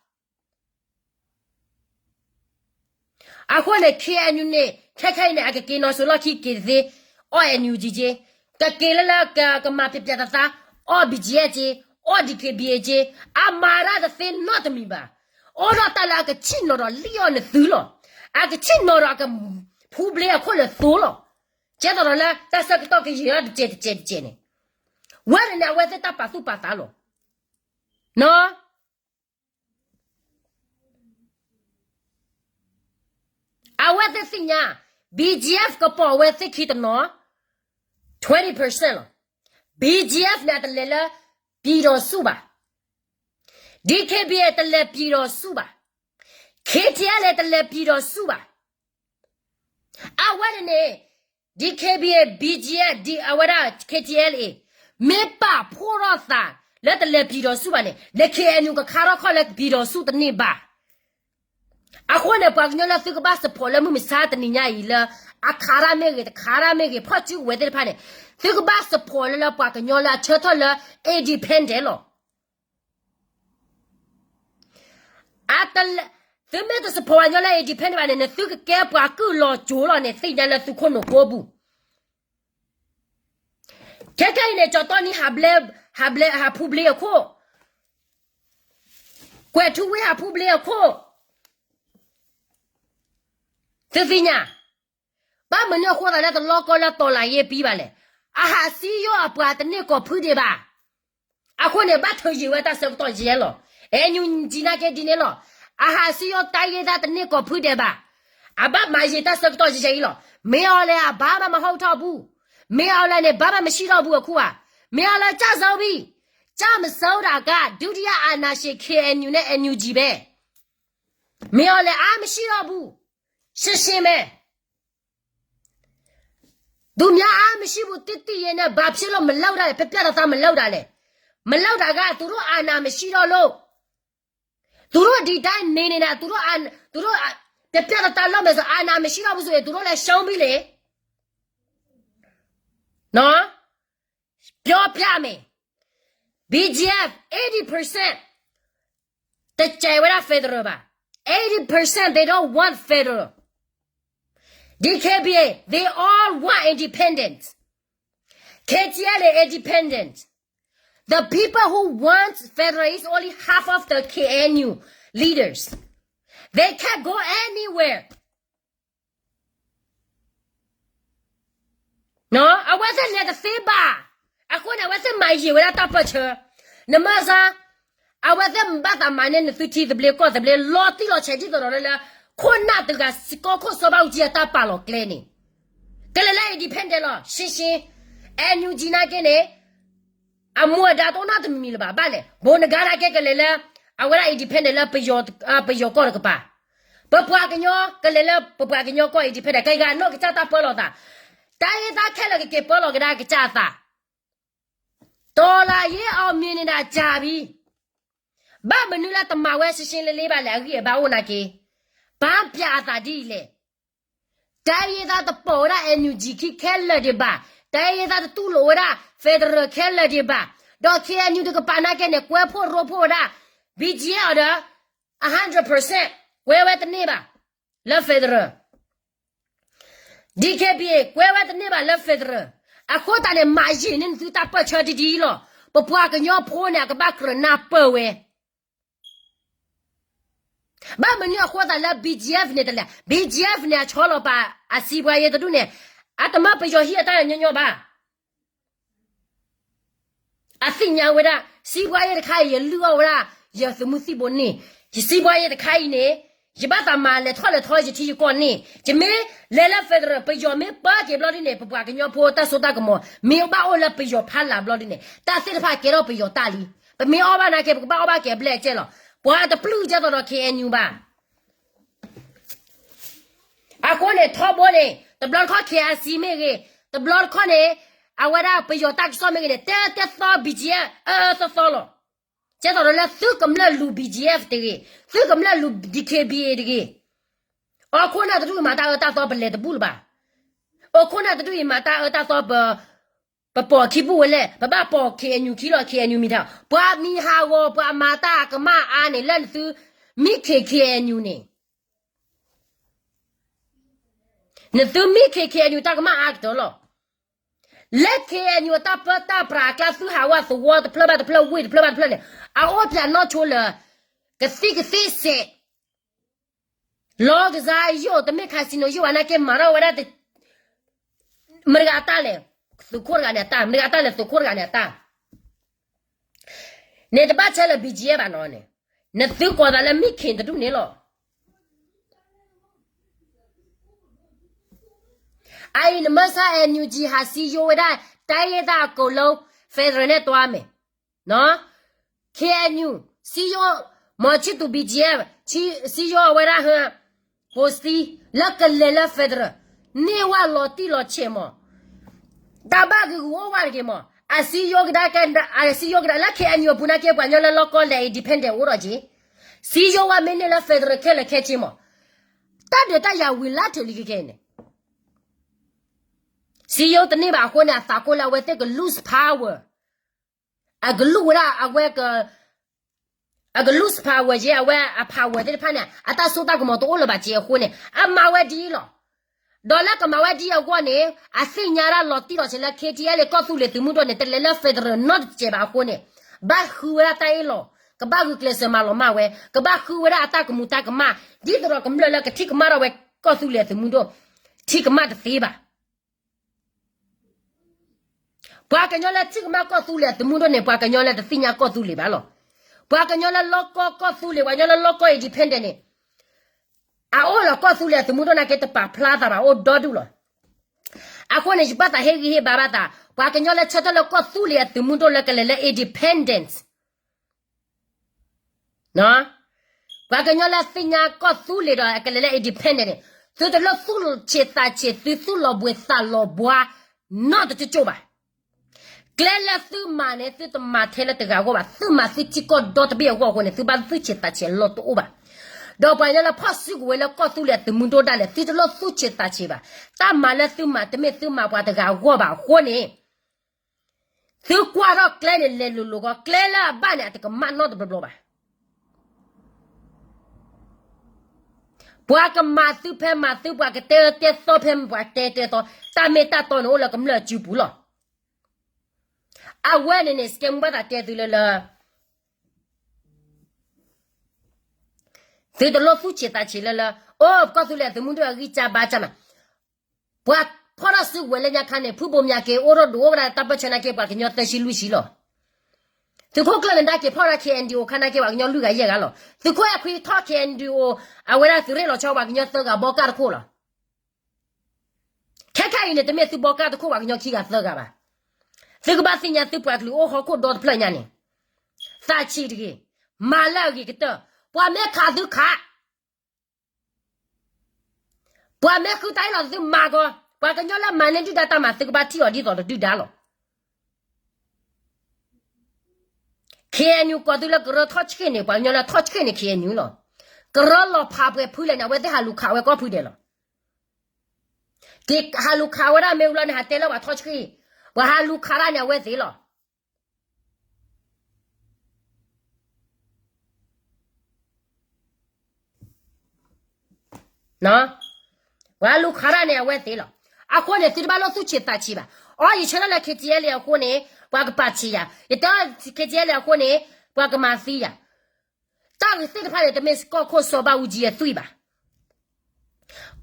အဃိန့ၣ် K N U န့ၣ် ခဲခဲအံၤန့ၣ် အကက့ၤနီၢ်စိၤလီၢ်ခံက့ၤတသ့, အီၣ် N U G က့, ကက့ၤလၢလၢကမၤပျဲးပျဲးသးသး, အီၣ် B G F က့, အီၣ် D K B A က့, အမၤတၢ်တသ့နီတမံၤဘၣ်. အိၣ်ဒီးတၢ်လၢအကဆံၣ်နီၤဒီးလံၣ်အီၣ်နသုလီၤ. အကဆံၣ်နီၤဒီးအကဖူဘျ့အခိၣ်လၢသိလီၤ. ကဲသိးဒီးလၢတၢ်ဆၢကတီၢ်ကယံာ်လီၤတကဲးတကဲးတကဲးန့ၣ်, ဝဲန့ၣ်န့ၣ် အဝဲသ့ၣ်တၢ်ပာ်သူၣ်ပာ်သးလီၤ. နီၢ် အဝဲသ့ၣ်သ့ၣ်ညါ, B G F ကပိာ်အဝဲသ့ၣ်ခံတနီၤ, twenty percent လီၤ. B G F န့ၣ် အတလဲၤလၢပံၤဒီးဆူၣ်ဘၣ်. D K B A တလဲၤပံၤဒီးဆူၣ်ဘၣ်. K T L A တလဲၤပံၤဒီးဆူၣ်ဘၣ်. အဝဲန့ၣ်န့ၣ် D K B A, B G F, အဝဲဒၣ် K T L A မ့ၢ်ပာ်ဖှိၣ်ထီၣ်သးလၢတလဲၤပံၤဒီးဆူၣ်ဘၣ်န့ၣ် လၢ K N U ကခါထီၣ်ခီၣ်လၢပံၤဒီးဆူၣ်တန့ၢ်ဘၣ်. အဃိန့ၣ် ပှၤကညီလၢသုကဘၣ် support လၢမုၢ်မဆါတနံၤညါအံၤလၢ အခါရၣ်မ့ၢ်ဂ့ၤ တခါရၣ်မ့ၢ်ဂ့ၤ ဖီၣ်စုကဝဲၤသ့ၣ်တဖၣ်န့ၣ် သုကဘၣ် support လၢလၢပှၤကညီလၢအဆၢထၢၣ်လၢ independent လီၤ. သုမ့ၢ်တ support ပှၤကညီလၢ independent ဘၣ်န့ၣ် နသုကကဲပှၤကုၢ်လီၤစိၤလီၤန့ၣ် သ့ၣ်ညါလၢသုခိၣ်နူာ်ကိးပူၤ. ခဲခဲအံၤန့ၣ် ကၠီတီနံၤ ဟးဘျဲ ဟးဘျဲ ဟးဖူဘျ့အခိၣ်, ကွဲးထူဝ့ဟးဖူဘျ့အခိၣ်, သုသ့ၣ်ညါ, ဘၣ်မနုၤအဃိသတးလၢတလီၢ်ကီၢ်လၢတီၤလၤယ့ပံဘၣ်လဲၣ်. အဟးစံယိၣ်အပှၤတန့ၢ်ကီၢ်ဖုဒဲးဘၣ်. အဃိန့ၣ် ဘၣ်ထုးယံာ်ဝဲတၢ်ဆၢကတီၢ်ယဲလီၤ. NUG နာ်က့ဒ်န့ၣ်လီၤ. အဟးစံယိၣ်တၢ်ယ့ၢ်တၢ်တန့ၢ်ကီၢ်ဖုဒဲးဘၣ်. အဘၣ်မၤယံာ်တၢ်ဆၢကတီၢ်ယဲအံၤလီၤ. မ့ၢ်အီၤလဲၣ် အဘၣ်မၤမၤဟီၣ်ထီၣ်ဘူး. မ့ၢ်အီၤလဲၣ်န့ၣ် ဘၣ်မၤမၤဆံၣ်ထီၣ်ဘူးအခိၣ်ဧါ. မ့ၢ်အီၤလဲၣ် ကၢ်စၢဘံၣ်, ကၢ်မစၢဒၣ်ကါ ဒုတိယအာဏာရှင် KNU န့ၣ် NUG ပဲ. မ့ၢ်အီၤလဲၣ် အါမဆံၣ်ထီၣ်ဘူး. ရှင်းရှင်းပဲ. သူများအားမရှိဘူး သိသိရဲရဲနဲ့ ဘာဖြစ်လို့မလုပ်တာလဲ ပြပြသးသး မလုပ်တာလဲ မလုပ်တာက သူတို့အာဏာမရှိတော့လို့ သူတို့ဒီတိုင်းနေနေတာ သူတို့အာ သူတို့ပြပြသးသးလုပ်မယ်ဆို အာဏာမရှိတော့ဘူးဆိုရင် သူတို့လည်းရှုံးပြီလေ နော် ပြောပြမယ် BGF eighty percent တကြိုက်ဝဲဒၣ် federal ဘၣ် eighty percent they don't want federal DKBA they all want independent KTLA independent the people who want federal is only half of the KNU leaders they can't go anywhere အဝဲသ့ၣ်လဲၤတသ့ဘၣ် အဃိန့ၣ် အဝဲသ့ၣ်မၤယံာ်ဝဲဒၣ်တၢ်ပၢၢ်ဆၢ နမ့ၢ်စါ အဝဲသ့ၣ်ဘၣ်သးမၤန့ၢ်နသုထံသဘျ့ကီၢ်သဘျ့ လီၤတံၢ်လီၤဆဲးဒ်သိးဒီးလၢ ခိၣ်နၢ်တဂၤစ့ၢ်ကီး ကီၢ်ခိၣ်စီၤဘၣ်အူကၠံအတၢ်ပာ်လီၤကျဲန့ၣ် ကလဲၤလၢ independent လီၤ ရှင်းရှင်း NUG နာ်က့န့ၣ် အမူအဒါတအိၣ်နီတမံၤလၢၤဘၣ် ဘၣ်လဲၣ် ဘိးနဂၤနာ်က့ကလဲၤလၢ အဝဲဒၣ် independent လၢ ပယီၤကီၢ်တကပၤ ပပှၤကညီကလဲၤလၢပပှၤကညီကီၢ် independent ကဂၤနီၢ်ကစၢ်တၢ်ပၢလီၤသး တိုင်းရင်းသားခဲလၢာ်ကက့ၤပၢလီၤကဒါကစၢ်အသး, တော်လှန်ရေးအောင်မြင်နေတာကြာပြီ. ဘၣ်မနုၤလၢတမၤဝဲရှင်းရှင်းလင်းလင်းဘၣ်လဲၣ် အဂံၢ်အဘါအိၣ်နာ်က့, ပာ်ပျးအသးဒ်အံၤလဲၣ်. တိုင်းရင်းသားတပိာ်ဝဲဒၣ် NUG ခံခဲလၢာ်ဒံးဘၣ်, တိုင်းရင်းသားတတူၢ်လိာ်ဝဲဒၣ် federal ခဲလၢာ်ဒံးဘၣ်, ဒီး KNU တကပၤနာ်က့န့ၣ် ကွဲဖှိၣ်ရိဖှိၣ်ဝဲဒၣ် BGF အီၤဒီး hundred percent ကွဲဝဲတန့ၢ်ဘၣ် လၢ federal, DKBA ကွဲဝဲတန့ၢ်ဘၣ်လၢ federal, အဃိသတးန့ၣ် မၤယံာ်န့ၢ်နသုတၢ်ပၢၢ်ဆၢဒ်ဒ်အံၤလီၤ. ပပှၤကညီဖိန့ၣ် အကဘၣ်ကြၢးနၢ်ပၢၢ်ဝဲ ဘၣ်မနုၤအဃိသတးလၢ BGF န့ၣ်တလဲၤ, BGF န့ၣ် အဆီလီၤပာ်အစံးပှၤယဲတဒူၣ်န့ၣ်, အတမၢပယီၤဟံၣ်အတၢ်ညီညီဘၣ်. အသ့ၣ်ညါဝဲဒၣ်, စံးပှၤယဲတခါအံၤ ယလုၢ်အီၣ်ဝဲဒၣ် ယသုးမုၢ်သံၣ်ဘိန့ၣ်, ယစံးပှၤယဲတခါအံၤန့ၣ်, ယဘၣ်သးမၤလဲၤထီၣ်လဲၤထီ ယထံယကီၢ်န့ၣ်, ယမ့ၢ်လဲၤလၢ federal ပယီၤမ့ၢ်ပၢက့ၤဘျီဒ်န့ၣ် ပပှၤကညီဖိတၢ်စိတၢ်ကမီၤ မ့ၢ်ဘၣ်အိၣ်လၢပယီၤဖးလၢ်ဘျီဒ်န့ၣ် တၢ်သ့ၣ်တဖၣ်ကဲထီၣ်ပယီၤတၢ်လံ. ပမ့ၢ်အီၣ်ဘၣ်နာ်က့ ပကဘၣ်အီၣ်ဘၣ်က့ၤအဘျဲၣ်အကဲလီၤ. ပှၤတပျုၢ်ကဲသိးဒီး KNU ဘၣ်. အဃိန့ၣ် ထီဘိန့ၣ် တဘျီတခီၣ် KIC မ့ၢ်ဂ့ၤ, တဘျီတခီၣ်န့ၣ် အဝဲဒၣ်ပယီၤတၢ်ကစီၣ်မ့ၢ်ဂ့ၤန့ၣ် တဲတဲသီ BGF အၢအၢသီသီလီၤ. ကဲသိးဒီးလၢသုကမျၢၢ်လူၤ BGF တဂ့ၤ, သုကမျၢၢ်လူၤ DKBA တဂ့ၤ. အိၣ်ခိၣ်နၢ်တဒူၣ်အံၤမၤတၢ်အၢတၢ်သီပလဲၤတဘူၣ်လၢၤဘၣ်. အိၣ်ခိၣ်နၢ်တဒူၣ်အံၤမၤတၢ်အၢတၢ်သီ ပ ပပိာ်ခံပူၤဝဲလဲၣ်, ပဘၣ်ပိာ် KNU ခံလီၤ. KNU မံၤထီၣ် ပှၤမံၤဟးဂီၤ ပှၤမၤတၢ်ကမၣ်အါန့ၣ် လၢနသုမံခ့ KNU န့ၣ်, နသုမံခ့ KNU တၢ်ကမၣ်အါကတၢၢ်လီၤ. လၢ KNU အတၢ်ပၢတၢ်ပြးအကျါ သုဟးဝဲသဝီတဖျၢၣ်ဘၣ်တဖျၢၣ် ဝ့ၢ်တဖျၢၣ်ဘၣ်တဖျၢၣ်န့ၣ် အအိၣ်ဖျဲၣ်နီၢ်ဆိလၢ ကသံၣ်ကသ့စဲး လီကစါယိၣ် တမ့ၢ် casino ယိၣ်ဘၣ်နာ်က့ မၤထီၣ်ဝဲဒၣ် မတၤတဂၤအတၢ်လဲၣ်, သုးခိၣ်တဂၤန့ၣ်အတၢ်, မတၤတဂၤအတၢ်လဲၣ် သုးခိၣ်တဂၤန့ၣ်အတၢ်, န့ၣ်တဘၣ်ဆၢလၢ BGF ဘၣ်နီၤန့ၣ်, နသုကိးသးလၢမံခ့တဒူၣ်န့ၣ်လီၤ. အအံၤနမၢဆါ NUG ဟးစံယိဝဲဒၣ် တိုင်းရင်းသားအကုန်လုံး federal န့ၣ်တွားမယ်, KNU စံယိ မီၤဆံၣ်သူး BGF စံယိအဝဲဒၣ်ဟၢ ပိစံ လၢကလဲၤလၢ federal န့ၢ်ဝဲလီၤတံၢ်လီၤဆဲးမး, တၢ်ဘၣ်ဂ့ၤဂ့ၤအိၣ်ဝဲတဂ့ၤမး, အစံယိကဒါကဲ အစံယိကဒါ လၢ KNU အပူၤနာ်က့ ပှၤကညီလၢလီၢ်ကီၢ်လဲၤ independent အိၣ်ဒီးက့ၤ, စံယိဝဲမ့ၢ်န့ၢ်လၢ federal ခဲလၢာ်ခဲဆ့မး, တၢ်ဒုးတၢ်ယၤဝံၤလၢထၢၣ်လံကကဲန့ၣ် စံယိတန့ၢ်ဘၣ်အဃိန့ၣ် အသးကိၢ်လၢအဝဲသ့ၣ်က lose power, အကလူးဝဲဒၣ်အဝဲ အက lose power က့ အဝဲအ power သ့ၣ်တဖၣ်န့ၣ် အတၢ်စိတၢ်ကမီၤတအိၣ်လၢၤဘၣ်က့အဃိန့ၣ် အမၤဝဲဒ်အံၤလီၤ. ဒီးလၢကမၤဝဲဒ်အံၤအဂီၢ်န့ၣ် အသ့ၣ်ညါဒၣ်လီၤတံၢ်လီၤဆဲးလၢ KTLA ကီၢ်သူလ့ၤသုးမုၢ်ဒိၣ်န့ၣ် တလဲၤလၢ federal နီတစဲးဘၣ်အဃိန့ၣ် ဘၣ်ဃုဝဲဒၣ်တၢ်အ့ၣ်လိာ်, ကဘၣ်ဂုာ်ကျဲးစၢးမၤလီၤမၢ်ဝဲ, ကဘၣ်ဃုဝဲဒၣ်အတၢ်ကမူၤတၢ်ကမၣ်, ဒ်သိးဒီးကမျၢၢ်လၢကထံၣ်ကမၣ်ထီၣ်ဝဲကီၢ်သူလ့ၤအသုးမုၢ်ဒိၣ် ထံၣ်ကမၣ်တသ့ဘၣ်. ပှၤကညီလၢထံၣ်ကမၣ်ကီၢ်သူလ့ၤအသုးမုၢ်ဒိၣ်န့ၣ် ပှၤကညီလၢတသ့ၣ်ညါကီၢ်သူလ့ၤဘၣ်လီၤ. ပှၤကညီလၢလီၢ်ကီၢ်ကီၢ်သူလ့ၤ ပှၤကညီလၢလီၢ်ကီၢ် independent န့ၣ် အအိၣ်လီၤကီၢ်သူလ့ၤအသုးမုၢ်ဒိၣ်နာ်က့ တပာ်ဖျါသးဘၣ် အိၣ်ဒီဒူၣ်လီၤ. အဃိန့ၣ် ယဘၣ်သးဟ့ၣ်ဂံၢ်ဟ့ၣ်ဘါဘၣ်သး ပှၤကညီလၢဆၢထၢၣ်လၢကီၢ်သူလ့ၤအသုးမုၢ်ဒိၣ်လၢကလဲၤလၢ independent ပှၤကညီလၢသ့ၣ်ညါကီၢ်သူလ့ၤဒီးကလဲၤလၢ independent န့ၣ် သုတလိၣ်သူၣ်ဆံးသးဆံး သုသူၣ်လီၤဘှံးသးလီၤဘှါ နီတကၠိၣ်ဘၣ်. ကျဲလၢသုမၤန့ၣ် သုတမၤထဲလၢတဂၤအဂီၢ်ဘၣ်, သုမၤသုထံကီၢ်ဒီတဘ့ၣ်အဂီၢ်အဃိန့ၣ် သုဘၣ်သူၣ်ဆံးသးဆံးအလီၢ်တအိၣ်ဘၣ်. ဒီးပှၤကညီလၢဖီၣ်စုကဝဲၤလၢကီၢ်သူလ့ၤအသုးမုၢ်ဒိၣ်ဒၣ်လဲာ် သုတလိၣ်သူၣ်ဆံးသးဆံးဘၣ်. တၢ်မၤလၢသုမၤ တမ့ၢ်သုမၤပှၤတဂၤအဂီၢ်ဘၣ်အဃိန့ၣ် သုကွၢ်ထီၣ်ကျဲန့ၣ် လဲၤလိၤလိၤကီး, ကျဲလၢအဘၣ်န့ၣ် အတကမၣ်နီတဘျီဘျီဘၣ်. ပှၤကမၤသုဖဲမၤသု, ပှၤကတဲအၢတဲသီဖဲပှၤတဲတဲသီ, တၢ်မ့ၢ်တၢ်တီန့ၣ် အိၣ်လၢကမျၢၢ်အစုပူၤလီၤ. အဝဲန့ၣ်န့ၣ် စကဲမူဘၣ်သးတဲသုလၢလၢ သုတလိၣ်သူၣ်ဆံးသးဆံးလၢလၢ အိၣ်ကီၢ်သူလ့ၤသုးမုၢ်ဒိၣ်အဂံၢ်စၢ်ဘါစၢ်မး, ပှၤဖီၣ်ထီၣ်စုကဝဲၤလၢညါခါန့ၣ် ဖုဘိမၠးက့ၤ အိၣ်ထီၣ်ဒုးအိၣ်ဝဲဒၣ်တၢ်ပၢၢ်ဆၢနာ်က့ ပှၤကညီသၢဆံလွံၢ်ဆံလီၤ. သုးခိၣ်ကျၢၢ်နဒါက့ၤဖီၣ်ဒၣ် KNDO ခါနာ်က့ ပှၤကညီလွံၢ်ဂၤယဲၢ်ဂၤလီၤ. သုးခိၣ်အဲၣ်ခွံထီၣ် KNDO အဝဲဒၣ်သုးရ့ၣ်လီၤဆီ ပှၤကညီသၢဂၤဘီကၢ်တခိၣ်လီၤ. ခဲခါအံၤန့ၣ် တမ့ၢ်သုဘီကၢ်တခိၣ် ပှၤကညီခံဂၤသၢဂၤဘၣ်. သုကဘၣ်သ့ၣ်ညါသုပှၤကလုာ်အိၣ်ဟီၣ်ခိၣ်ဒီတဖျၢၣ်ညါန့ၣ် သးဆံးတဂ့ၤ, မၤလၢအဂ့ၤကတၢၢ်, ပှၤမ့ၢ်ခးသုခး ပှၤမ့ၢ်ဃုတၢ်အ့ၣ်လိာ်သုမၤကီး, ပ ပှၤကညီလၢမၤန့ၢ်ဒုၣ်ဒါတၢ်မၤ သုကဘၣ်ထံၣ်အီၤဒ်သိးတဒုၣ်ဒါလီၤ. ခ့ၣ်အဲၣ်ယူၣ် ကိးသုလၢကရၢထီၣ်ဆှ့ၣ်န့ၣ် ပှၤကညီလၢထီၣ်ဆှ့ၣ်န့ၣ် ခ့ၣ်အဲၣ်ယူၣ် လီၤ. ကရၢလီၤဖးပှဲၤဖုလဲၣ်န့ၣ် အဝဲသ့ၣ်ဟးလူၤခးဝဲကီၢ်ဖုဒဲးလီၤ. က့ၤဟးလူၤခးဝဲဒၣ်မ့ၢ်ဝံၤလီၤန့ၣ် ဟးတဲလၢပှၤထီၣ်ဆှ့ၣ်, ပှၤဟးလူၤခးတၢ်န့ၣ် အဝဲသ့ၣ်လီၤ. ပှၤလူၤခးတၢ်န့ၣ်အဝဲသ့ၣ်လီၤ. အဃိန့ၣ် သုတဘၣ်လိၣ်သူၣ်ဆံးသးဆံးဘၣ်. အီ ယဆၢထၢၣ်လၢ ခ့ၣ်ထံၣ်အဲလ့ၣ် အဃိန့ၣ် ပှၤကပာ်ဆံးယၤ, ယတဲ ခ့ၣ်ထံၣ်အဲလ့ၣ် အဃိန့ၣ် ပှၤကမၤသံယၤ. တၢ်ဂ့ၢ်သ့ၣ်တဖၣ်န့ၣ် တမ့ၢ်ကီၢ်ခိၣ်စီၤဘၣ်အူကၠံအသွံၣ်ဘၣ်.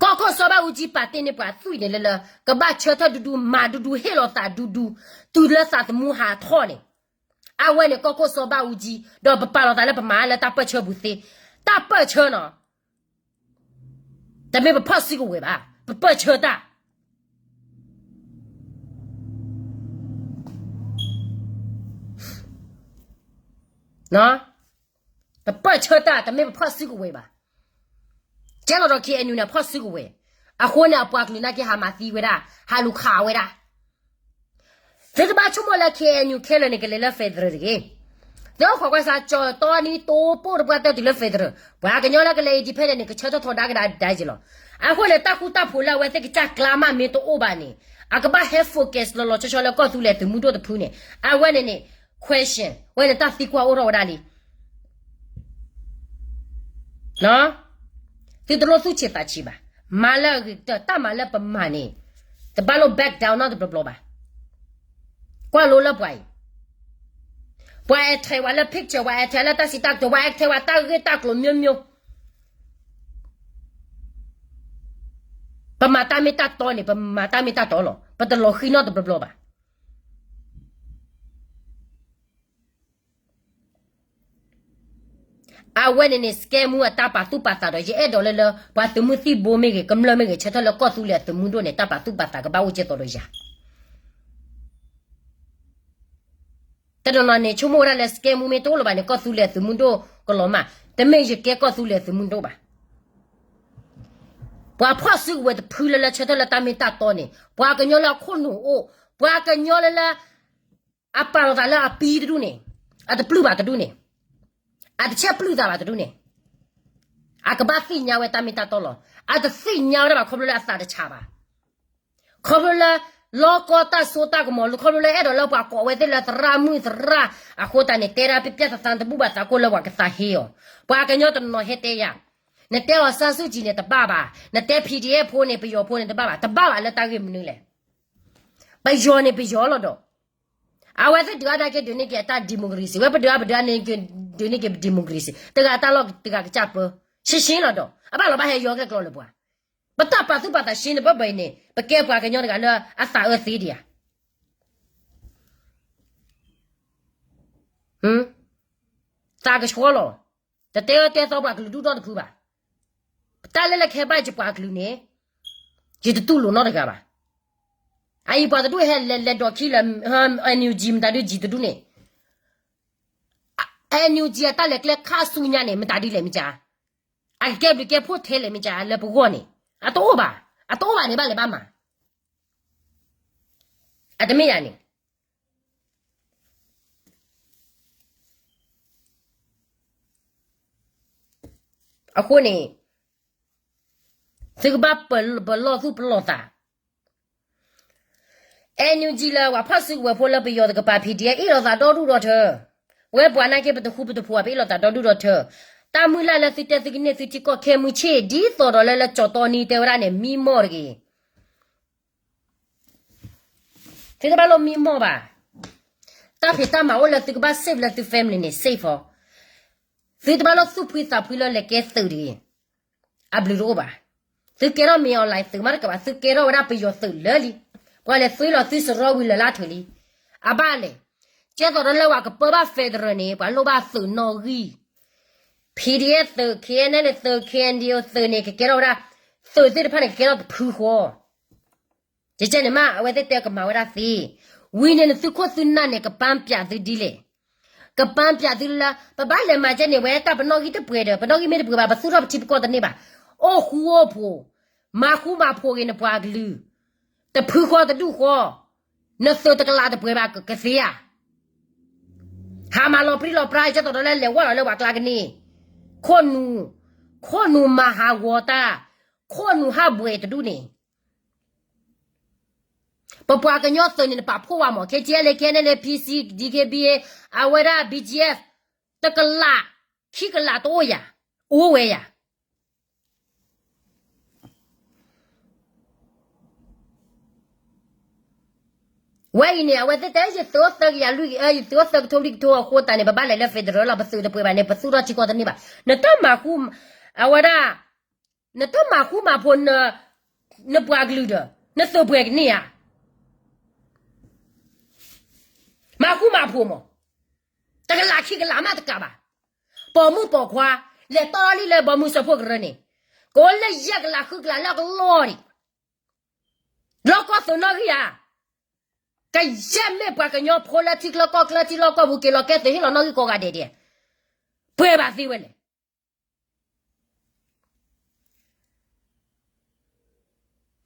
ကီၢ်ခိၣ်စီၤဘၣ်အူကၠံပာ်တ့ၢ်န့ၢ်ပှၤသွံၣ်န့ၣ်လၢလၢ ကဘၣ်ဆၢထၢၣ်ဒူဒူ မၤဒူဒူ ဟ့ၣ်လီၤသးဒူဒူ, တုၤလၢသးသမူဟးထီၣ်န့ၣ်, အဝဲန့ၣ်ကီၢ်ခိၣ်စီၤဘၣ်အူကၠံ, ဒီးပပာ်လီၤသးလၢပမၤလၢတၢ်ပၢၢ်ဆၢပူၤသ့, တၢ်ပၢၢ်ဆၢနီၤ, တမ့ၢ်ပဖီၣ်စုကဝဲၤဘၣ်, ပပၢၢ်ဆၢတၢ် ပပၢၢ်ဆၢတၢ်တမ့ၢ်ပဖီၣ်စုကဝဲၤဘၣ်. ကဲသိးဒီး ခ့ၣ်အဲၣ်ယူၣ် န့ၣ် ဖီၣ်စုကဝဲၤ, အဃိန့ၣ် အပှၤကလုာ်နာ်က့ဟးမၤသံဝဲဒၣ်, ဟးလူၤခးဝဲဒၣ်. သုတဘၣ်ဆိကမိၣ်လၢ ခ့ၣ်အဲၣ်ယူၣ် ခဲလၢာ်န့ၣ် ကလဲၤလၢ federal တဂ့ၤ. သုအိၣ်ခိးကွၢ်စး ကၠီၤတီနံတိပိၢ်တပှၢ်တၢၢ်တုၤလၢ federal, ပှၤကညီလၢကလဲၤ independent န့ၣ် ကဆၢထၢၣ်ထီဒါကဒါကဒါက့ၤလီၤ. အဃိန့ၣ် တၢ်ဃူတၢ်ဖိးလၢအဝဲသ့ၣ်ကစၢ်ကျါမးမ့ၢ်တအိၣ်ဘၣ်န့ၣ်, အကဘၣ်ဟဲ focus လီၤလီၤဆီဆီလၢကီၢ်သူလ့ၤသုးမုၢ်ဒိၣ်တဖုန့ၣ်, အဝဲန့ၣ်န့ၣ် question ဝဲန့ၣ် တၢ်သံကွၢ်အိၣ်ထီၣ်ဝဲဒၣ်လံ. သုတလိၣ်သူၣ်ဆံးသးဆံးဘၣ်. မၤလၢအဂ့ၤကတၢၢ်, တၢ်မၤလၢပမၤန့ၣ် တဘၣ်လိၣ် back down နီတဘျီဘျီဘၣ်. ကွၢ်လိလၢပှၤအံၤ, ပှၤ attack ဝဲလၢ picture, ပှၤ attack လၢတၢ်စံးတၢ်ကတိၤ, ပှၤ attack ဝဲတၢ်ဂ့ၢ်တၢ်ကျိၤ မျိုးမျိုး. ပမၤတၢ်မ့ၢ်တၢ်တီန့ၣ် ပမၤတၢ်မ့ၢ်တၢ်တီလီၤ. ပတလီၤဃံၤနီတဘျီဘျီဘၣ်. အဝဲန့ၣ်န့ၣ် scam မူအတၢ်ပာ်သူၣ်ပာ်သးဒီး ယအဲၣ်ဒိးလၢလၢ ပှၤသုးမုၢ်သံၣ်ဘိမ့ၢ်ဂ့ၤ, ကမျၢၢ်မ့ၢ်ဂ့ၤ, ဆၢထၢၣ်လၢကီၢ်သူလ့ၤအသုးမုၢ်ဒိၣ်န့ၣ် တၢ်ပာ်သူၣ်ပာ်သးကဘၣ်အိၣ်ကဲသိးဒီးယၤ. တနီၤနီၤန့ၣ် ဆိကမိၣ်ဝဲဒၣ်လၢ scam မူမ့ၢ်တအိၣ်လၢၤဘၣ်န့ၣ် ကီၢ်သူလ့ၤအသုးမုၢ်ဒိၣ်ကလီၤမၢ်, တမ့ၢ်ယကဲကီၢ်သူလ့ၤအသုးမုၢ်ဒိၣ်ဘၣ်. ပှၤဖီၣ်စုကဝဲၤတဖုလၢလၢဆၢထၢၣ်လၢတၢ်မ့ၢ်တၢ်တီန့ၣ်, ပှၤကညီလၢအခိၣ်နူာ်အိၣ်, ပှၤကညီလၢလၢ အပာ်လီၤသးလၢအပံတဒူၣ်န့ၣ်, အတပျုၢ်ဘၣ်တဒူၣ်န့ၣ်, အတဆဲးပျုၢ်သးဘၣ်တဒူၣ်န့ၣ်, အကဘၣ်သ့ၣ်ညါဝဲတၢ်မ့ၢ်တၢ်တီလီၤ. အတသ့ၣ်ညါဝဲဒၣ်ဘၣ် ခီဖျိလၢအသးတဆးဘၣ်. ခီဖျိလၢ လီကီတၢ်စိတၢ်ကမီၤ, ခီဖျိလၢအဲၣ်ဒိးလၢပှၤကိးဝဲသ့ၣ်လၢ သရၣ်မုၣ်သရၣ်အဃိသတးန့ၣ် တဲဒၣ်ပျဲၢ်ပျဲၢ်သးသး တဘူၣ်ဘၣ်သးကိၢ်လၢပှၤကသးဟ့အီၤ. ပှၤကညီတနီၤဟဲတဲယၤ, နတဲအီၤစၢ်စုၣ်ကံၤန့ၣ်တဘၣ်ဘၣ်, နတဲ PDF ဖိန့ၣ် ပယီၤဖိန့ၣ်တဘၣ်ဘၣ်, တဘၣ်ဘၣ်လၢတၢ်ဂ့ၢ်မနုၤလဲၣ်. ပယီၤန့ၣ်ပယီၤလီၤဒီး, အဝဲသ့ၣ်ဒုးအါဒါက့ၤဒုးန့ၢ်က့ၤအတၢ် democracy, ဝဲပဒုးအါပဒုးအါန့ၣ်က့ၤဒုးန့ၢ်က့ၤ democracy, တဂၤတၢ်လီၢ်တဂၤကစၢ်ပၢ, ရှင်းရှင်းလီၤဒီး အဘၣ်လီၤဘၣ်ဟဲယီၤကဲကျီလၢပှၤ, ပတၢ်ပာ်သူၣ်ပာ်သးရှင်းတဘၣ်ဘၣ်အံၤန့ၣ် ပကဲပှၤကညီတဂၤလၢအသးအၢသ့ဒံးဧါ. သးကဆှီလီၤ, တတဲအၢတဲသီပှၤကလုာ်ဒူၣ်ထီၣ်တဖုဘၣ်. တၢ်လၢလၢကဟဲဘၣ်ယပှၤကလုာ်န့ၣ် ယတတူၢ်လိာ်နီတဂၤဘၣ်. အအံၤပှၤတဒူၣ်ဟဲလဲၤလဲၤဒိးခံလၢ NUG မတၤဒုး G တဒူၣ်န့ၣ်, NUG အတၢ်လဲၤကျဲခါဆူညါန့ၣ် မတၤဒ်လဲၣ်မ့ၢ်ကါ, အကကဲဘျုးကဲဖှိၣ်ထဲလဲၣ်မ့ၢ်ကါ လၢပဂီၢ်န့ၣ် အတအိၣ်ဘၣ်, အတအိၣ်ဘၣ်န့ၣ် ဘၣ်လဲၤဘၣ်မၤ, အတမ့ၢ်ယၤန့ၣ် အဃိန့ၣ် သုကဘၣ်ပလီၢ်သူၣ်ပလီၢ်သး, NUG လၢပှၤဖီၣ်စုကဝဲၤဖိလၢပယီၤတကပၤ PDF အ့ၣ်လိာ်သးဒီဒူၣ်ဒီထၢ, ဝဲပှၤနာ်က့ ပတဃူပတဖိး ပအ့ၣ်လိာ်သးဒီဒူၣ်ဒီထၢ, တၢ်မုၢ်လၢ်လၢသုတဲသုကန့ၢ်သုထံကီၢ်ခဲမုၢ်ဆ့ၣ် ဒ်သိးဒီးလၢလၢကၠီၤတီနံတဲဝဲဒၣ်န့ၣ် မံမီၢ်တဂ့ၤ. သုတဘၣ်လိၣ်မံမီၢ်ဘၣ်. တၢ်ဖံးတၢ်မၤအိၣ်လၢသုကဘၣ် safe လၢသု family န့ၣ် safe အီၤ. သုတဘၣ်လိၣ်သူၣ်ဖှံသးဖှံလၢလဲၤကဲသုးတဂ့ၤ. အဘျုးတအိၣ်ဘၣ်. သုကဲထီၣ်မ့ၢ် online သုးမးတကပၤ, သုကဲထီၣ်ဝဲဒၣ်ပယီၤသုးလၢာ်လံ. ပှၤလဲၤသွံလီၤသုစရီဝံၤလၢာ်လၢထၢၣ်လံ. အဘၣ်လဲၣ်. ကဲသိးဒီးလၢပှၤကပၢဘၣ် federal န့ၣ် ပှၤလိၣ်ဘၣ်သုးနီၣ်ဂံၢ်, PDF သုး, KNLA သုး, KNDO သုးန့ၣ် ကကဲထီၣ်ဝဲဒၣ်, သုးသ့ၣ်တဖၣ်န့ၣ် ကကဲထီၣ်တဖုဃီ ကကဲန့ၣ်မး အဝဲသ့ၣ်တဲကမၤဝဲဒၣ်သ့. ဝံၤန့ၣ်နသုးခိၣ်သုးနၢ်န့ၣ် ကပန်းဖြေသုဒ်လဲၣ်. ကပန်းဖြေသုလၢ ပဘၣ်လဲၤမၤကဲန့ၣ် ဝဲတၢ်ပနီၣ်ဂံၢ်တပှဲၤဒီး ပနီၣ်ဂံၢ်မ့ၢ်တပှဲၤဘၣ် ပသူၣ်ထီၣ်ပထံပကီၢ်တန့ၢ်ဘၣ်. အိၣ်ဃူအိၣ်ဖိး, မၤဃူမၤဖိးက့ၤနပှၤကလုာ်. တဖုဃီတဒူၣ်ဃီ, နသုးတကလးတပှဲၤဘၣ်ကသ့ဧါ. ဟးမၤလီၤပြံလီၤပြါ ကၠီသိးဒီးလၢလဲၤဝဲလီၤလၢပှၤကျါကန့ၢ်, ခိၣ်နူာ်, ခိၣ်နူာ်မၤဟးဂီၤတၢ်, ခိၣ်နူာ်ဟးဘှဲးတဒူၣ်န့ၣ်, ပပှၤကညီသုးန့ၣ် နပာ်ဖှိၣ်ဝဲမး KTLA, KNLA, PC, DKBA, အဝဲဒၣ် BGF, တကလး, ခံကလးတအိၣ်ယၤ, အိၣ်ဝဲယၤ ဝဲအံၤန့ၣ် အဝဲသ့ၣ်တဲ ယသုးအိၣ်သၢကယၤလွံၢ်ကယၤ, ယသုးအိၣ်သၢကထိလွံၢ်ကထိအဃိသတးန့ၣ် ပဘၣ်လဲၤလၢ federal လီၤ, ပသုးတပှဲၤဘၣ်န့ၣ် ပသူၣ်ထီၣ်ထံကီၢ်တန့ၢ်ဘၣ်. နတၢ်မၤဃူ, အဝဲဒၣ်, နတၢ်မၤဃူမၤဖိး, နပှၤကလုာ်ဒီး နသုးပှဲၤကန့ၢ်ဧါ. မၤဃူမၤဖိးမး, တကလးခံကလးမးတကးဘၣ်. ပိာ်မုၣ်ပိာ်ခွါ, လဲၤတီၢ်လီၤလံလၢဘီမုၢ်စၢဖှိၣ်ကရၢန့ၣ်, ကအိၣ်လၢယဲၢ်ကလးဃုကလးလၢအကလီၢ်န့ၣ်, လီၢ်ကီၢ်သုးနီၣ်ဂံၢ်ဧါ. ကယဲၢ်မ့ၢ်ပှၤကညီဖိလၢထံချၢကီၢ်ချၢ ထံလီၢ်ကီၢ်ပူၤ က့ၤလီၤကဲသုးဟ့ၣ်လီၤနီၣ်ဂံၢ်ကိးဂၤဒဲးဒဲး, ပှဲၤဘၣ်သ့ဝဲလဲၣ်.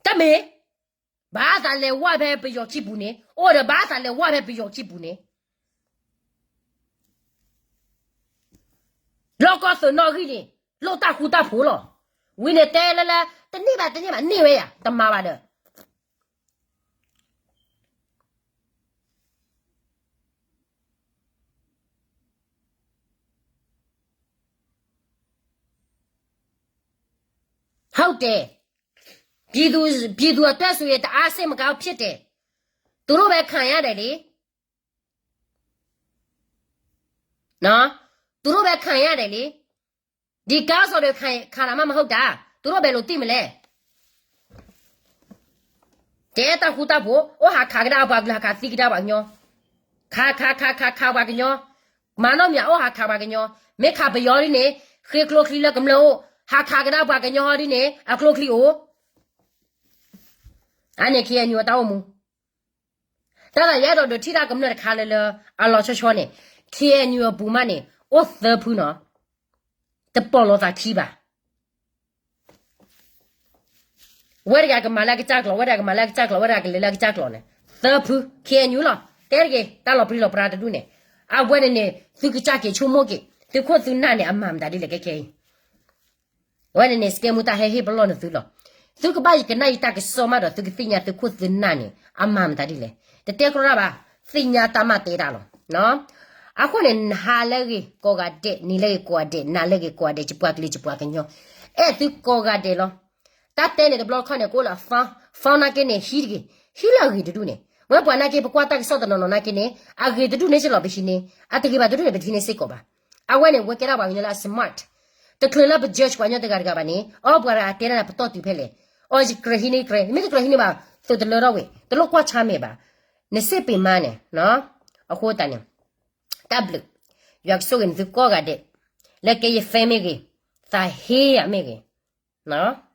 တမ့ၢ်, ဘၣ်သးလဲၤဝဲဖဲပယီၤခံပူၤန့ၣ်, အိၣ်ဒီးဘၣ်သးလဲၤဝဲဖဲပယီၤခံပူၤန့ၣ်, လီၢ်ကီၢ်သုးနီၣ်ဂံၢ်န့ၣ်, လိၣ်တၢ်ဃူတၢ်ဖိးလီၤ. ဝံၤန့ၣ်တဲလၢလၢ, တန့ၢ်ဘၣ်တန့ၢ်ဘၣ်န့ၢ်ဝဲယၤ, တမၤဘၣ်ဒီး ဟုတ်တယ်. ပြည်သူ, ပြည်သူအတွက်ဆိုရင် တအားစိတ်မကောင်းဖြစ်တယ်. သူတို့ပဲခံရတယ်လေ. နော်, သူတို့ပဲခံရတယ်လေ. ဒီကောင်းဆောင်တွေခံ, ခံတာမှမဟုတ်တာ. သူတို့ဘယ်လိုသိမလဲ. တဲတၢ်ဃူတၢ်ဖိး, အိၣ်ဟးခးကဒါပှၤကလုာ် ဟးခးသံကဒါပှၤကညီ, ခးခးခးခးခးပှၤကညီ, မၤနီၣ်မၠးအိၣ်ဟးခးပှၤကညီ, မ့ၢ်ခးပယီၤဒ်န့ၣ်, ဃ့ကျိချံလၢကမျၢၢ်အိၣ်, ဟးခးကဒါပှၤကညီဟီဒ်န့ၣ် အကျိချံအိၣ်. အန့ၣ် KNU အတၢ်အိၣ်မူ တၢ်လၢယအဲၣ်ဒိးဒုးထံၣ်တၢ်ကမျၢၢ်တခါလၢလၢ အလီၤဆီဆီန့ၣ်, KNU အပူၤမးန့ၣ် အိၣ်သၢဖုနီၤ, တပိာ်လိာ်သးခံဘၣ်. ဝဲတဂၤကမၤလၢအကစၢ်ကျိာ်, ဝဲတဂၤကမၤလၢအကစၢ်ကျိာ်, ဝဲတဂၤကလဲၤလၢအကစၢ်ကျိာ်န့ၣ်, သၢဖု KNU လီၤ. တဲတဂ့ၤ, တၢ်လီၤပြံလီၤပြါတဒူၣ်န့ၣ်, အဝဲန့ၣ်န့ၣ် သုကစၢ်က့ၤဆိကမိၣ်က့ၤ, သုခိၣ်သုနၢ်န့ၣ် အမၤမတၤဒ်လဲၣ်ကဲခဲအံၤ အဝဲန့ၣ်န့ၣ် စကဲမူတၢ်ဟဲဟ့ၣ်ပလီၢ်နသုလီၤ. သုကဘၣ်ယကနၣ်ယတၢ်ကစီၣ်မးဒီး သုကသ့ၣ်ညါသုခိၣ်သုနၢ်န့ၣ် အမၤမတၤဒ်လဲၣ်. တတဲကြီတၢ်ဘၣ်, သ့ၣ်ညါတၢ်မၤတဲတၢ်လီၤ. အဃိန့ၣ် နဟါလၢအဂ့ၤကိးဂၤဒဲး, နံၤလၢအဂ့ၤကိးဂၤဒဲး, နၤလၢအဂ့ၤကိးဂၤဒဲး, ယပှၤကလုာ်ယပှၤကညီ, အဲၣ်သုကိးဂၤဒဲးလီၤ. တၢ်တဲန့ၣ်တဘျီခီန့ၣ် ကအိၣ်လၢအ phone, phone နာ်က့န့ၣ် ဟံးတဂ့ၤ, ဟံးလၢအဂ့ၤတဒူၣ်န့ၣ်. ဝဲပှၤနာ်က့ ပကွၢ်တၢ်ကစီၣ်တနီၤနီၤနာ်က့န့ၣ် အဂ့ၤတဒူၣ်န့ၣ်စ့ၢ်လီၤ ပဟံးန့ၢ်, အတဂ့ၤဘၣ်တဒူၣ်န့ၣ် ပတဟံးန့ၢ်စ့ၢ်ကီးဘၣ်. အဝဲန့ၣ် ဝဲကဲဒၣ်ပှၤကညီလၢအ smart, တချုးလၢပ judge ပှၤကညီတဂၤတဂၤဘၣ်န့ၣ်, အီ ပှၤတဂၤတဲဒၣ်န့ၣ် ပတီၢ်တုၤဖဲလဲၣ်, အီ ယကြၢးဟံးန့ၢ်ကြၢး, မ့ၢ်တကြၢးဟံးန့ၢ်ဘၣ်, သုးတလၢထီၣ်ဝဲ, တလိၣ်ကွၢ်ဆါမဲာ်ဘၣ်, နစ့ပ့ၤမါန့ၣ်, အဃိသတးန့ၣ်, တၢ်ဘျုး, ယွၤကဆိၣ်ဂ့ၤန့ၣ်သုကိးဂၤဒဲး, လၢကဲယ fan မ့ၢ်ဂ့ၤ, သးဟ့ယၤမ့ၢ်ဂ့ၤ,